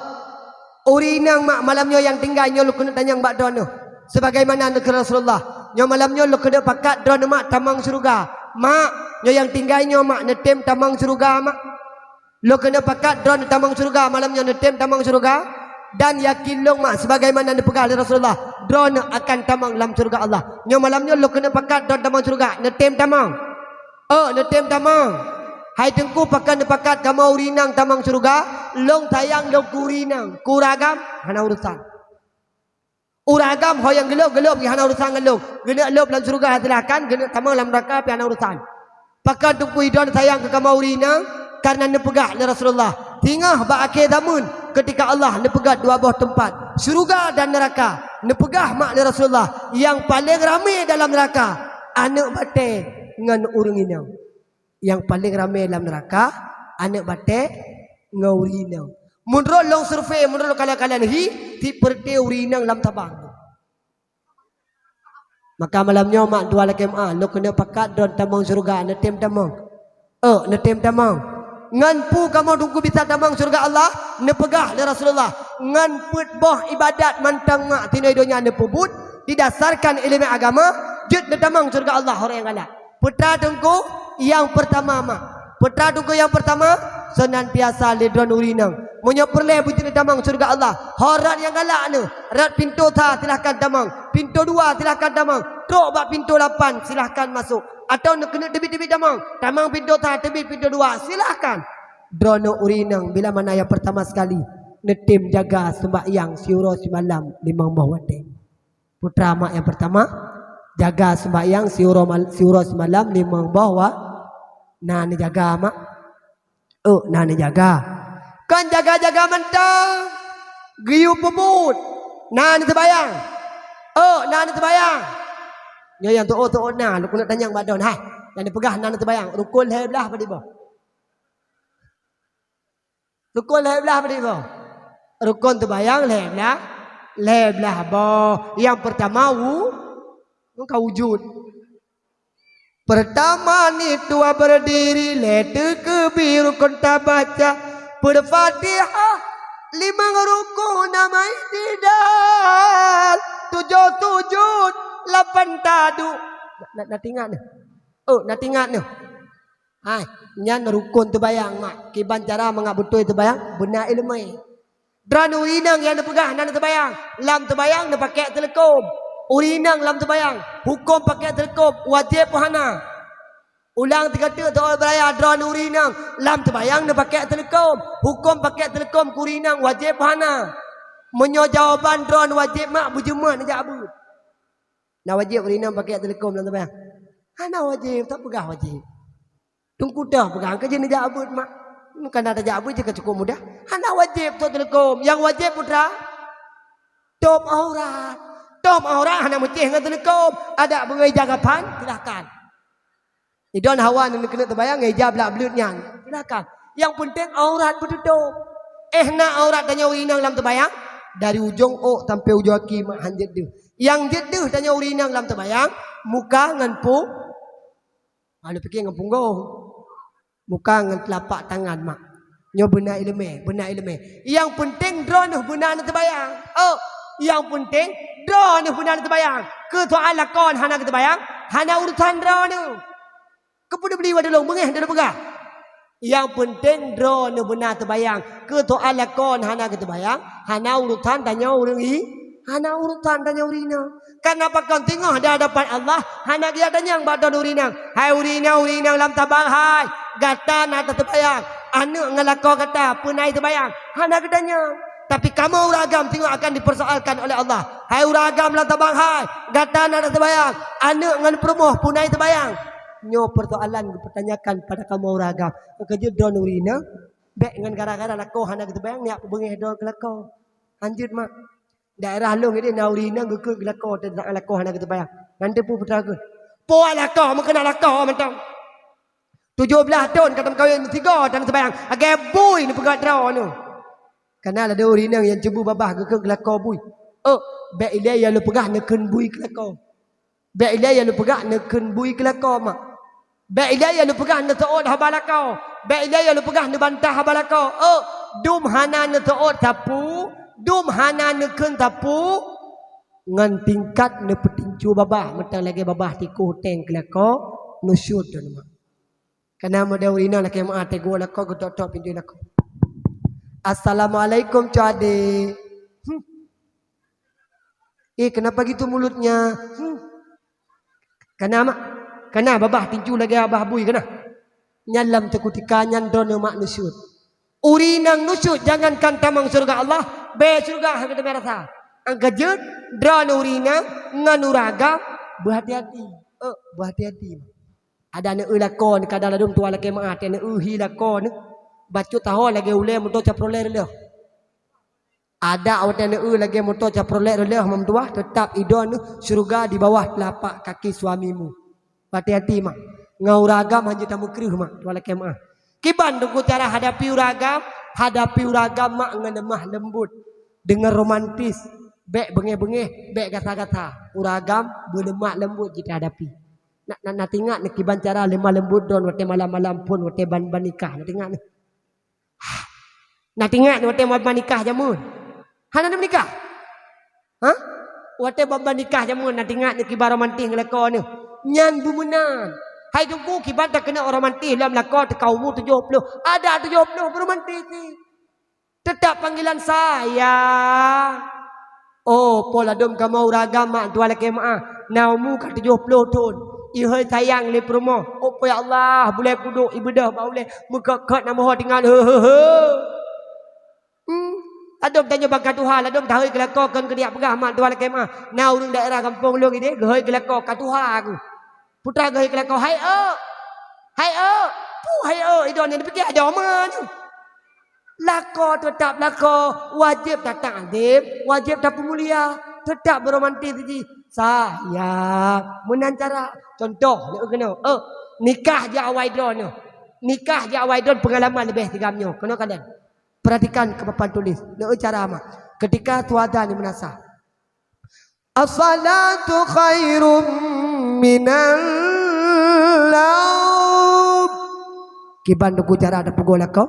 Ureuëng inong mak malam nyoe nyang tinggai nyoe lôn keuneuk tanyong bak droeneuh. Sebagaimana neukheun Rasulullah, nyoe malam nyoe lôn keuneuk pakat droeneuh mak tamong syeuruga. Mak, nyoe nyang tinggai nyoe mak neutem tamong syeuruga, mak. Lôn keuneuk pakat droeneuh tamong syeuruga, malam nyoe neutem tamong syeuruga. Dan yakin lôn mak, sebagaimana neupeugah lé Rasulullah, droeneuh akan tamong lam syeuruga Allah. Nyoe malam nyoe lôn keuneuk pakat droeneuh tamong syeuruga, neutem tamong. Oh, neutem tamong. Hai Teungku, pakon neupakat kamoe ureuëng inong tamong syeuruga, lôn sayang lôn keu ureuëng inong, keu ureuëng agam hana urusan. Ureuëng agam ho nyang geulôb-geulôb pih hana urusan ngon lôn. Geuneuk lôb lam syeuruga silahkan, geuneuk tamong lam neuraka pih hana urusan. Pakon Teungku droeneuh sayang keu kamoe ureuëng inong? Karena neupeugah lé Rasulullah, singoh bak akhé zameun, keutika Allah neupeugét dua boh teumpat, syeuruga dan neuraka, neupeugah mak lé Rasulullah, nyang paleng ramé dalam neuraka, aneuëk batée ngon ureuëng inong. Nyang paleng ramé lam neuraka, aneuëk batée ngon ureuëng inong. Meunurot lôn survei, meunurot lôn kalon-kalon hi, sipeureuté ureuëng inong lam Sabang. Maka malam nyoe mak dua lakée meu'ah, lôn keuneuk pakat droeneuh tamong syeuruga, neutem tamong. Oh, neutem tamong. Ngon peue kamoe Teungku bisa tamong syeuruga Allah? Neupeugah lé Rasulullah, ngon peuet boh iébadat mantong mak tinoe donya neupeubuet, didasarkan iéleumé agama, jeuet neutamong syeuruga Allah, ureuëng nyang galak. Peue teuma Teungku? Nyang peurtama mak. Peue teuma Teungku nyang peurtama? Seunantiasa lé droeneuh ureuëng inong. Meunyoe peureulée beujeuet neutamong syeuruga Allah, ho rot nyang galak neuh. Rot pintoe sa silahkan tamong. Pintoe dua silahkan tamong. Trok bak pintoe lapan silahkan masôk. Atawa neukeuneuk teubiet-teubiet tamong. Tamong pintoe sa, teubiet pintoe dua, silahkan. Droeneuh ureuëng inong bila mana nyang peurtama sekali neutem jaga seumbahyang siuroe simalam limong boh watée. Peue teuma mak nyang peurtama, jaga seumbahyang siuroe mal-, siuroe simalam limong boh wa-, na neujaga mak. Oh, na neujaga. Kon jaga-jaga mantong, geuyue peubuet, na neuseumbahyang. Oh, na aneuk teubayang. Nyoe nyang teuôt-teuôt na, lôn keuneuk tanyong bak droeneuh, hai. Nyang neupeugah na aneuk teubayang, rukon lhèe blaih padum boh? Rukon lhèe blaih padum boh? Rukon teubayang lhèe blaih, lhèe blaih boh. Nyang peurtama wu-, ka wujud. Peurtama ni tuha beurdiri, lhèe teukeubi rukon tabaca, peufatihah, limong rukon na meu'tidal, tujoh sujud, lapan taduek. Na, na, na teuingat neuh? Oh, na teuingat neuh? Hai, nyan rukon teubayang, mak. Kiban cara mangat beutôi teubayang, beuna iéleumé. Droeneuh ureueng inong nyang neupeugah na aneuk teubayang, lam teubayang neupakék teuleukom. Ureueng inong lam teubayang, hukôm pakék teuleukom, wajéb peu hana? Ulang teuka teuk teuôt beuraya, droeneuh ureueng inong lam teubayang neupakék teuleukom, hukôm pakék teuleukom keu ureueng inong, wajéb peu hana? Meunyoe jawaban droeneuh wajéb, mak, beujeuet neujak beuet. Na wajéb ureueng inong pakék teuleukom lam teubayang? Hana wajéb, tapeugah wajéb. Teungku toh peugah, "Ka jeuet neujak beuet, mak." Ka na tajak beuet jeuet ka cukôp mudah. Hana wajéb tôp teuleukom. Nyang wajéb putra, tôp aurat. Tôp aurat hana meucéh ngon teuleukom. Adak beungéh ija kapan, silahkan. Idon hawa neukeuneuk teubayang ngon ija blak bleuet nyan. Silahkan. Nyang peunteng aurat beututôp. Eh, na aurat tanyoe ureueng inong lam teubayang, dari ujong ôk sampoe ujong aki mak han jeuet deuh. Nyang jeuet deuh tanyoe ureueng inong lam teubayang, muka ngon pung-, Aneuk pike ngon punggong. Muka ngon teulapak tangan, mak. Nyoe beuna iéleumé, beuna iéleumé. Nyang peunteng droeneuh beuna neuteubayang. Oh, nyang peunteng droeneuh beuna neuteubayang. Keu soal lakoe hana geuteubayang, hana urusan droeneuh. Keupeue neubri watée lôn beungéh droeneuh peugah? Nyang peunteng droeneuh beuna teubayang. Keu soal lakoe hana geuteubayang, hana urusan tanyoe ureueng i-, hana urusan tanyoe ureueng inong. Kareuna pakon teungoh di hadapan Allah, hana geujak tanyong bak droeneuh ureueng inong, "Hai ureueng inong, ureueng inong lam tabang hai, gata na tateubayang, aneuk ngon lakoe gata peue na jiteubayang?" Hana geutanyong. Tapi kamoe ureueng agam teungoh akan dipersoalkan oleh Allah. "Hai ureueng agam lam tabang hai, gata na tateubayang, aneuk ngon peurumoh peue na jiteubayang?" Nyoe persoalan geupeutanyakan pada kamoe ureueng agam. Keujeuet droeneuh ureueng inong, bék ngon gara-gara lakoe hana geuteubayang, neujak peubeungéh droeneuh keu lakoe. Hanjeuet, mak. Daerah lôn ideh na ureueng inong geukheun keu lakoe, teuntang lakoe hana geuteubayang. Nyan teupeu putra kheun. Puwoe lakoe, meukeuna lakoe mantong. Tujoh blaih thon ka tameukawen meusigoe tan teubayang. Lagèe bui neupeugah droeneuh. Kana ladôm ureueng inong nyang cubu babah geukheun keu lakoe bui. Oh, bék ilée nyang lôn peugah neukheun bui keu lakoe. Bék ilée nyang lôn peugah neukheun bui keu lakoe, mak. Bék ilée nyang lôn peugah neuseuôt haba lakoe. Bék ilée nyang lôn peugah neubantah haba lakoe. Oh, dum hana neuseuôt sapeue, dum hana neukheun sapeue, ngon tingkat neupeutincu babah, mantong lagèe babah tikoh teng keu lakoe, nusyut droeneuh, mak. Kana meudeh ureueng inong lakèe meu'ah teugok lakoe, geutok-tok pintoe lakoe. "Assalamualaikum, Cok Ade." Hmm. "Eh, kenapa gitu mulutnya?" Hmm. Kana, mak. Kana babah tincu lagèe babah bui kana. Nyan lam seukutika nyan droeneuh mak nusyut. Ureueng inong nusyut, jangankan tamong syeuruga Allah, bèe syeuruga han geuteumé rasa. Nyang keujeuet, droeneuh ureueng inong ngon ureueng agam beuhati-hati. Eh, beuhati-hati. Adak neueu lakoe, kadang ladôm tuha lakèe meu'ah, teuh neueu hi lakoe neuh. Bacut taho lagèe ulèe moto Chevrolet reuloh. Adak watèe neueu lagèe moto Chevrolet reuloh, mam tuha, teutap idon neuh, "Syeuruga di bawah telapak kaki suamimu." Hati-hati, mak. Ngon ureueng agam hanjeuet tameukreueh, mak, tuha lakèe meu'ah. Kiban teungku cara hadapi ureueng agam, hadapi ureueng agam, mak, ngon lemah lembut, deungon romantis, bèk beungéh-beungéh, bèk gasa-gasa. Ureueng agam beulemah lembut jiteuhadapi. Na, na, na teuingat neuh kiban cara lemah lembut droeneuh watèe malam-malam phôn watèe ban, ban nikah, na teuingat neuh? Na teuingat neuh watèe ban, ban nikah jameun? Hana neuh meunikah? Hah? Watèe ban, ban nikah jameun na teuingat neuh kiban romantis ngon lakoe neuh? Nyan beumeunan. Hai teungku, kiban takeuneuk romantis lom lakoe teuka umu tujoh ploh. Adak tujoh ploh beuromantis cit. Teutap panggilan sayang. Oh, po ladôm kamoe ureueng agam, mak, tuha lakèe meu'ah, na umu ka tujoh ploh thôn. Ihôi sayang lé peurumoh. Oh, po ya Allah, bulèe pudôk ibeudôh bak ulèe, meukot-kot na meuho tinggai. He, he, he. Hmm. Ladôm tanyoe ban ka tuha, ladôm tahôi keu lakoe kon keuneuk peugah, mak, tuha lakèe meu'ah. Na ureueng daerah gampông lôn ideh, geuhôi keu lakoe ka tuha kheueh. Putra geuhôi keu lakoe, "Hai ôk! Hai ôk!" Peue hai ôk? Idon nyan dipike adoe ma nyan. Lakoe teutap lakoe, wajéb tata'zim, wajéb tapeumulia. Teutap beromantis jih. Sayang. Meunan cara. Contoh, neuk keunoe. Eh, nikah jak awai droeneuh. Nikah jak awai droeneuh peungalaman leubeh tigam nyoe. Keunoe kalon. Perhatikan keu papan tulis. Neuk cara mak. Ketika tuada ni meunasah. As-salatu khairum minan naum. Kiban teungku cara tapeugoe lakoe?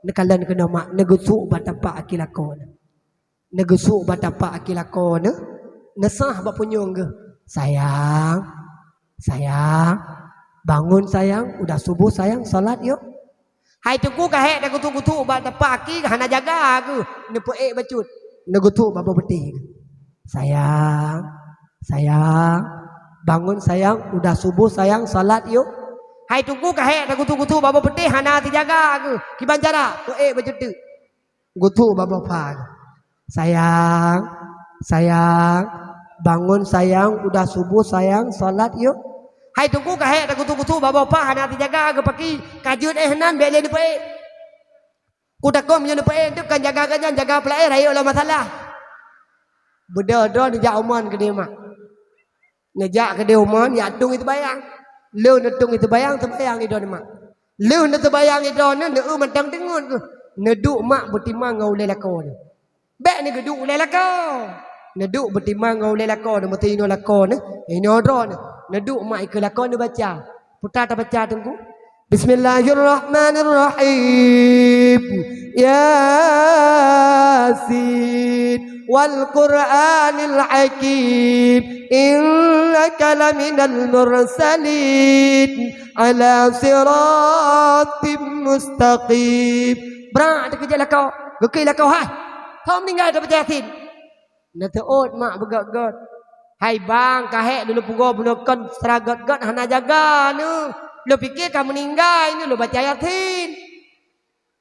Neukalon keunoe mak, neugeusuk bak tapak aki lakoe. Neugeusuk bak tapak aki lakoe, neusah bak punyueng geuh. Sayang, sayang, bangun sayang, udah subuh sayang, salat yuk. Hai teungku ka hék tageusuk-geusuk bak tapak aki hana jaga geuh, neupeuék bacut, neugeusuk bak boh peutéh. Sayang, sayang, bangun sayang, udah subuh sayang, salat yuk. Hai teungku ka hék tageusuk-geusuk bak boh peutéh hana teujaga geuh, kiban cara peuék bacut teuk. Geusuk bak boh pha. Sayang, sayang, bangun sayang, udah subuh sayang, salat yuk. Hai teungku ka hék tageusuk-geusuk bak boh pha hana teujaga geuh paki, ka jeuet éh nan bék lé neupeuék. Kutakot meunyoe neupeuék teuk kan jaga geuh nyan jaga peulaéh rayeuk lom masalah. Beudôh droe neujak uman keudéh mak. Neujak keudéh uman, jak tueng iteubayang. Lheueh neutueng iteubayang, teubayang idroe mak. Lheueh neuteubayang idroe, neueu mantong teungeut geuh. Neuduek mak beutimang ngon ulée lakoe. Bék neugeuduek ulée lakoe. Neuduek beutimang ngon ulée lakoe, neumeuteue inoe lakoe, inoe droe. Neuduek mak ikeue lakoe neubaca. Peue tabaca teungku? Bismillahirrahmanirrahim. Yasin. Wal Qur'anil Hakim. Innaka laminal mursalin. Ala siratim mustaqim. Brat teukeujak lakoe. Geukheun lakoe hai. Hom ninggai tabaca Yasin. Neuteuôt mak beugét-gét. Hai bang, ka hék lôn peugoe bunoe kon seurah gét-gét hana jaga neuh. Lôn pike ka meuninggai neuh lôn baca Yasin.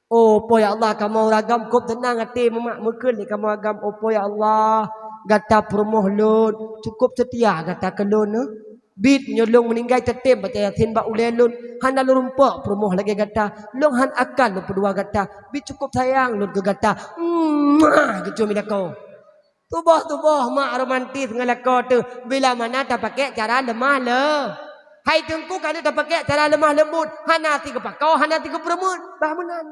Oh, Po ya Allah, kamoe ureueng agam kôb teunang até meumak meukheun lé kamoe agam. Oh, Po ya Allah, gata peurumoh lôn, cukôp seutia gata keu lôn neuh. Bit nyoe lôn meuninggai teutem baca Yasin bak ulée lôn, hana lôn rumpok peurumoh lagée gata. Lôn hán akan lôn peudua gata. Bit cukôp sayang lôn keu gata. Mwah, geucium i lakoe. Tuboh-tuboh mak romantis ngon lakoe teuh, bila mana tapakée cara leumah le. Hai teungku, ka lheueh tapakée cara leumah leumbot, hana sigeupakoe, hana sigeupeureumeun, bah meunan.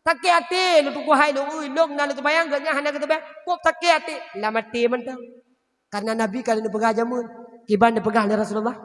Sakét até lôn teungku hai lôn, ui, lôn na lôn teubayang, geuhnyan hana geuteubayang, kôb sakét até, lam até mantong. Karena Nabi ka lheueh neupeugah jameun, kiban neupeugah lé Rasulullah.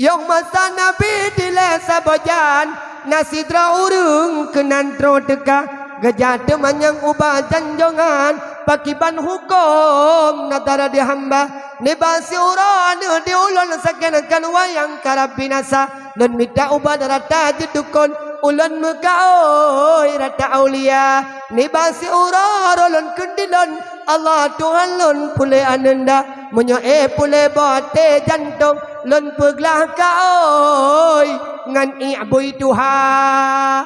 Yoh masa Nabi dilée saboh jan, na sidroe ureuëng keunan troh teuka, geujak teumanyong ubak janjongan, pakiban hukôm na tara di hamba. Nibak siuroe aneuëk di ulôn sakét akan wayang karab binasa, lôn mita ubat rata jeuet dukon, ulôn meukaôi rata aulia. Nibak siuroe roh lôn kheun dilôn, Allah Tuhan lôn puléh aneunda, meunyoe éh puléh boh até jantông, lôn peuglah kaôi ngon ié bui tuha.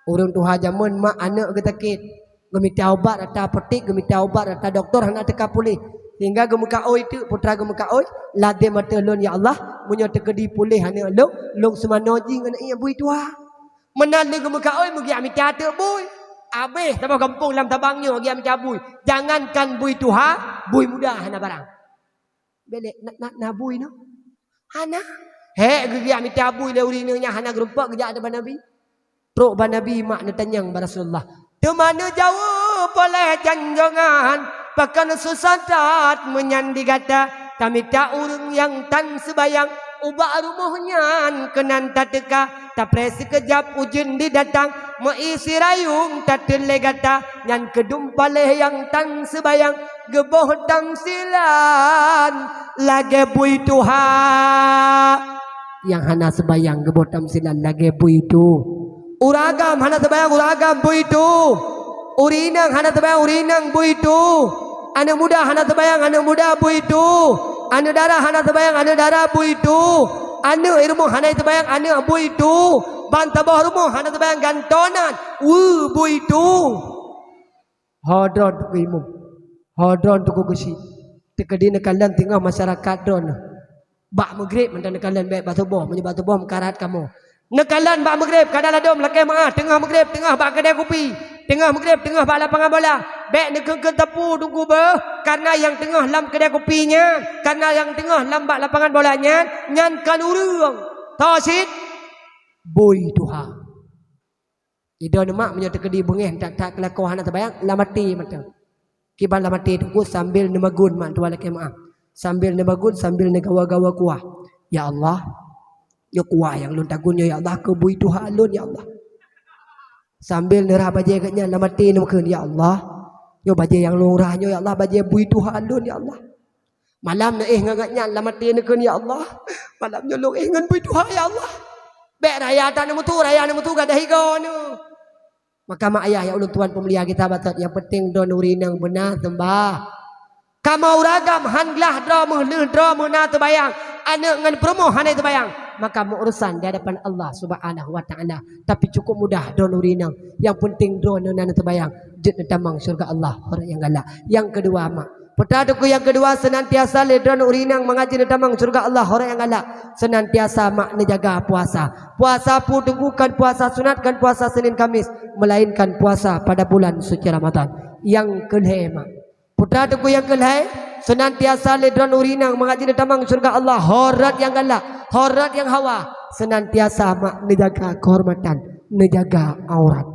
Ureuëng tuha jameun mak aneuëk geutakét, geumita ubat rata apotek, geumita ubat rata dokto hana teuka puléh. Sehingga geumeukaôi teuk, putra geumeukaôi, ladém ateueh lôn ya Allah, meunyoe teukeudi puléh aneuëk lôn, lôn seumanoe jih ngon ié bui tuha. Meunan lé geumeukaôi meugiak mita teuk bui. Abéh saboh gampông lam tabang nyoe giak mita bui. Jangankan bui tuha, bui muda hana barang. Bék lé na, na, na bui nyoe. Hana. Hék geugiak mita bui lé ureuëng nyan hana geurumpok geujak bak Nabi. Trok bak Nabi mak neutanyong bak Rasulullah. Teuma neujaweueb oleh janjongan, pakon susah that meunyan di gata, tamita ureuëng nyang tan seubayang ubak rumoh nyan keunan tateuka, tapreh sikeujab ujeuen didatang, meu-i sirayong tateun lé gata, nyan keudum paléh nyang tan seubayang geuboh tamsilan lagée bui tuha. Nyang hana seubayang geuboh tamsilan lagée bui tuha. Ureuëng agam hana teubayang ureuëng agam bui tuha. Ureuëng inong hana teubayang ureuëng inong bui tuha. Aneuëk muda hana teubayang aneuëk muda bui tuha. Aneuëk dara hana teubayang aneuëk dara bui tuha. Aneuëk i rumoh hana teubayang aneuëk bui tuha. Ban saboh rumoh hana teubayang gantoe nan, weu bui tuha. Ho droe teungku imum. Ho droe teungku geuchik. Teukeudi neukalon teungoh masyarakat droeneuh. Bak meugreb mantong neukalon bék bak suboh, meunyoe bak suboh meukarat kamoe. Neukalon bak meugreb kada ladom lakée meuáh, teungoh meugreb teungoh bak keudée kupi, teungoh meugreb teungoh bak lapangan bola. Bék neukheun-kheun teupeu teungku beuh, kareuna nyang teungoh lam keudè kupi nyan, kareuna nyang teungoh lam bak lapangan bola nyan, nyan kon ureuëng. Toh cit, bui tuha. Idroeneuh mak meunyoe teukeudi beungéh that-that keulakoe hana teubayang, lam até mantong. Kiban lam até teungku sambil neumagun mak tuha lakée meuáh. Sambil neumagun, sambil neugawa-gawa kuah. Ya Allah, nyoe kuah nyang lôn tagun nyoe ya Allah, keu bui tuha lôn ya Allah. Sambil neurhah bajée geuh nyan lam até neukheun, "Ya Allah, nyoe bajée nyang lôn rhah nyoe ya Allah, bajée bui tuha lôn ya Allah." Malam neuéh ngon geuh nyan lam até neukheun, "Ya Allah, malam nyoe lôn éh ngon bui tuha ya Allah." Bék raya that neumutu, raya neumutu gadah higo neuh. Maka mak ayah nyang ulôn tuan peumulia kita batat, nyang penting droeneuh ureuëng inong beuna seumbah. Kamoe ureuëng agam han glah droe meuh lheueh droe meuh na teubayang, aneuëk ngon peurumoh hana teubayang, maka meuurusan di hadapan Allah Subhanahu wa Taala. Tapi cukup mudah droeneuh ureuëng inong. Nyang penting droeneuh na teubayang, jeuet neutamong syurga Allah, orang nyang galak. Nyang keudua mak. Peue teungku nyang keudua, senantiasa lé droeneuh ureuëng inong mangat jeuet neutamong syurga Allah, orang nyang galak. Senantiasa mak neujaga puasa. Puasa peue teungku kon puasa sunat, kon puasa Senin Kamis, melainkan puasa pada bulan suci Ramadan. Nyang keulhée mak. Peue teungku nyang keulhée, senantiasa lé droeneuh ureuëng inong mangat jeuet neutamong syurga Allah, horot nyang galak, horot nyang hawa, senantiasa mak neujaga keuhormatan, neujaga aurat.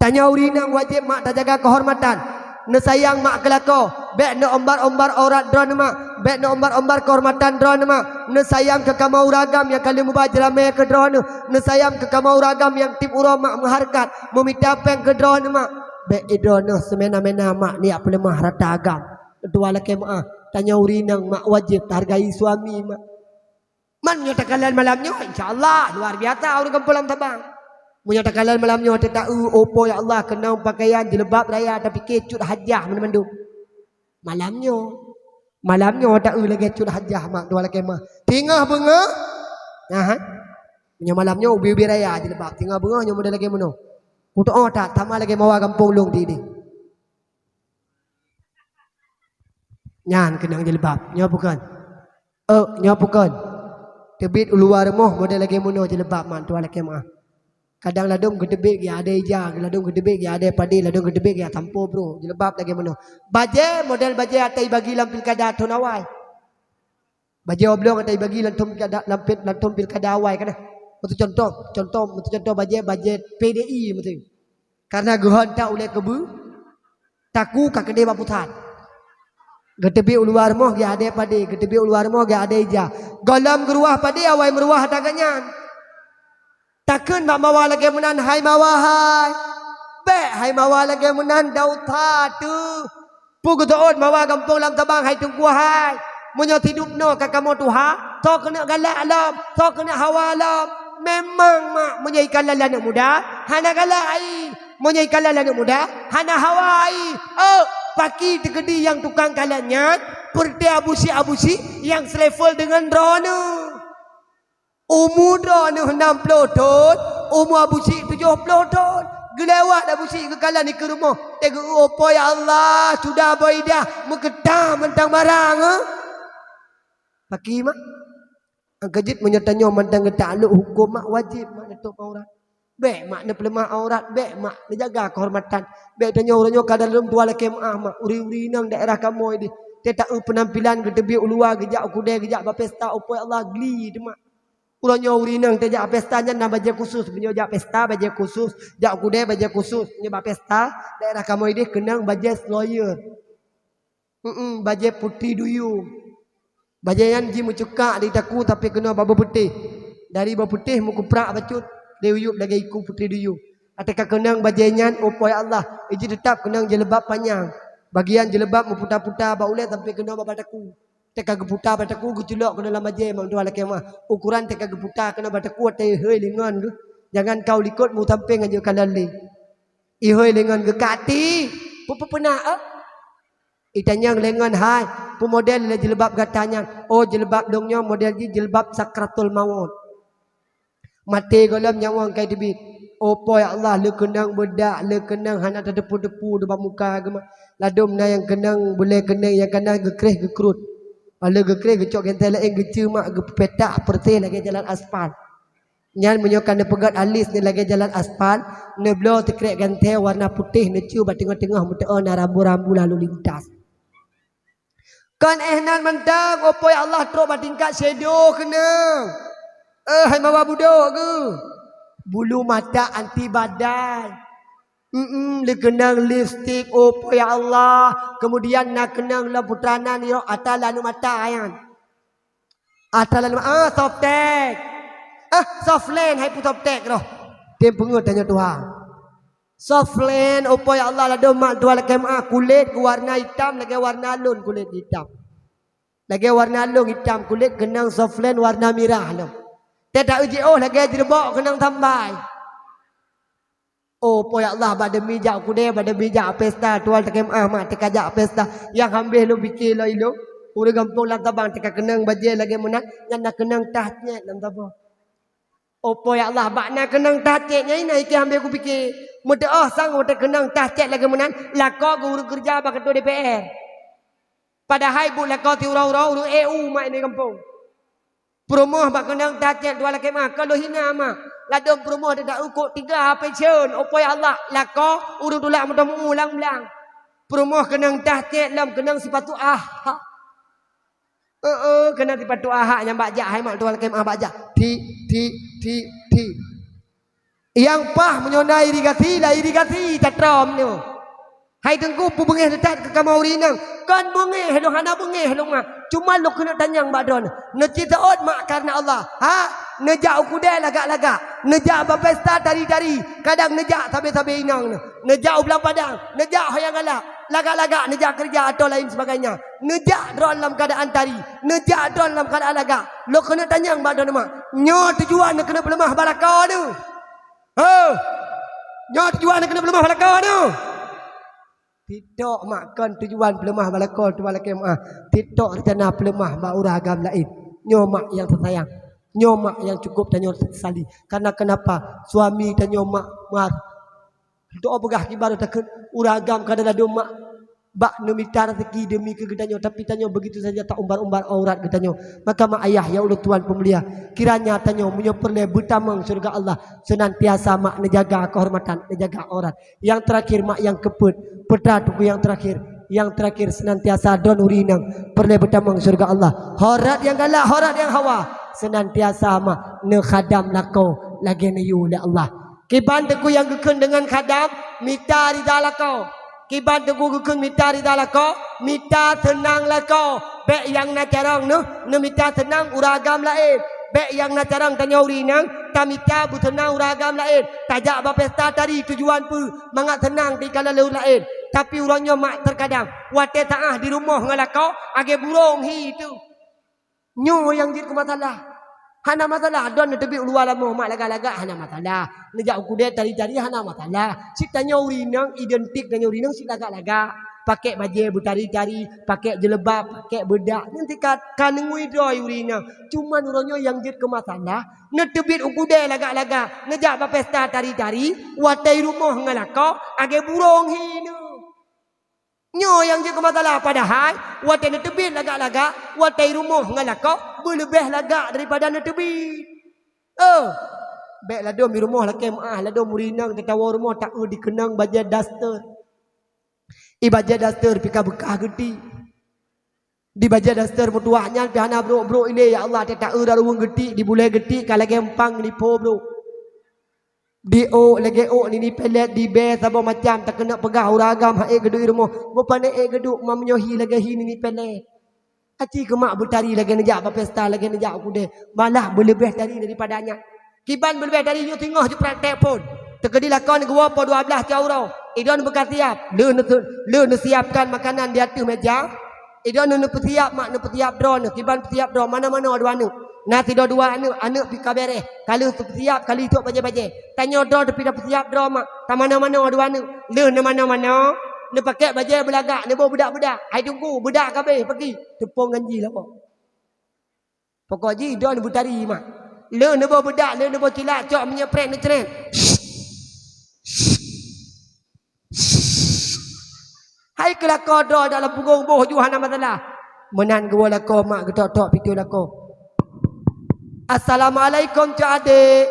Tanyoe ureuëng inong wajéb mak tajaga keuhormatan, neusayang mak keulakoe, bék neuombar-ombar aurat droeneuh mak, bék neuombar-ombar keuhormatan droeneuh mak, neusayang keu kamoe ureuëng agam nyang ka lheueh meuba jeulamée keu droeneuh, neusayang keu kamoe ureuëng agam nyang tiep uroe mak meuhareukat, meumita péng keu droeneuh mak. Bék droeneuh seumena-mena mak neujak peuleumah hareuta agam. Dua lakée meuáh, tanyoe ureuëng inong mak wajéb tahargai suami mak. Man meunyoe takalon malam nyoe, insya Allah luar biasa ureuëng gampông lam Sabang. Meunyoe takalon malam nyoe, teuta-eu, "Oh Po ya Allah, keunong pakaian jilbab raya tapike cut hajah mandum-mandum." Malam nyoe. Malam nyoe ta-eu lagée cut hajah mak dua lakée meuáh. Teungoh beungoh. Nah, ha? Meunyoe malam nyoe ubé-ubé raya jilbab. Teungoh beungoh nyoe model lagée meunoe. Kutoe that sama lagée mawa gampông lôn di. Nyan keunong jilbab. Nyoe peue kon? Eh, nyoe peue kon? Teubiet u luwa rumoh model lagée meunoe jilbab mak tuha lakée meuáh. Kadang ladom geuteubiet geuh adai ija, ladom geuteubiet geuh adai padé, ladom geuteubiet geuh sampoe bro, jilbab lagée meunoe. Bajée, model bajée ata ibagi lam pilkada thon awai. Bajée oblong ata ibagi lam thon pilkada, lam pil-, lam thon pilkada awai kana. Meutu contoh, contoh, meutu contoh bajée, bajée P D I meutu. Karena geuhon that ulée keubeue, takue ka keudeh bak pusat. Geuteubiet u luwa rumoh geuh adai padé, geuteubiet u luwa rumoh geuh adai ija. Gohlom geuruwah padé awai meuruwah ata geuh nyan. Takheun bak mawa lagée meunan, hai mawa hai. Bék hai mawa lagée meunan, dau that teuh. Peue geuteuôt mawa gampông lam Sabang hai teungku hai? Meunyoe sidub noe ka kamoe tuha, soe keuneuk galak lom, soe keuneuk hawa lom. Memang mak, meunyoe ikalon lé aneuëk muda, hana galak ai. Meunyoe ikalon lé aneuëk muda, hana hawa ai. Oh, paki teukeudi nyang tukang kalon nyan, peureuté abusyik-abusyik nyang selevel deungon droeneuh. Umu droeneuh nam ploh thon, umu abusyik tujoh ploh thon. Geulewat abusyik geukalon dikeue rumoh, teugeue, "Oh Po ya Allah, sudah boh idah, meukeutah mantong barang, eh." Paki mak? Angkeujeuet meunyoe tanyoe mantong geutaklok huköm mak, wajéb mak neutôb aurat. Bék mak neupeuleumah aurat, bék mak neujaga keuhormatan. Bék tanyoe uroe nyoe ka dalam dua lakée meuáh mak, ureuëng-ureuëng inong daerah kamoe deh. Teuta-eu peunampilan geuteubiet u luwa, geujak u keudè, geujak bak pesta, oh Po ya Allah, gli teuh mak. Uroe nyoe ureuëng inong tajak pesta nyan na bajée khusus. Meunyoe jak pesta bajée khusus, jak u keudè bajée khusus. Meunyoe bak pesta daerah kamoe deh keunong bajée seloyer. Heeh, bajée putri duyung. Bajée nyan jimeucukak di takue tapi keunoe bak beuputéh. Dari beuputéh meukuprak bacut di uyueb lagée iku putri duyung. Ateueh ka keunong bajée nyan, oh Po ya Allah, iji teutap keunong jilbab panyang. Bagian jilbab meuputa-puta bak ulée sampoe keunoe bak, bak takue. Teuka geuputa bak takue geuculok keunoe lam bajée mak tuha lakée meuáh. Ukuran teuka geuputa keunoe bak takue watée ihôi lingon geuh. Jangan kau likot mu sampoe ngon jeukalon lé. Ihôi lingon geuh kati, peue-peue peuna, eh? Itanyong lé ngon hai, peue model lé jilbab gata nyan? Oh, jilbab lôn nyoe model jih jilbab sakratul maut. Maté gohlom nyawöng ka iteubiet. Oh Po ya Allah, lé keunong beudak, lé keunong hana tateupeue-teupeue dibak muka agama. Ladom na nyang keunong bulée keunong nyang kana geukreh geukrot. Lé geukreh geucok genteng laén geuceue mak geupetak peureséh lagée jalan aspal. Nyan meunyoe ka neupeugét alis nyoe lagée jalan aspal, neubloe sikrek gantée warna putéh neucue bak teungoh-teungoh meuteu'oh na rambu-rambu lalu lintas. Kon éh nan mantong, oh po ya Allah, trok bak tingkat shadow keuneung. Eh, hai mawa budok geuh. Bulu mata anti badai. Mm-mm, leukeunong lipstik, oh po ya Allah. Kemudian na keunong lom putra nan yo ata lalu mata nyan. Ata lalu, ah, softtek. Ah, softland, hai pu softtek roh. Tem peungeut tanyoe tuha. Softland, oh po ya Allah, ladom mak tuha lakée meu'ah, kulét geuwarna itam lagée warna lôn kulét itam. Lagée warna lôn itam kulét keunong softland warna mirah lom. Teuta uji oh lagée jeureubok keunong tambai. Oh po ya Allah, bak demi jak kudée, bak demi jak pesta, tuha lakée meu'ah mak teuka jak pesta. Nyang hambeh lôn pike lom ilong. Ureuëng gampông lam tabang teuka keunong bajée lagée meunan, nyan na keunong tah cét lam tabang. Oh po ya Allah, bak na keunong tah cét nyan na ikeu hambeh kupike. Meuteu'oh sang watée keunong tah cét lagée meunan, lakoe geuh ureuëng keureuja bak ketua D P R. Padahai buet lakoe ti uroe-uroe ureuëng E U mak di gampông. Peurumoh bak keunong tah cét tuha lakée meu'ah, ka lôn hina mak. Ladom peurumoh teuta ukok tiga pensiun, oh po ya Allah, lakoe ureuëng tulak meudoh meu-ulang-ulang. Peurumoh keunong tah cét lom keunong sipatu ah. Heeh, keunan sipatu ahak nyang bak jak hai mak tuha lakée meu'ah bak jak. Tik, tik, tik, tik. Nyang paih meunyoe na irigasi, la irigasi tatrom nyoe. Hai teungku, peue beungéh teutat keu kamoe ureuëng inong? Kon beungéh lôn, hana beungéh lôn mak. Cuma lôn keuneuk tanyong bak droeneuh. Neucit seuôt mak kareuna Allah. Ha? Neujak u kudée lagak-lagak. Neujak bak pesta tari-tari. Kadang neujak sabe-sabe inong nyoe. Neujak u blang padang, neujak ho nyang galak, lagak-lagak neujak keureuja atau lain sebagainya. Neujak droe lam keuadaan tari, neujak droe lam keuadaan lagak. Lôn keuneuk tanyong bak droeneuh mak, nyoe tujuan keuneuk peuleumah bak lakoe nyoe? Ho! Nyoe tujuan keuneuk peuleumah bak lakoe nyoe? Titok mak, kon tujuan peuleumah bak lakoe tuha lakée meu'ah. Titok rencana peuleumah bak ureuëng agam laén. Nyoe mak nyang teusayang. Nyoe mak nyang cukup tanyoe sesali. Karena kenapa? Suami tanyoe mak mar Untuk peugah kiban takheun ureuëng agam ka ladom mak bak neumita rezeki demi keu geutanyoe, tapi tanyoe begitu saja taumbar-umbar aurat geutanyoe. Maka mak ayah nyang ulôn tuan peumulia, kiranya tanyoe meunyoe peureulée beutamong syeuruga Allah, seunantiasa mak neujaga keuhormatan, neujaga aurat. Nyang teurakhir mak nyang keupeuet, peue teungku nyang teurakhir? Nyang teurakhir seunantiasa droe ureuëng inong peureulée beutamong syeuruga Allah. Aurat nyang galak, aurat nyang hawa, seunantiasa mak neukhadam lakoe lagée neuyue lé Allah. Kiban teungku nyang geukheun deungon khadam, mita rida lakoe. Kiban teungku geukheun mita rida lakoe, mita seunang lakoe. Bék nyang na carông neuh, neumita seunang ureuëng agam laén. Bék nyang na carông tanyoe ureuëng inong, tamita beuseunang ureuëng agam laén. Tajak bak pesta tari tujuan peue? Mangat seunang di kala lheueh laén. Tapi uroe nyoe mak teukadang, watée taáh di rumoh ngon lakoe, lagée burông hi teuh. Nyoe nyang jeuet keu masalah. Hana masalah, droe neuteubiet u luwa lamoh mak lagak-lagak hana masalah. Neujak u kudée tari-tari hana masalah. Cit tanyoe ureuëng inong identik tanyoe ureuëng inong cit lagak-lagak. Pakék bajée beutari-tari, pakék jeuleubab, pakék beudak. Nyan cit ka, ka neungui droe ureuëng inong. Cuman uroe nyoe nyang jeuet keu masalah, neuteubiet u kudée lagak-lagak, neujak bak pesta tari-tari, watée rumoh ngon lakoe, lagée burông hi neuh. Nyoe nyang jeuet keu masalah, padahai watée neuteubiet lagak-lagak, watée rumoh ngon lakoe beuleubeh lagak daripada neuteubiet. Oh, bék ladom di rumoh lakée meuáh, ladom ureuëng inong tatawoe rumoh taeu dikeunong bajée daster. I bajée daster pih ka beukah geuti. Di bajée daster meutuwah nyan pih hana brok-brok ilée, ya Allah, tataeu daruweueng geuti, di bulée geuti ka lagée empang nipo brok. Di ôk lagée ôk nini pelet, di bée saboh macam, takeuneuk peugah ureuëng agam han ék geuduek i rumoh. Bukon han ék geuduek, meunyoe hi lagée hi nini pelet. Aci keumak beutari lagée neujak bak pesta, lagée neujak u kudée. Malah beuleubeh tari daripada nyan. Kiban beuleubeh tari nyoe singoh jipraktek phon. Teukeudi lakoe neuwoe poh dua blaih cot uroe. Idon beuka siap. Lheueh neu-, lheueh neusiapkan makanan di ateueh meja. Idon neupeusiap mak, neupeusiap droe neuh, kiban peusiap droe, manoe-manoe dua aneuëk. Na sidroe dua aneuëk, aneuëk pih ka béréh, ka lheueh teupeusiap, ka lheueh tok bajée-bajée. Tanyoe droe teupih tapeusiap droe mak, tamanoe-manoe dua aneuëk. Lheueh neumanoe-manoe, neupakék bajée beulagak, neuboh beudak-beudak. Hai teungku, beudak ka abéh, peugi. Teupông ngon jih lawok. Pokok jih droe neubeutari mak. Lheueh neuboh beudak, lheueh neuboh cilak, cok minyeuk prét neucrét. Hai keu lakoe droe dak lam pungong boh ju hana masalah. Meunan geuwoe lakoe mak geutok-tok pintoe lakoe. "Assalamualaikum, cok adék."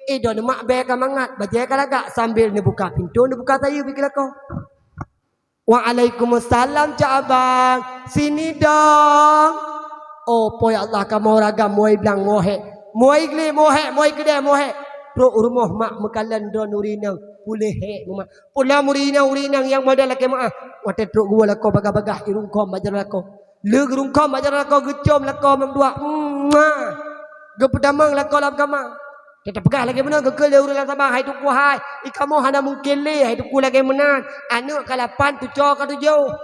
Eh, droeneuh mak bèe ka mangat, bajèe ka lagak, sambil neubuka pintoe, neubuka sayeue bak lakoe. "Waalaikumsalam, Cak Abang. Sini dong." Oh, po ya Allah, kamoe ureueng agam muai blang muai hèk. Muai glé muai hèk, muai keudè muai hèk. Trok u rumoh mak meukalon droeneuh ureueng inong puléh hèk mak. Pula ureueng inong, ureueng inong nyang model lakèe meu'ah. Watèe trok geuwoe lakoe bagah-bagah, irungkôm bak jaroe lakoe. Lheueh geurungkôm bak jaroe lakoe, geucôm lakoe mandua. Mua! Geupeutamong lakoe lam kama. Teupeugah lagèe meunan keu keu lé ureueng lam Sabang, "Hai Teungku hai, i kamoe hana mungken lé, hai Teungku lagèe meunan. Aneuk ka lapan, cucoe ka tujoh."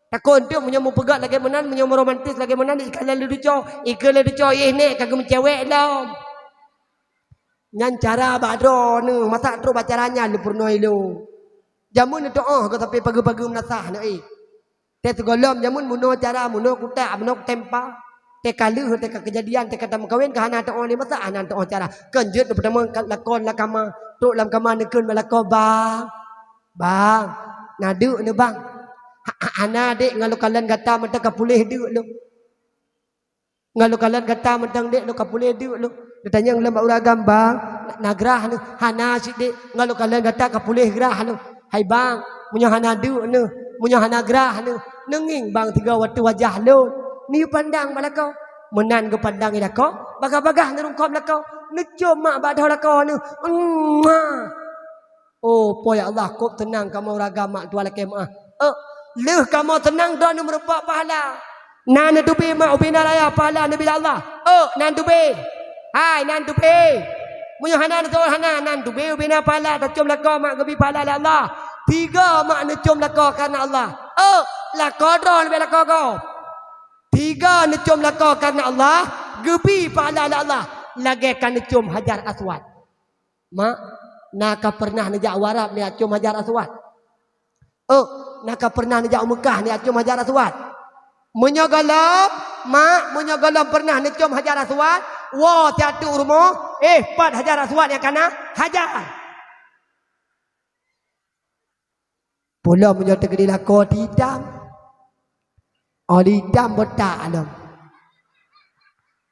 Takot eunteuk meunyoe meupeugah lagèe meunan, meunyoe meuromantis lagèe meunan, i ka lheueh tujoh, i ka lheueh tujoh, iéh nèk ka geumeucewek lom. Nyan cara bak droeneuh, masa trok bak cara nyan lôn peurunoe lôn. Jameun neutu'oh ka sampai pageue-pageue meunasah nyoe, eh. Teuh sigohlom jameun meunoe cara, meunoe kutak, meunoe kutempa. Teuh ka lheueh, teuh ka keujadian, teuh ka tameukawen, ka hana tu'oh lé masa, hana tu'oh cara. Kon jeuet neupeutamong ka-, lakoe lam kama, trok lam kama neukheun bak lakoe, "Bang, bang, na deuk neuh, bang?" "Ha, ha, hana, Dek, ngon lôn kalon gata mantong ka puléh deuk lôn." "Ngon lôn kalon gata mantong, Dek, lôn ka puléh deuk lôn." Geutanyong lom bak ureueng agam, "Bang, na, na grah neuh?" "Hana cit, Dek, ngon lôn kalon gata ka puléh grah lôn." "Hai bang, meunyoe hana deuk neuh, meunyoe hana grah neuh, neungieng bang sigoe watèe wajah lôn, neuyue pandang bak lakoe." Meunan geupandang i lakoe, bagah-bagah neurungkôm lakoe, neucôm mak bak dhoe lakoe neuh. Mua! Oh, po ya Allah, kôb teunang kamoe ureueng agam mak tuan lakèe meu'ah. Eh, lheueh kamoe teunang droeneuh meurumpok pahala. Na neuteubiet mak ubena raya pahala neubri lé Allah? Eh, na neuteubiet. Hai, na neuteubiet. Meunyoe hana neuteubiet, hana, na neuteubiet ubena pahala, tacôm lakoe mak geubri pahala lé Allah. Tiga mak neucôm lakoe kareuna Allah. Eh, lakoe droe leubeh lakoe gob. Tiga neucôm lakoe kareuna Allah, geubri pahala lé Allah. Lagèe ka neucôm Hajar Aswad. Mak, na ka peureunah neujak u Arab neujak com Hajar Aswad? Oh, na ka peureunah neujak u Meukah neujak com Hajar Aswad? Meunyoe gohlom, mak, meunyoe gohlom peureunah neucom Hajar Aswad, woe siat u rumoh, eh, pat Hajar Aswad nyang ka na? Hajar. Pulo meunyoe teukeudi lakoe di idam. Oh, di idam botak lom.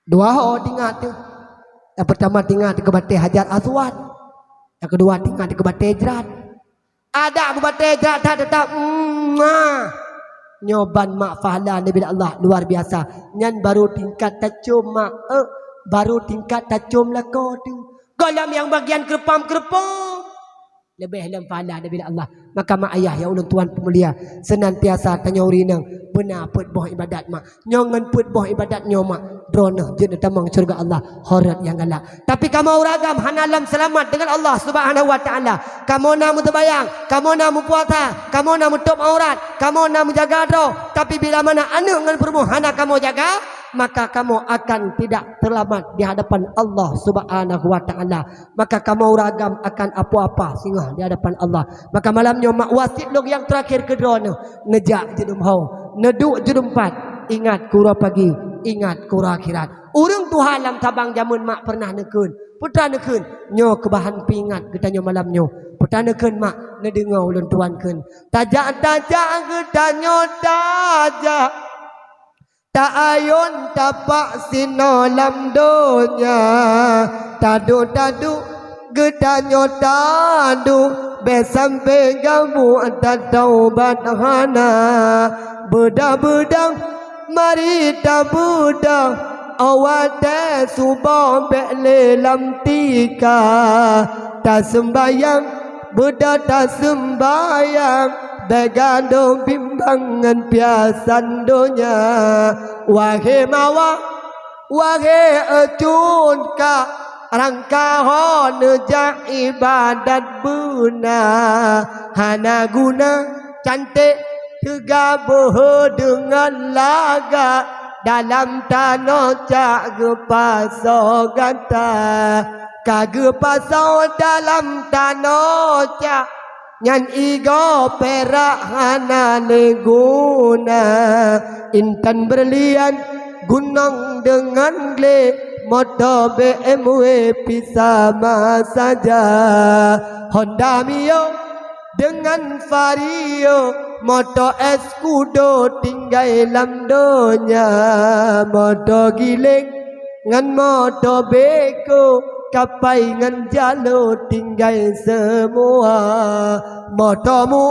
Dua ho tingat teuh. Nyang peurtama tingat keu batèe Hajar Aswad. Nyang keudua tingat keu batèe jrat. Adak beubatèe jrat that teutap, mwah. Nyoe ban mak pahala neubri lé Allah luar biasa. Nyan baru tingkat tacom mak, eh, baru tingkat tacom lakoe teuh. Gohlom nyang bagian keureupam-keureupam. Leubeh lom pahala neubri lé Allah. Maka mak ayah nyang ulôn tuan peumulia, seunantiasa tanyoe ureueng inong beuna peuet boh ibadat mak. Nyoe ngon peuet boh ibadat nyoe mak, droeneuh jeuet neutamong syeuruga Allah, ho rot nyang galak. Tapi kamoe ureueng agam hana lom seulamat deungon Allah Subhanahu wa Taala. Kamoe na meuseumayang, kamoe na meupuasa, kamoe na meutôb aurat, kamoe na meujaga droe, tapi bila mana aneuk ngon peurumoh hana kamoe jaga, maka kamoe akan tidak seulamat di hadapan Allah Subhanahu wa Taala. Maka kamoe ureueng agam akan apoh-apoh singoh di hadapan Allah. Maka malam nyoe mak wasiet lôn nyang teurakhir keu droeneuh, neujak jeuet u meuho, neuduek jeuet u mpat, ingat keu uroe pagi, ingat keu uroe akhirat. Ureueng tuha lam Sabang jameun mak peureunah neukheun, peue teuma neukheun, nyoe keubahan peuingat geutanyoe malam nyoe. Peue teuma neukheun mak, neudeungoe ulôn tuan kheun. Tajak-tajak geutanyoe tajak. Taayôn tapak sinoe lam donya, taduek-taduek geutanyoe taduek, bèk sampoe gabuek tataubat hana. Beudah-beudah mari tabeudah, 'oh watèe suboh bèk lé lam tika. Taseumbayang Beudah taseumbayang, bèk gadôh bimbang ngon piasan donya. Wahé mawa, wahé eucun ka, rangkaho neujak ibadat beuna. Hana guna canték teuga beuhe deungon lagak, dalam tanoh cak geupasoe gata. Ka geupasoe dalam tanoh cak, nyan igoe pirak hana lé guna. Intan beurlian gunong deungon glé, moto B M W pih sama saja. Honda Mio deungon Vario, moto Scudo tinggai lam donya. Moto giléng ngon moto beko, kapai ngon jalo tinggai seumua. Moto mu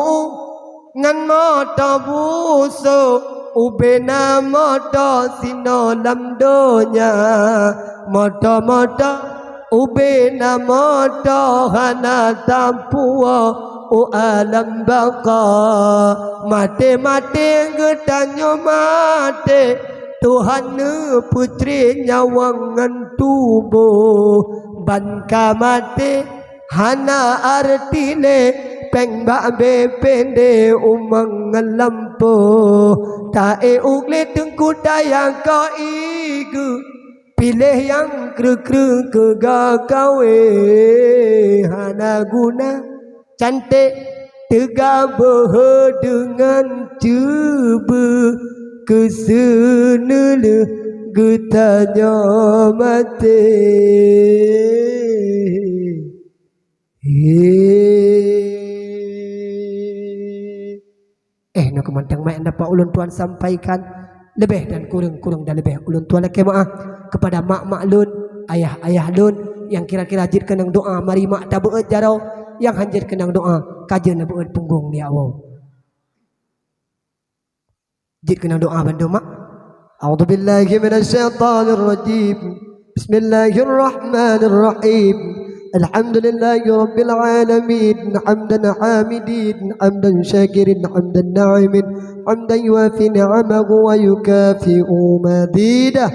ngon moto buso, ubé na moto sinoe lam donya. Moto-moto ubé na moto hana tapuwoe u alam baka. Maté-maté geutanyoe maté, Tuhan neupeutré nyawöng ngon tuboh. Ban ka maté hana arti lé, péng bak B P D umang ngon lampôh. Taék u glé teungku tayang ko ié geuh, piléh nyang kreueh-kreueh keu gakawé. Hana guna canték teuga beuhe deungon ceubeuh, keu seuneulheueh geutanyoe maté. He. Eh, nyoe keumantang mak nyang dapat ulôn tuan sampaikan. Leubeh dan kureueng, kureueng dan leubeh ulôn tuan lakée meuáh keupada mak-mak lôn, ayah-ayah lôn nyang kira-kira jeuet keunong doá, mari mak tabeuet jaroe, nyang han jeuet keunong doá, ka jeuet neubeuet punggong di awai. Jeuet keunong doá bandum mak. A'udzubillahi minasyaitonirrajim. Bismillahirrahmanirrahim. Alhamdulillahi rabbil alamin. Hamdan hamidin, hamdan syakirin, hamdan na'imin, hamdan yuwafi ni'amahu wa yukafi'u mazidah.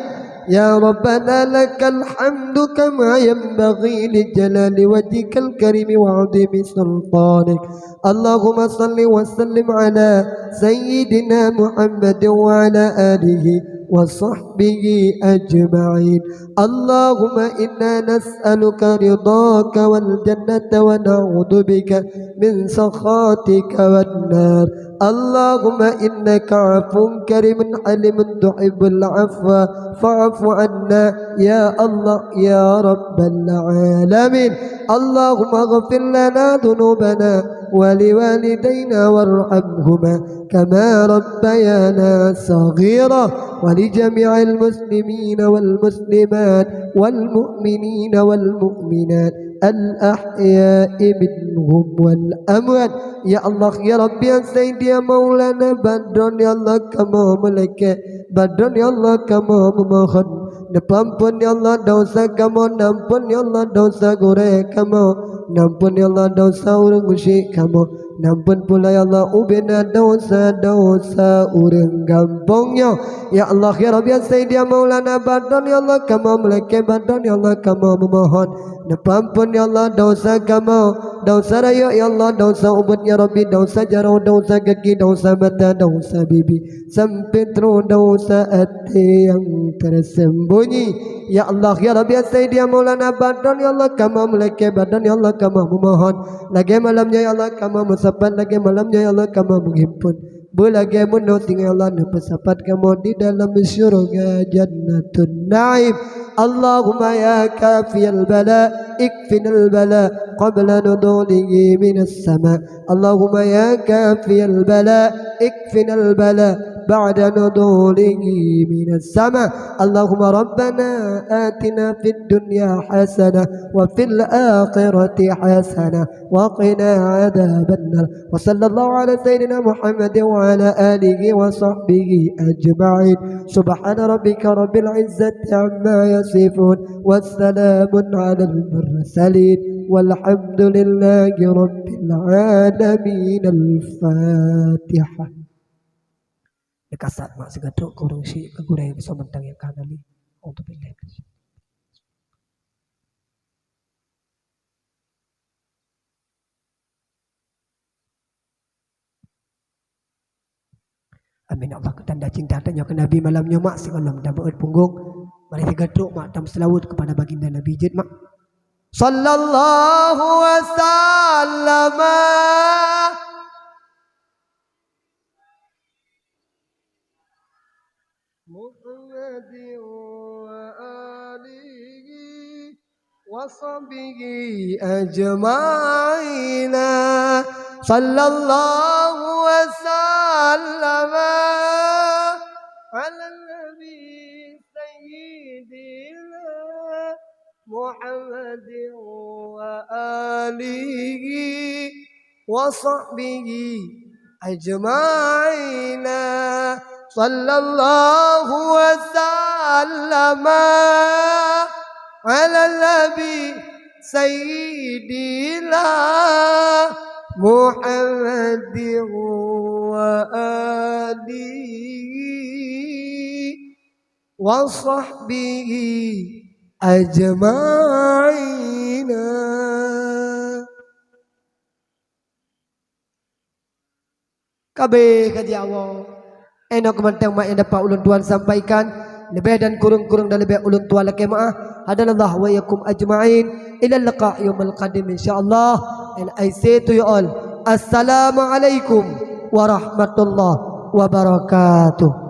Ya Rabbana lakal hamdu kama yanbaghi li jalali wajhikal karimi wa 'azimi sultanik. Allahumma salli wa sallim ala sayyidina Muhammad wa ala alihi wa sahbihi ajma'in. Allahumma inna nas'aluka ridhaka wal jannata wa na'udzubika min sakhatika wan nar. Allahumma innaka 'afuwwun karimun halimun tuhibbul 'afwa fa'fu 'anna ya Allah ya rabbal 'alamin. Allahumma ighfir lana dzunubana wa liwalidaina warhamhuma kama rabbayana shaghira wa li jami'il muslimina wal muslimat wal mu'minina wal mu'minat al ahya'i minhum wal amwat. Ya Allah, ya Rabbi, ya Sayyidi, ya Maulana, bak droe nyoe ya Allah kamoe meulakée, bak droe nyoe ya Allah kamoe meumohon. Neupeuamphon ya Allah desya kamoe, neuamphon ya Allah desya gurée kamoe, neuamphon ya Allah desya ureuëng musyrik kamoe, neuamphon pula ya Allah ubena desya-desya ureuëng gampông nyoe. Ya Allah, ya Rabbi, ya Sayyidi, ya Maulana, bak droe nyoe ya Allah kamoe meulakée, bak droe nyoe ya Allah kamoe meumohon. Neupeuamphon ya Allah desya kamoe, desya rayeuk ya Allah, desya ubit ya Rabbi, desya jaroe, desya gaki, desya mata, desya bibi, sampoe troh desya até nyang tersembunyi. Ya Allah, ya Rabbi, ya Sayyidi, ya Maulana, bak droe nyoe ya Allah kamoe meulakée, bak droe nyoe ya Allah kamoe meumohon. Lagée malam nyoe ya Allah kamoe meusapat, lagée malam nyoe ya Allah kamoe meuhimpon. Beulagée meunoe singoh ya Allah neupeusapat kamoe di dalam syeuruga Jannatun Naim. Allahumma ya kafiyal bala, ikfinal bala qabla nuzulihi minas sama. Allahumma ya kafiyal bala, ikfinal bala ba'da nuzulihi minas sama. Allahumma rabbana atina fid dunya hasanah wa fil akhirati hasanah wa qina adzabannar. Wa sallallahu ala sayyidina Muhammadin wa ala alihi wa sahbihi ajma'in. Subhana rabbika rabbil izzati amma yasifun. Wassalamun alal mursalin. Walhamdulillahi rabbil alamin. Al-Fatihah. Deukasat mak sigatrok kureueng syik keu gurée bisoe mantong nyang ka hana lé. Auzubillah. Amin Allah, keu tanda cinta tanyoe keu Nabi malam nyoe mak, sigohlom tabeuet punggong. Mari sigoe trok mak tameuseulaweuet keupada baginda Nabi jeuet mak. Sallallahu wasallama Muhammadin wa alihi wa sahbihi ajma'ina. Sallallahu wasallama ala nabi sayyidina محمد وآله وصحبه أجمعين. صلى الله وسلم على النبي سيدنا محمد وآله وصحبه أجمعين. Ka abéh kaji awak. Inoe keumantong mak nyang dapat ulôn tuan sampaikan. Leubeh dan kureueng-kureueng dan leubeh ulôn tuan lakée meu'ah. Hadanallahu wa iyyakum ajma'in. Ilal liqa' yaumil qadim, insya Allah. And I say to you all, Assalamualaikum warahmatullahi wabarakatuh.